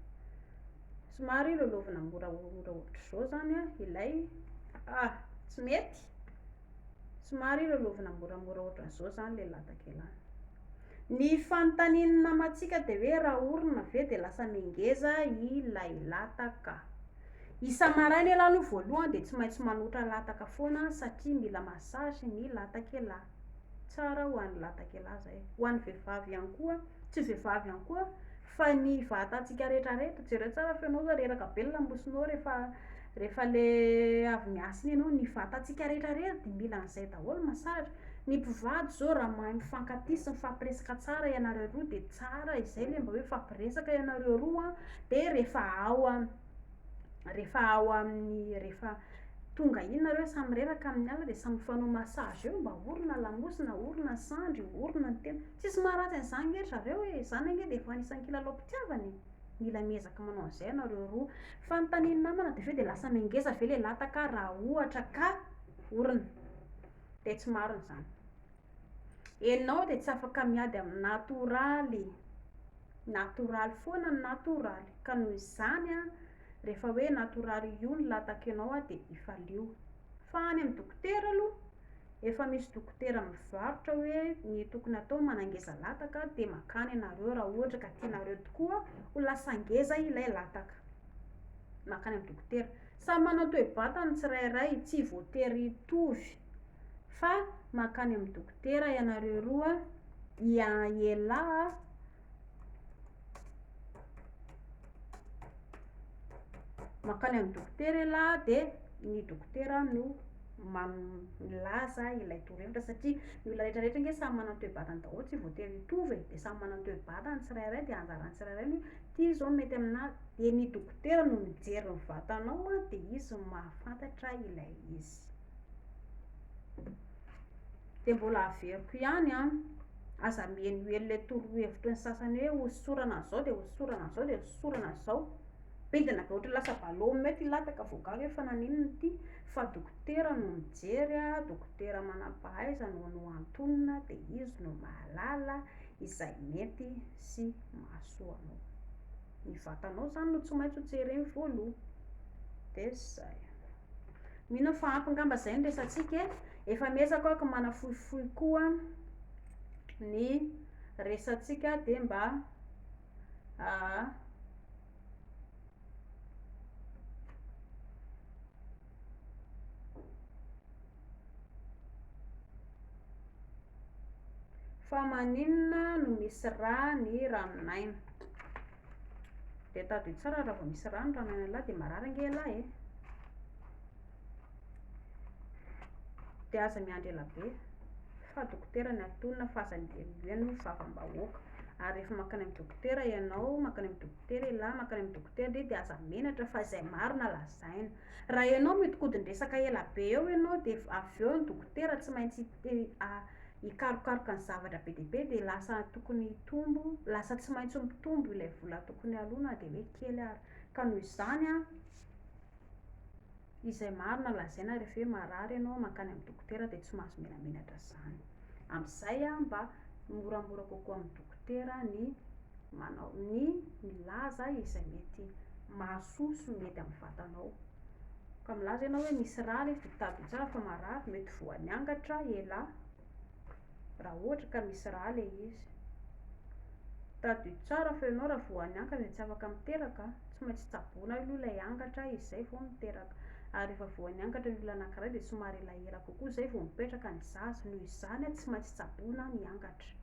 A: Somary lalaovina moramora ohatr'izao izany an ilay, ah, tsy mety. Somary lalaovina moramora ohatran'izao izany ilay lataka ialahy. Ny fanontanian'ny namantsika dia hoe raha orona ve dia lasa mihengeza ilay lataka. Isa-maraina ialahy aloha voalohany dia tsy maintsy manotra lataka foana satria mila massage ny lataka ialahy. Tsara ho an'ny lataka ialahy izay. Ho an'ny vehivavy ihany koa, tsy vehivavy ihany koa fa ny vatantsika rehetra rehetra, jereo tsara fa ianao zao reraka be ny lamosinao rehefa rehefa le avy miasa iny ianao, ny vatantsika rehetra rehetra dia mila an'izay daholo massage. Ny mpivady zao raha mahay mifankatia sy mifampiresaka tsara ianareo roa dia tsara izay le mba hoe mifampiresaka ianareo roa an, dia rehefa ao am- rehefa ao amin'ny rehefa tonga iny nareo samy reraka amin'ny alina dia samy mifanao massage eo mba orona lamosina, orona sandry, orona ny tena. Tsisy maharatsy an'izany ange ry zareo e! Izany ange dia efa anisan'ny kilalaom-pitiavana e! Mila miezaka manao an'izay ianareo roa. Fanontanian'ny namana dia avy eo dia lasa mihangeza ve ilay lataka raha ohatra ka orona? Dia tsy marina izany. Enao dia tsy afaka miady amin'ny natoraly. Natoraly foana ny natoraly. Ka noho izany an, rehefa hoe natoraly io ny lataka enao dia ifalio. Fa any amin'ny dokotera aloha, efa misy dokotera mivarotra hoe ny tokony atao manangeza lataka dia mankany ianareo raha ohatra ka tianareo tokoa ho lasa ngeza ilay lataka. Mankany amin'ny dokotera. Samy manao toe-batany ny tsirairay, tsy voatery hitovy fa mankany amin'ny dokotera ianareo roa, ialahy Mankany amin'ny dokotera ialahy dia ny dokotera no milaza ilay torohevitra satria ny olona rehetra rehetra ange samy manana ny toe-batany daholo tsy voatery hitovy e, dia samy manana ny toe-batany tsirairay dia anjaran'ny tsirairay ny hoe ity izao mety aminà, dia ny dokotera no mijery ny vatanao an, dia izy no mahafantatra ilay izy. Dia mbola averiko ihany an, aza mihainoheno ilay torohevitry ny sasany hoe hosorana an'izao dia hosorana an'izao dia hosorana an'izao. Bidina be ohatran'ny lasa ballon mety hilataka vao gaga hoe fa naninona ity, fa dokotera no mijery an, dokotera manam-pahaizana no antonona dia izy no mahalala izay mety sy mahasoa anao. Ny vatanao izany no tsy maintsy ho jereny voaloha. Dia izay. Mino aho fa ampy angamba izay ny resatsika e. Efa miezaka aho ka manafohifohy koa ny resatsika dia mba Fa maninona no misy rà ny ranon'aina? Dia tadidio tsara raha vao misy rà ny ranon'ainan'lah dia marary ange elah e! Dia aza miandry ela be fa dokotera ny antonona fa aza mihaino vavam-bahoaka. Ary rehefa mankany amin'ny dokotera ianao, mankany amin'ny dokotera elah, mankany amin'ny dokotera ndry dia aza menatra fa izay marina lazaina. Raha ianao mihodinkodin-dresaka ela be eo ianao dia avy eo ny dokotera tsy maintsy hikarokaroka ny zavatra be dia be dia lasa tokony hitombo, lasa tsy maintsy mitombo ilay vola tokony haloa na dia hoe kely ary. Ka noho izany an, izay marina lazaina rehefa hoe marary ianao mankany amin'ny dokotera dia tsy mahazo menamenatra izany. Amin'izay an mba moramora kokoa amin'ny dokotera ny manao ny milaza izay mety mahasoa sy mety amin'ny vatanao. Ka milaza ianao hoe misy rà ilay izy dia tadidio tsara fa marary, mety voan'ny angatra elah raha ohatra ka misy rà ilay izy. Tadidio tsara fa ianao raha voan'ny angatra dia tsy afaka miteraka, tsy maintsy tsaboina aloha ilay angatra izay vao miteraka. Ary rehefa voan'ny angatra ny olona anankiray dia somary elaela kokoa izay vao mipetraka ny zaza, noho izany tsy maintsy tsaboina ny angatra.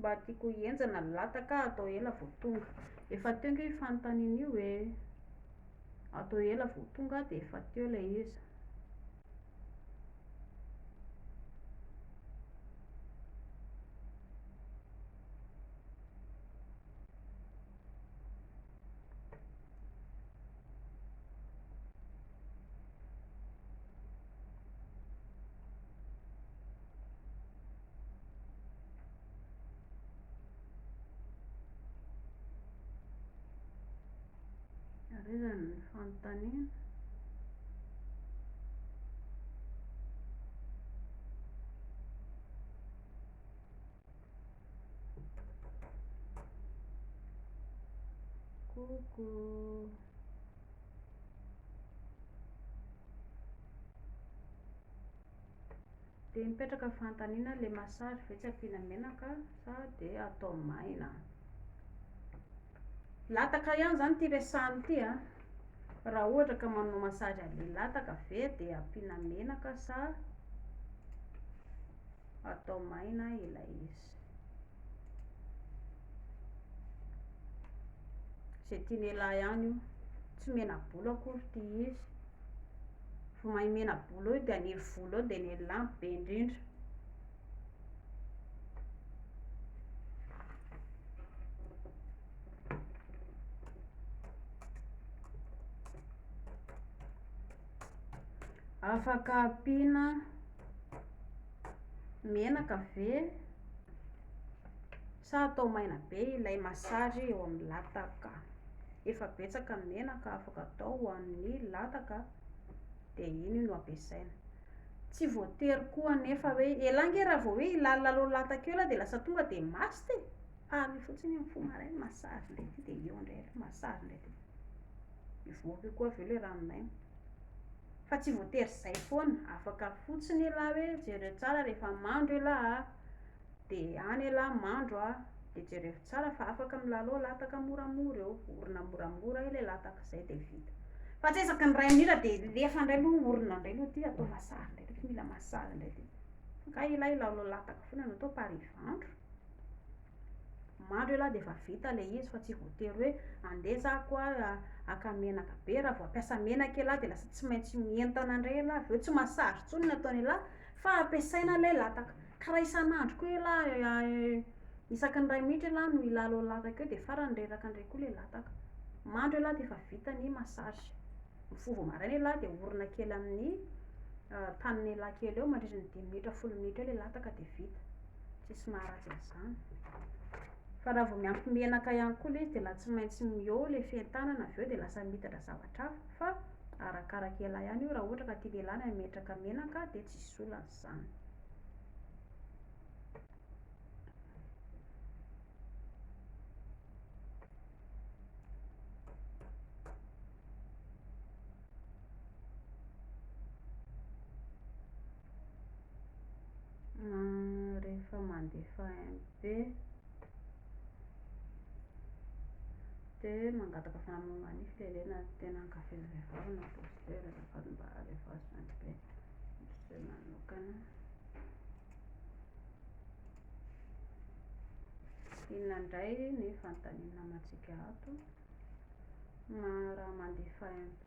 A: Mba tiako henjana ny lataka atao ela vao tonga. Efa teo ange io fanontaniana io e. Atao ela vao tonga dia efa teo ilay izy. Ary iza ny fanontaniana? Coucou. Dia mipetraka ny fanontaniana le massage ve tsy ampiana menaka sa dia atao maina? Lataka ihany izany ity resahana ity a. Raha ohatra ka manao massage an'ilay lataka ve dia ampiana menaka sa atao maina ilay izy. Izay tian'elah ihany io. Tsy mena-bolo akory ity izy. Vao mahay mena-bolo eo dia haniry volo eo dia ny elah be indrindra. Afaka ampiana menaka ve sa atao maina be ilay massage eo amin'ny lataka? Efa betsaka ny menaka afaka atao ho an'ny lataka dia iny no ampiasaina. Tsy voatery koa anefa hoe, elah ange raha vao hoe hilalao lataka eo elah dia lasa tonga dia masta e! Fa fotsiny hoe mifoha maraina, massage indray ity dia eo indray aloha, massage indray ity. Mivoaka eo koa avy eo ilay ranon'aina. Fa tsy voatery izay foana, afaka fotsiny elah hoe jereo tsara rehefa mandro elah a, dia any elah mandro a, dia jereo tsara fa afaka milalao lataka moramora eo, orona moramora ilay lataka izay dia vita. Fa tsy isaky ny iray minitra dia alefa indray aloha orona indray aloha ity, atao massage indray ity, mila massage indray ity. Fa kay elah hilalao lataka foana no atao parivandro. Mandro elah dia efa vita ilay izy fa tsy voatery hoe andeha za koa haka menaka be, raha vao hampiasa menaka elah dia lasa tsy maintsy mientana indray elah avy eo, tsy massage intsony ny ataon'elah fa ampiasaina ilay lataka. Ka raha isan'andro koa elah isaky ny iray minitra elah no hilalao lataka eo dia farany reraka indray koa ilay lataka. Mandro elah dia efa vita ny massage. Mifoha vao maraina elah dia orona kely amin'ny tanin'elah kely eo mandritra ny dimy minitra folo minitra eo ilay lataka dia vita. Tsisy maharatsy an'izany. Fa raha vao miampy menaka ihany koa ilay izy dia la tsy maintsy mihoa ilay fientanana avy eo dia lasa miitatra zavatra hafa fa arakaraka elah ihany io raha ohatra ka tian'elah ny hametraka menaka dia tsisy olana izany. mandefa MP dia mangataka fanampiana ny filelena tena ankafizin'ny vehivavy na poster azafady mba alefaso MP miseho manokana. Inona indray ny fanontanian'ny namantsika ato? Raha mandefa MP.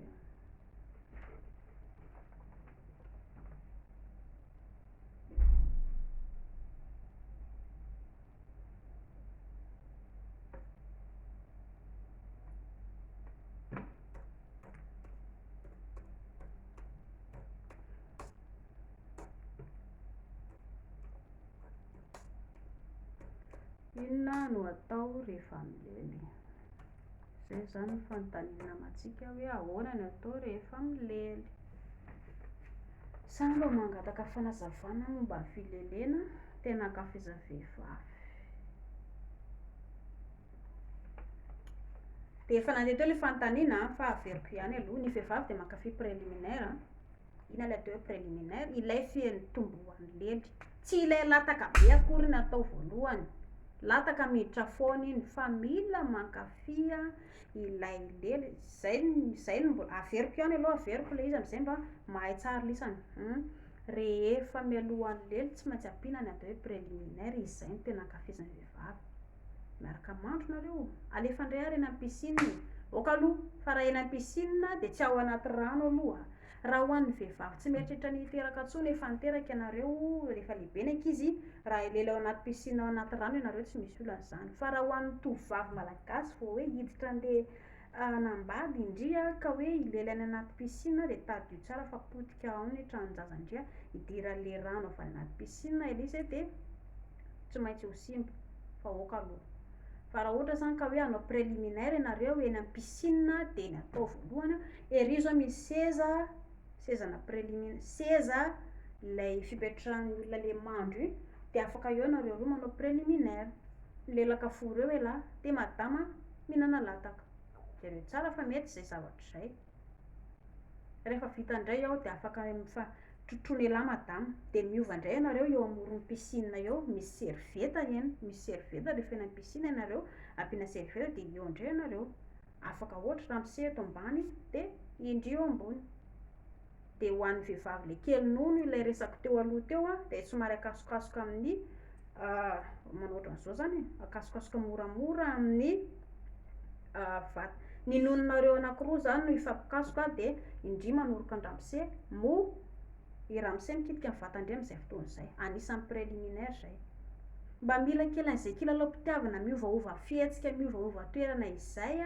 A: Inona no atao rehefa milely? Izay izany ny fanontaniana namantsika hoe ahoana no atao rehefa milely? Sa mba mangataka fanazavana momba ny filelena tena ankafizin'ny vehivavy? Dia efa nandeha teo ilay fanontaniana fa averiko ihany aloha. Ny vehivavy dia mankafy préliminaire. Inona ilay atao hoe préliminaire? Ilay fiantombohan'ny lely. Tsy ilay lataka be akory no atao voalohany. Lataka miditra foana iny fa mila mankafy ilay lely. Izay izay no mbola, averiko ihany aloha, averiko ilay izy amin'izay mba mahay tsara lisany. Rehefa mialohan'ny lely tsy maintsy ampiana ny atao hoe préliminaire, izay no tena ankafizin'ny vehivavy. Miaraka mandro nareo? Alefa indray ary eny amin'ny piscine e! Ok aloha, fa raha eny amin'ny piscine dia tsy ao anaty rano aloha. Raha ho an'ny vehivavy tsy mieritreritra ny hiteraka intsony, efa niteraka ianareo, efa lehibe ny ankizy, raha hilely ao anaty piscine ao anaty rano ianareo tsy misy olana izany. Fa raha ho an'ny tovovavy malagasy vao hoe hiditra andeha hanambady ndry ka hoe hilely any anaty piscine dia tadidio tsara fa potika ao ny tranon-jaza ndry, hidiran'ilay rano avy any anaty piscine ilay izy dia tsy maintsy ho simba fa ok aloha. Fa raha ohatra zany ka hoe hanao préliminaire ianareo eny amin'ny piscine dia ny atao voalohany, ery zao misy seza, sezana préliminaire, seza ilay fipetrahan'ny olona le mandro iny, dia afaka eo nareo roa manao préliminaire, milelaka four eo elah, dia madama mihinana lataka. Jereo tsara fa mety izay zavatra izay. Rehefa vita indray ao dia afaka mifa trotroin'elah madama, dia miova indray ianareo eo amoron'ny piscine eo, misy serviette eny, misy serviette rehefa eny amin'ny piscine ianareo, ampiana serviette dia eo indray ianareo, afaka ohatra ramose eto ambany dia indry eo ambony. Dia ho an'ny vehivavy ilay kely nono ilay resako teo aloha teo an, dia somary akasokasoka amin'ny manao ohatran'izao izany e, akasokasoka moramora amin'ny vat-, ny nononareo anankiroa izany no hifampikasoka dia indry manoroka an-dramose, moa i ramose mikitika ny vatan-dry amin'izay fotoana izay, anisan'ny préliminaire izay. Mba mila kely an'izay kilalaom-pitiavana miovaova fihetsika, miovaova toerana izay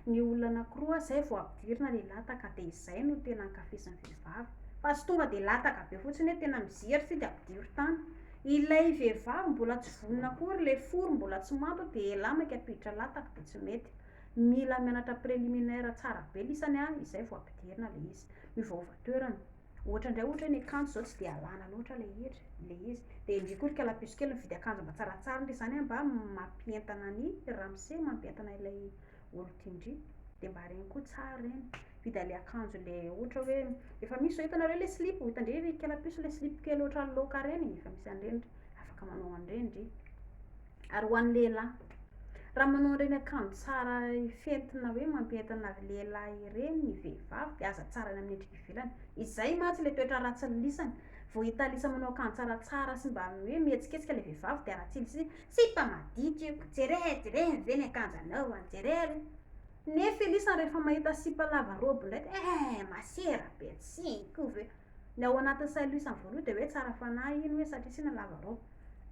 A: ny olona anankiroa, izay vao ampidirina ilay lataka dia izay no tena ankafizin'ny vehivavy. Fa tsy tonga dia lataka be fotsiny hoe tena mizery ity dia ampidiro tany. Ilay vehivavy mbola tsy vonona akory, ilay fory mbola tsy manta dia elah maika ampiditra lataka dia tsy mety. Mila mianatra préliminaire tsara be lisany izay vao ampidirina ilay izy. Miovaova toerana. Ohatra indray ohatra hoe ny akanjo izao tsy dia alana loatra ilay hira, ilay izy. Dia indry koa ry kalapiso kely mividy akanjo mba tsaratsara ndry izany an, mba mampientana ny ramose, mampientana ilay olon-tian-dry. Dia mba ireny koa tsara ireny. Mividy an'ilay akanjo ilay ohatra hoe, efa misy izao hitanareo ilay silipo, hitan-dry ry kalapiso ilay silipo kely ohatran'ny laoka ireny, efa misy an'ireny ndry, afaka manao an'ireny ndry. Ary ho an'ny lehilahy, raha manao an'ireny akanjo tsara fentina hoe mampientana lehilahy ireny ny vehivavy dia aza tsaraina amin'ny endrika ivelany. Izay mantsy ilay toetra ratsin'ny lisany. Vao hita lisa manao akanjo tsaratsara sy mba hoe mihetsiketsika ilay vehivavy dia ratsy lisy hoe sipa maditra io, jereo jereo ve ny akanjo anaovany, jereo. Nefa i lisany rehefa mahita sipa lava robe indray dia eh masera be tsy koa ve. Ny ao anatin'ny sain'i lisany voalohany dia hoe tsara fanahy iny hoe satria tsy lava robe.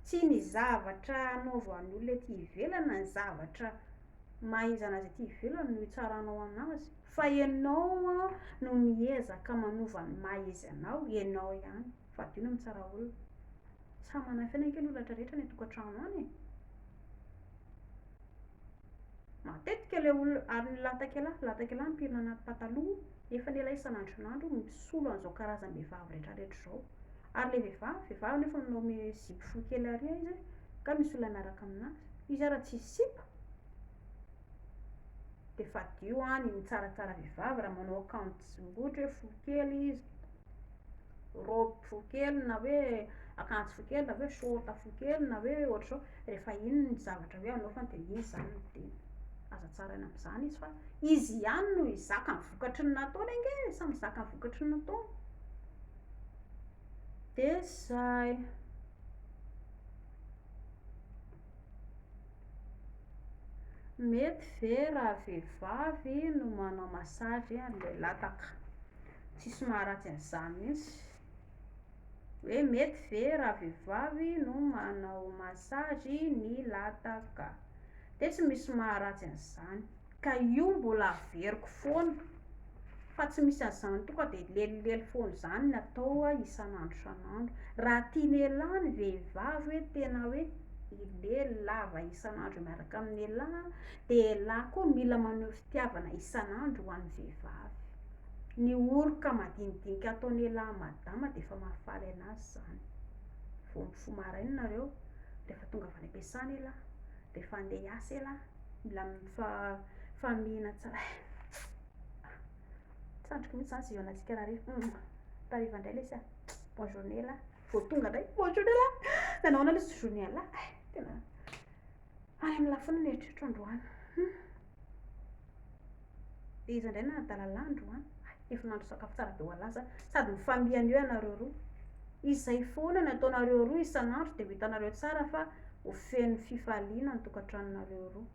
A: Tsy ny zavatra anaovan'ny olona ety ivelany na ny zavatra maha izy anazy ety ivelany no hitsaranao anazy fa ianao no miezaka manova ny maha izy anao, ianao ihany. Fadio ny mitsara olona. Samy manana fiainana ange ny olona rehetra any an-tokantrano any e. Matetika ilay olona, ary ny latak'elah, latak'elah mipirina anaty pataloha nefa anie elah isan'andro isan'andro misolo an'izao karazam-behivavy rehetra rehetra izao. Ary ilay vehivavy, vehivavy nefa manao zipo fohy kely ary izy ka misy olona miaraka aminazy. Izy ara tsisy sipa. Dia fadio an ny mitsaratsara vehivavy raha manao akanjo ohatra hoe fohy kely izy, robe fohy kely na hoe. akanjo fohy kely na hoe short fohy kely na hoe ohatr'izao, rehefa iny ny zavatra hoe anaovany dia iny izany no tiany. Aza tsaraina amin'izany izy fa izy ihany no hizaka ny vokatry ny nataony ange e, samy mizaka ny vokatry ny nataony. Dia izay. Mety ve raha vehivavy no manao massage an'ilay lataka? Tsisy maharatsy an'izany mihitsy. Hoe mety ve raha vehivavy no manao massage ny lataka? Dia tsy misy maharatsy an'izany. Ka io mbola averiko foana fa tsy misy an'izany tonga dia lelilely foana izany ny atao isan'andro isan'andro. Raha tian'elah ny vehivavy hoe tena hoe hilely lava isan'andro miaraka amin'elah dia elah koa mila maneho fitiavana isan'andro ho an'ny vehivavy. Ny oroka madinidinika ataon'elah madama dia efa mahafaly an'azy izany. Vao mifoha maraina nareo, rehefa tonga avy any am-piasana elah, rehefa handeha hiasa elah, Mila mifamihina tsara. Tsy andriko mihitsy izany izay hihaonantsika rahariva. Hariva indray lesy a. Bonne journée lah. Vao tonga indray. Bonne journée lah. Nanao ahoana lesy journée an'lah? Tena any amin'ny lafiny ny eritreritro androany. Dia iza indray nanadala an'lah androany? Efa nahandro sakafo tsara be ho an'lah za. Sady mifamihana eo ianareo roa. Izay foana no ataonareo roa isan'andro dia ho hitanareo tsara fa ho feno fifaliana ny tokantranonareo roa.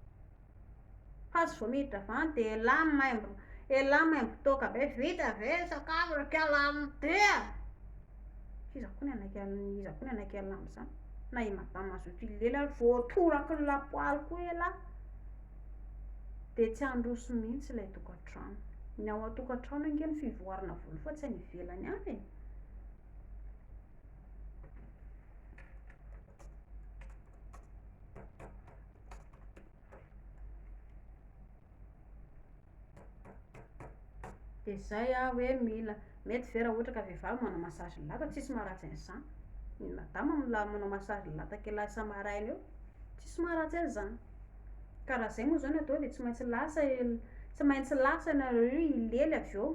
A: Fa tsy vao miditra avy any dia elah maimbo, elah maimbo toaka be, vita ve ny sakafo ry kala amin'ity a! Iza koa ny hanaiky an'i, iza koa ny hanaiky an'lah amin'izany? Na i madame mazoto hilely ary voatoraky ny lapoaly koa elah. Dia tsy handroso mihitsy ilay tokantrano. Ny ao an-tokantrano ange no fivoarana voalohany fa tsy any ivelany any e. Dia izay aho hoe mila, mety ve raha ohatra ka vehivavy manao massage ny lataka, tsisy maharatsy an'izany. Ny madama manao massage ny lataka elah isa-maraina eo, tsisy maharatsy an'izany. Ka raha izay moa izao no atao dia tsy maintsy lasa, tsy maintsy lasa ianareo io hilely avy eo.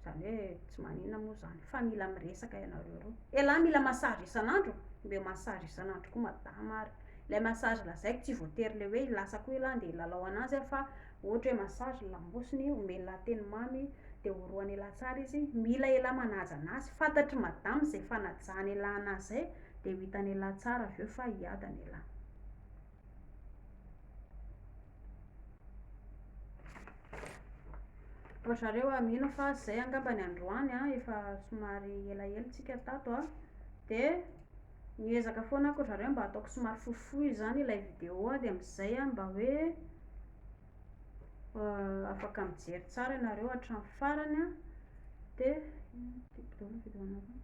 A: Izany hoe tsy maninona moa izany fa mila miresaka ianareo roa. Elah mila massage isan'andro? Omeo massage isan'andro koa madama ary. Ilay massage lazaiko tsy voatery ilay hoe lasa koa elah andeha hilalao an'azy aho fa ohatra hoe massage ny lamosiny, omen'lah teny mamy dia orohan'elah tsara izy, mila elah manaja an'azy, fantatr'i madama izay fanajan'elah an'azy izay dia ho hitan'elah tsara avy eo fa hiadana elah. Ry zareo a, mino fa zay angamba ny androany a, efa somary elaela tsika tato a, dia miezaka foana aho ry zareo mba ataoko somary fohifohy izany ilay vidéo a, dia amin'izay aho mba hoe afaka mijery tsara ianareo hatramin'ny farany a, dia tiako daholo ny vidéo anareo,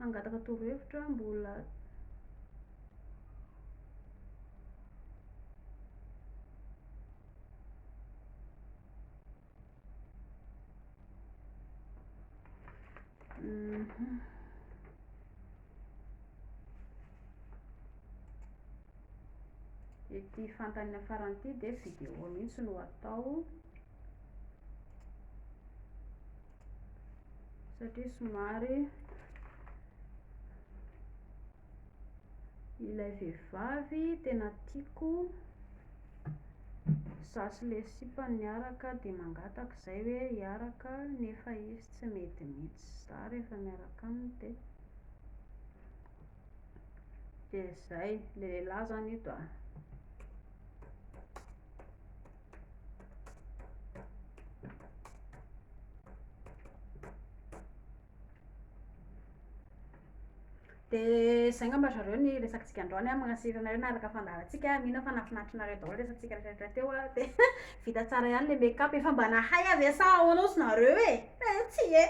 A: mangataka torohevitra mbola. Ity fantany farany ity dia vidéo mihitsy no atao satria somary Ilay vehivavy tena tiako, za sy le sipa niaraka dia mangataka izay hoe hiaraka nefa izy tsy mety mihitsy, za rehefa miaraka aminy dia dia izay, le lehilahy zany ito a. Dia izay angamba ry zareo ny resakantsika androany an, mankasitraka anareo nanaraka fandaharantsika, mino aho fa nahafinaritra anareo daholo resakantsika rehetra rehetra teo an, dia vita tsara ihany ilay make up, efa mba nahay aho ve sa ahoana ozy nareo e? Eh tsia e!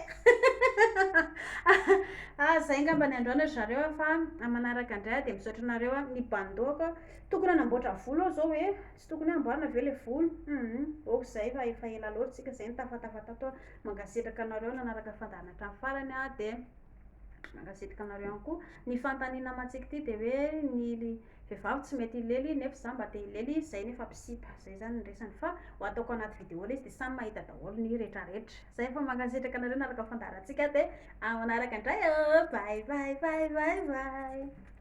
A: Ah izay angamba ny androany ry zareo an, fa amin'ny manaraka indray aho dia misaotra anareo an, ny bandeau-ko tokony hanamboatra volo aho izao e, tsy tokony hoe amboarina ve ilay volo? Hum ok izay fa efa ela loatra isika izay nitafatafa tato an, mankasitraka anareo nanaraka fandaharana hatramin'ny farany an, dia. Mankasitraka anareo ihany koa. Ny fanontaniana namantsika ity dia hoe ny vehivavy tsy mety hilely nefa za mba te hilely, zay nefa mpisipa. Zay zany ny resany fa ho ataoko anaty vidéo ilay izy dia samy mahita daholo ny rehetrarehetra. Zay fa mankasitraka anareo naraka ny fandaharantsika dia amin'ny manaraka indray ô! Bye bye bye bye bye.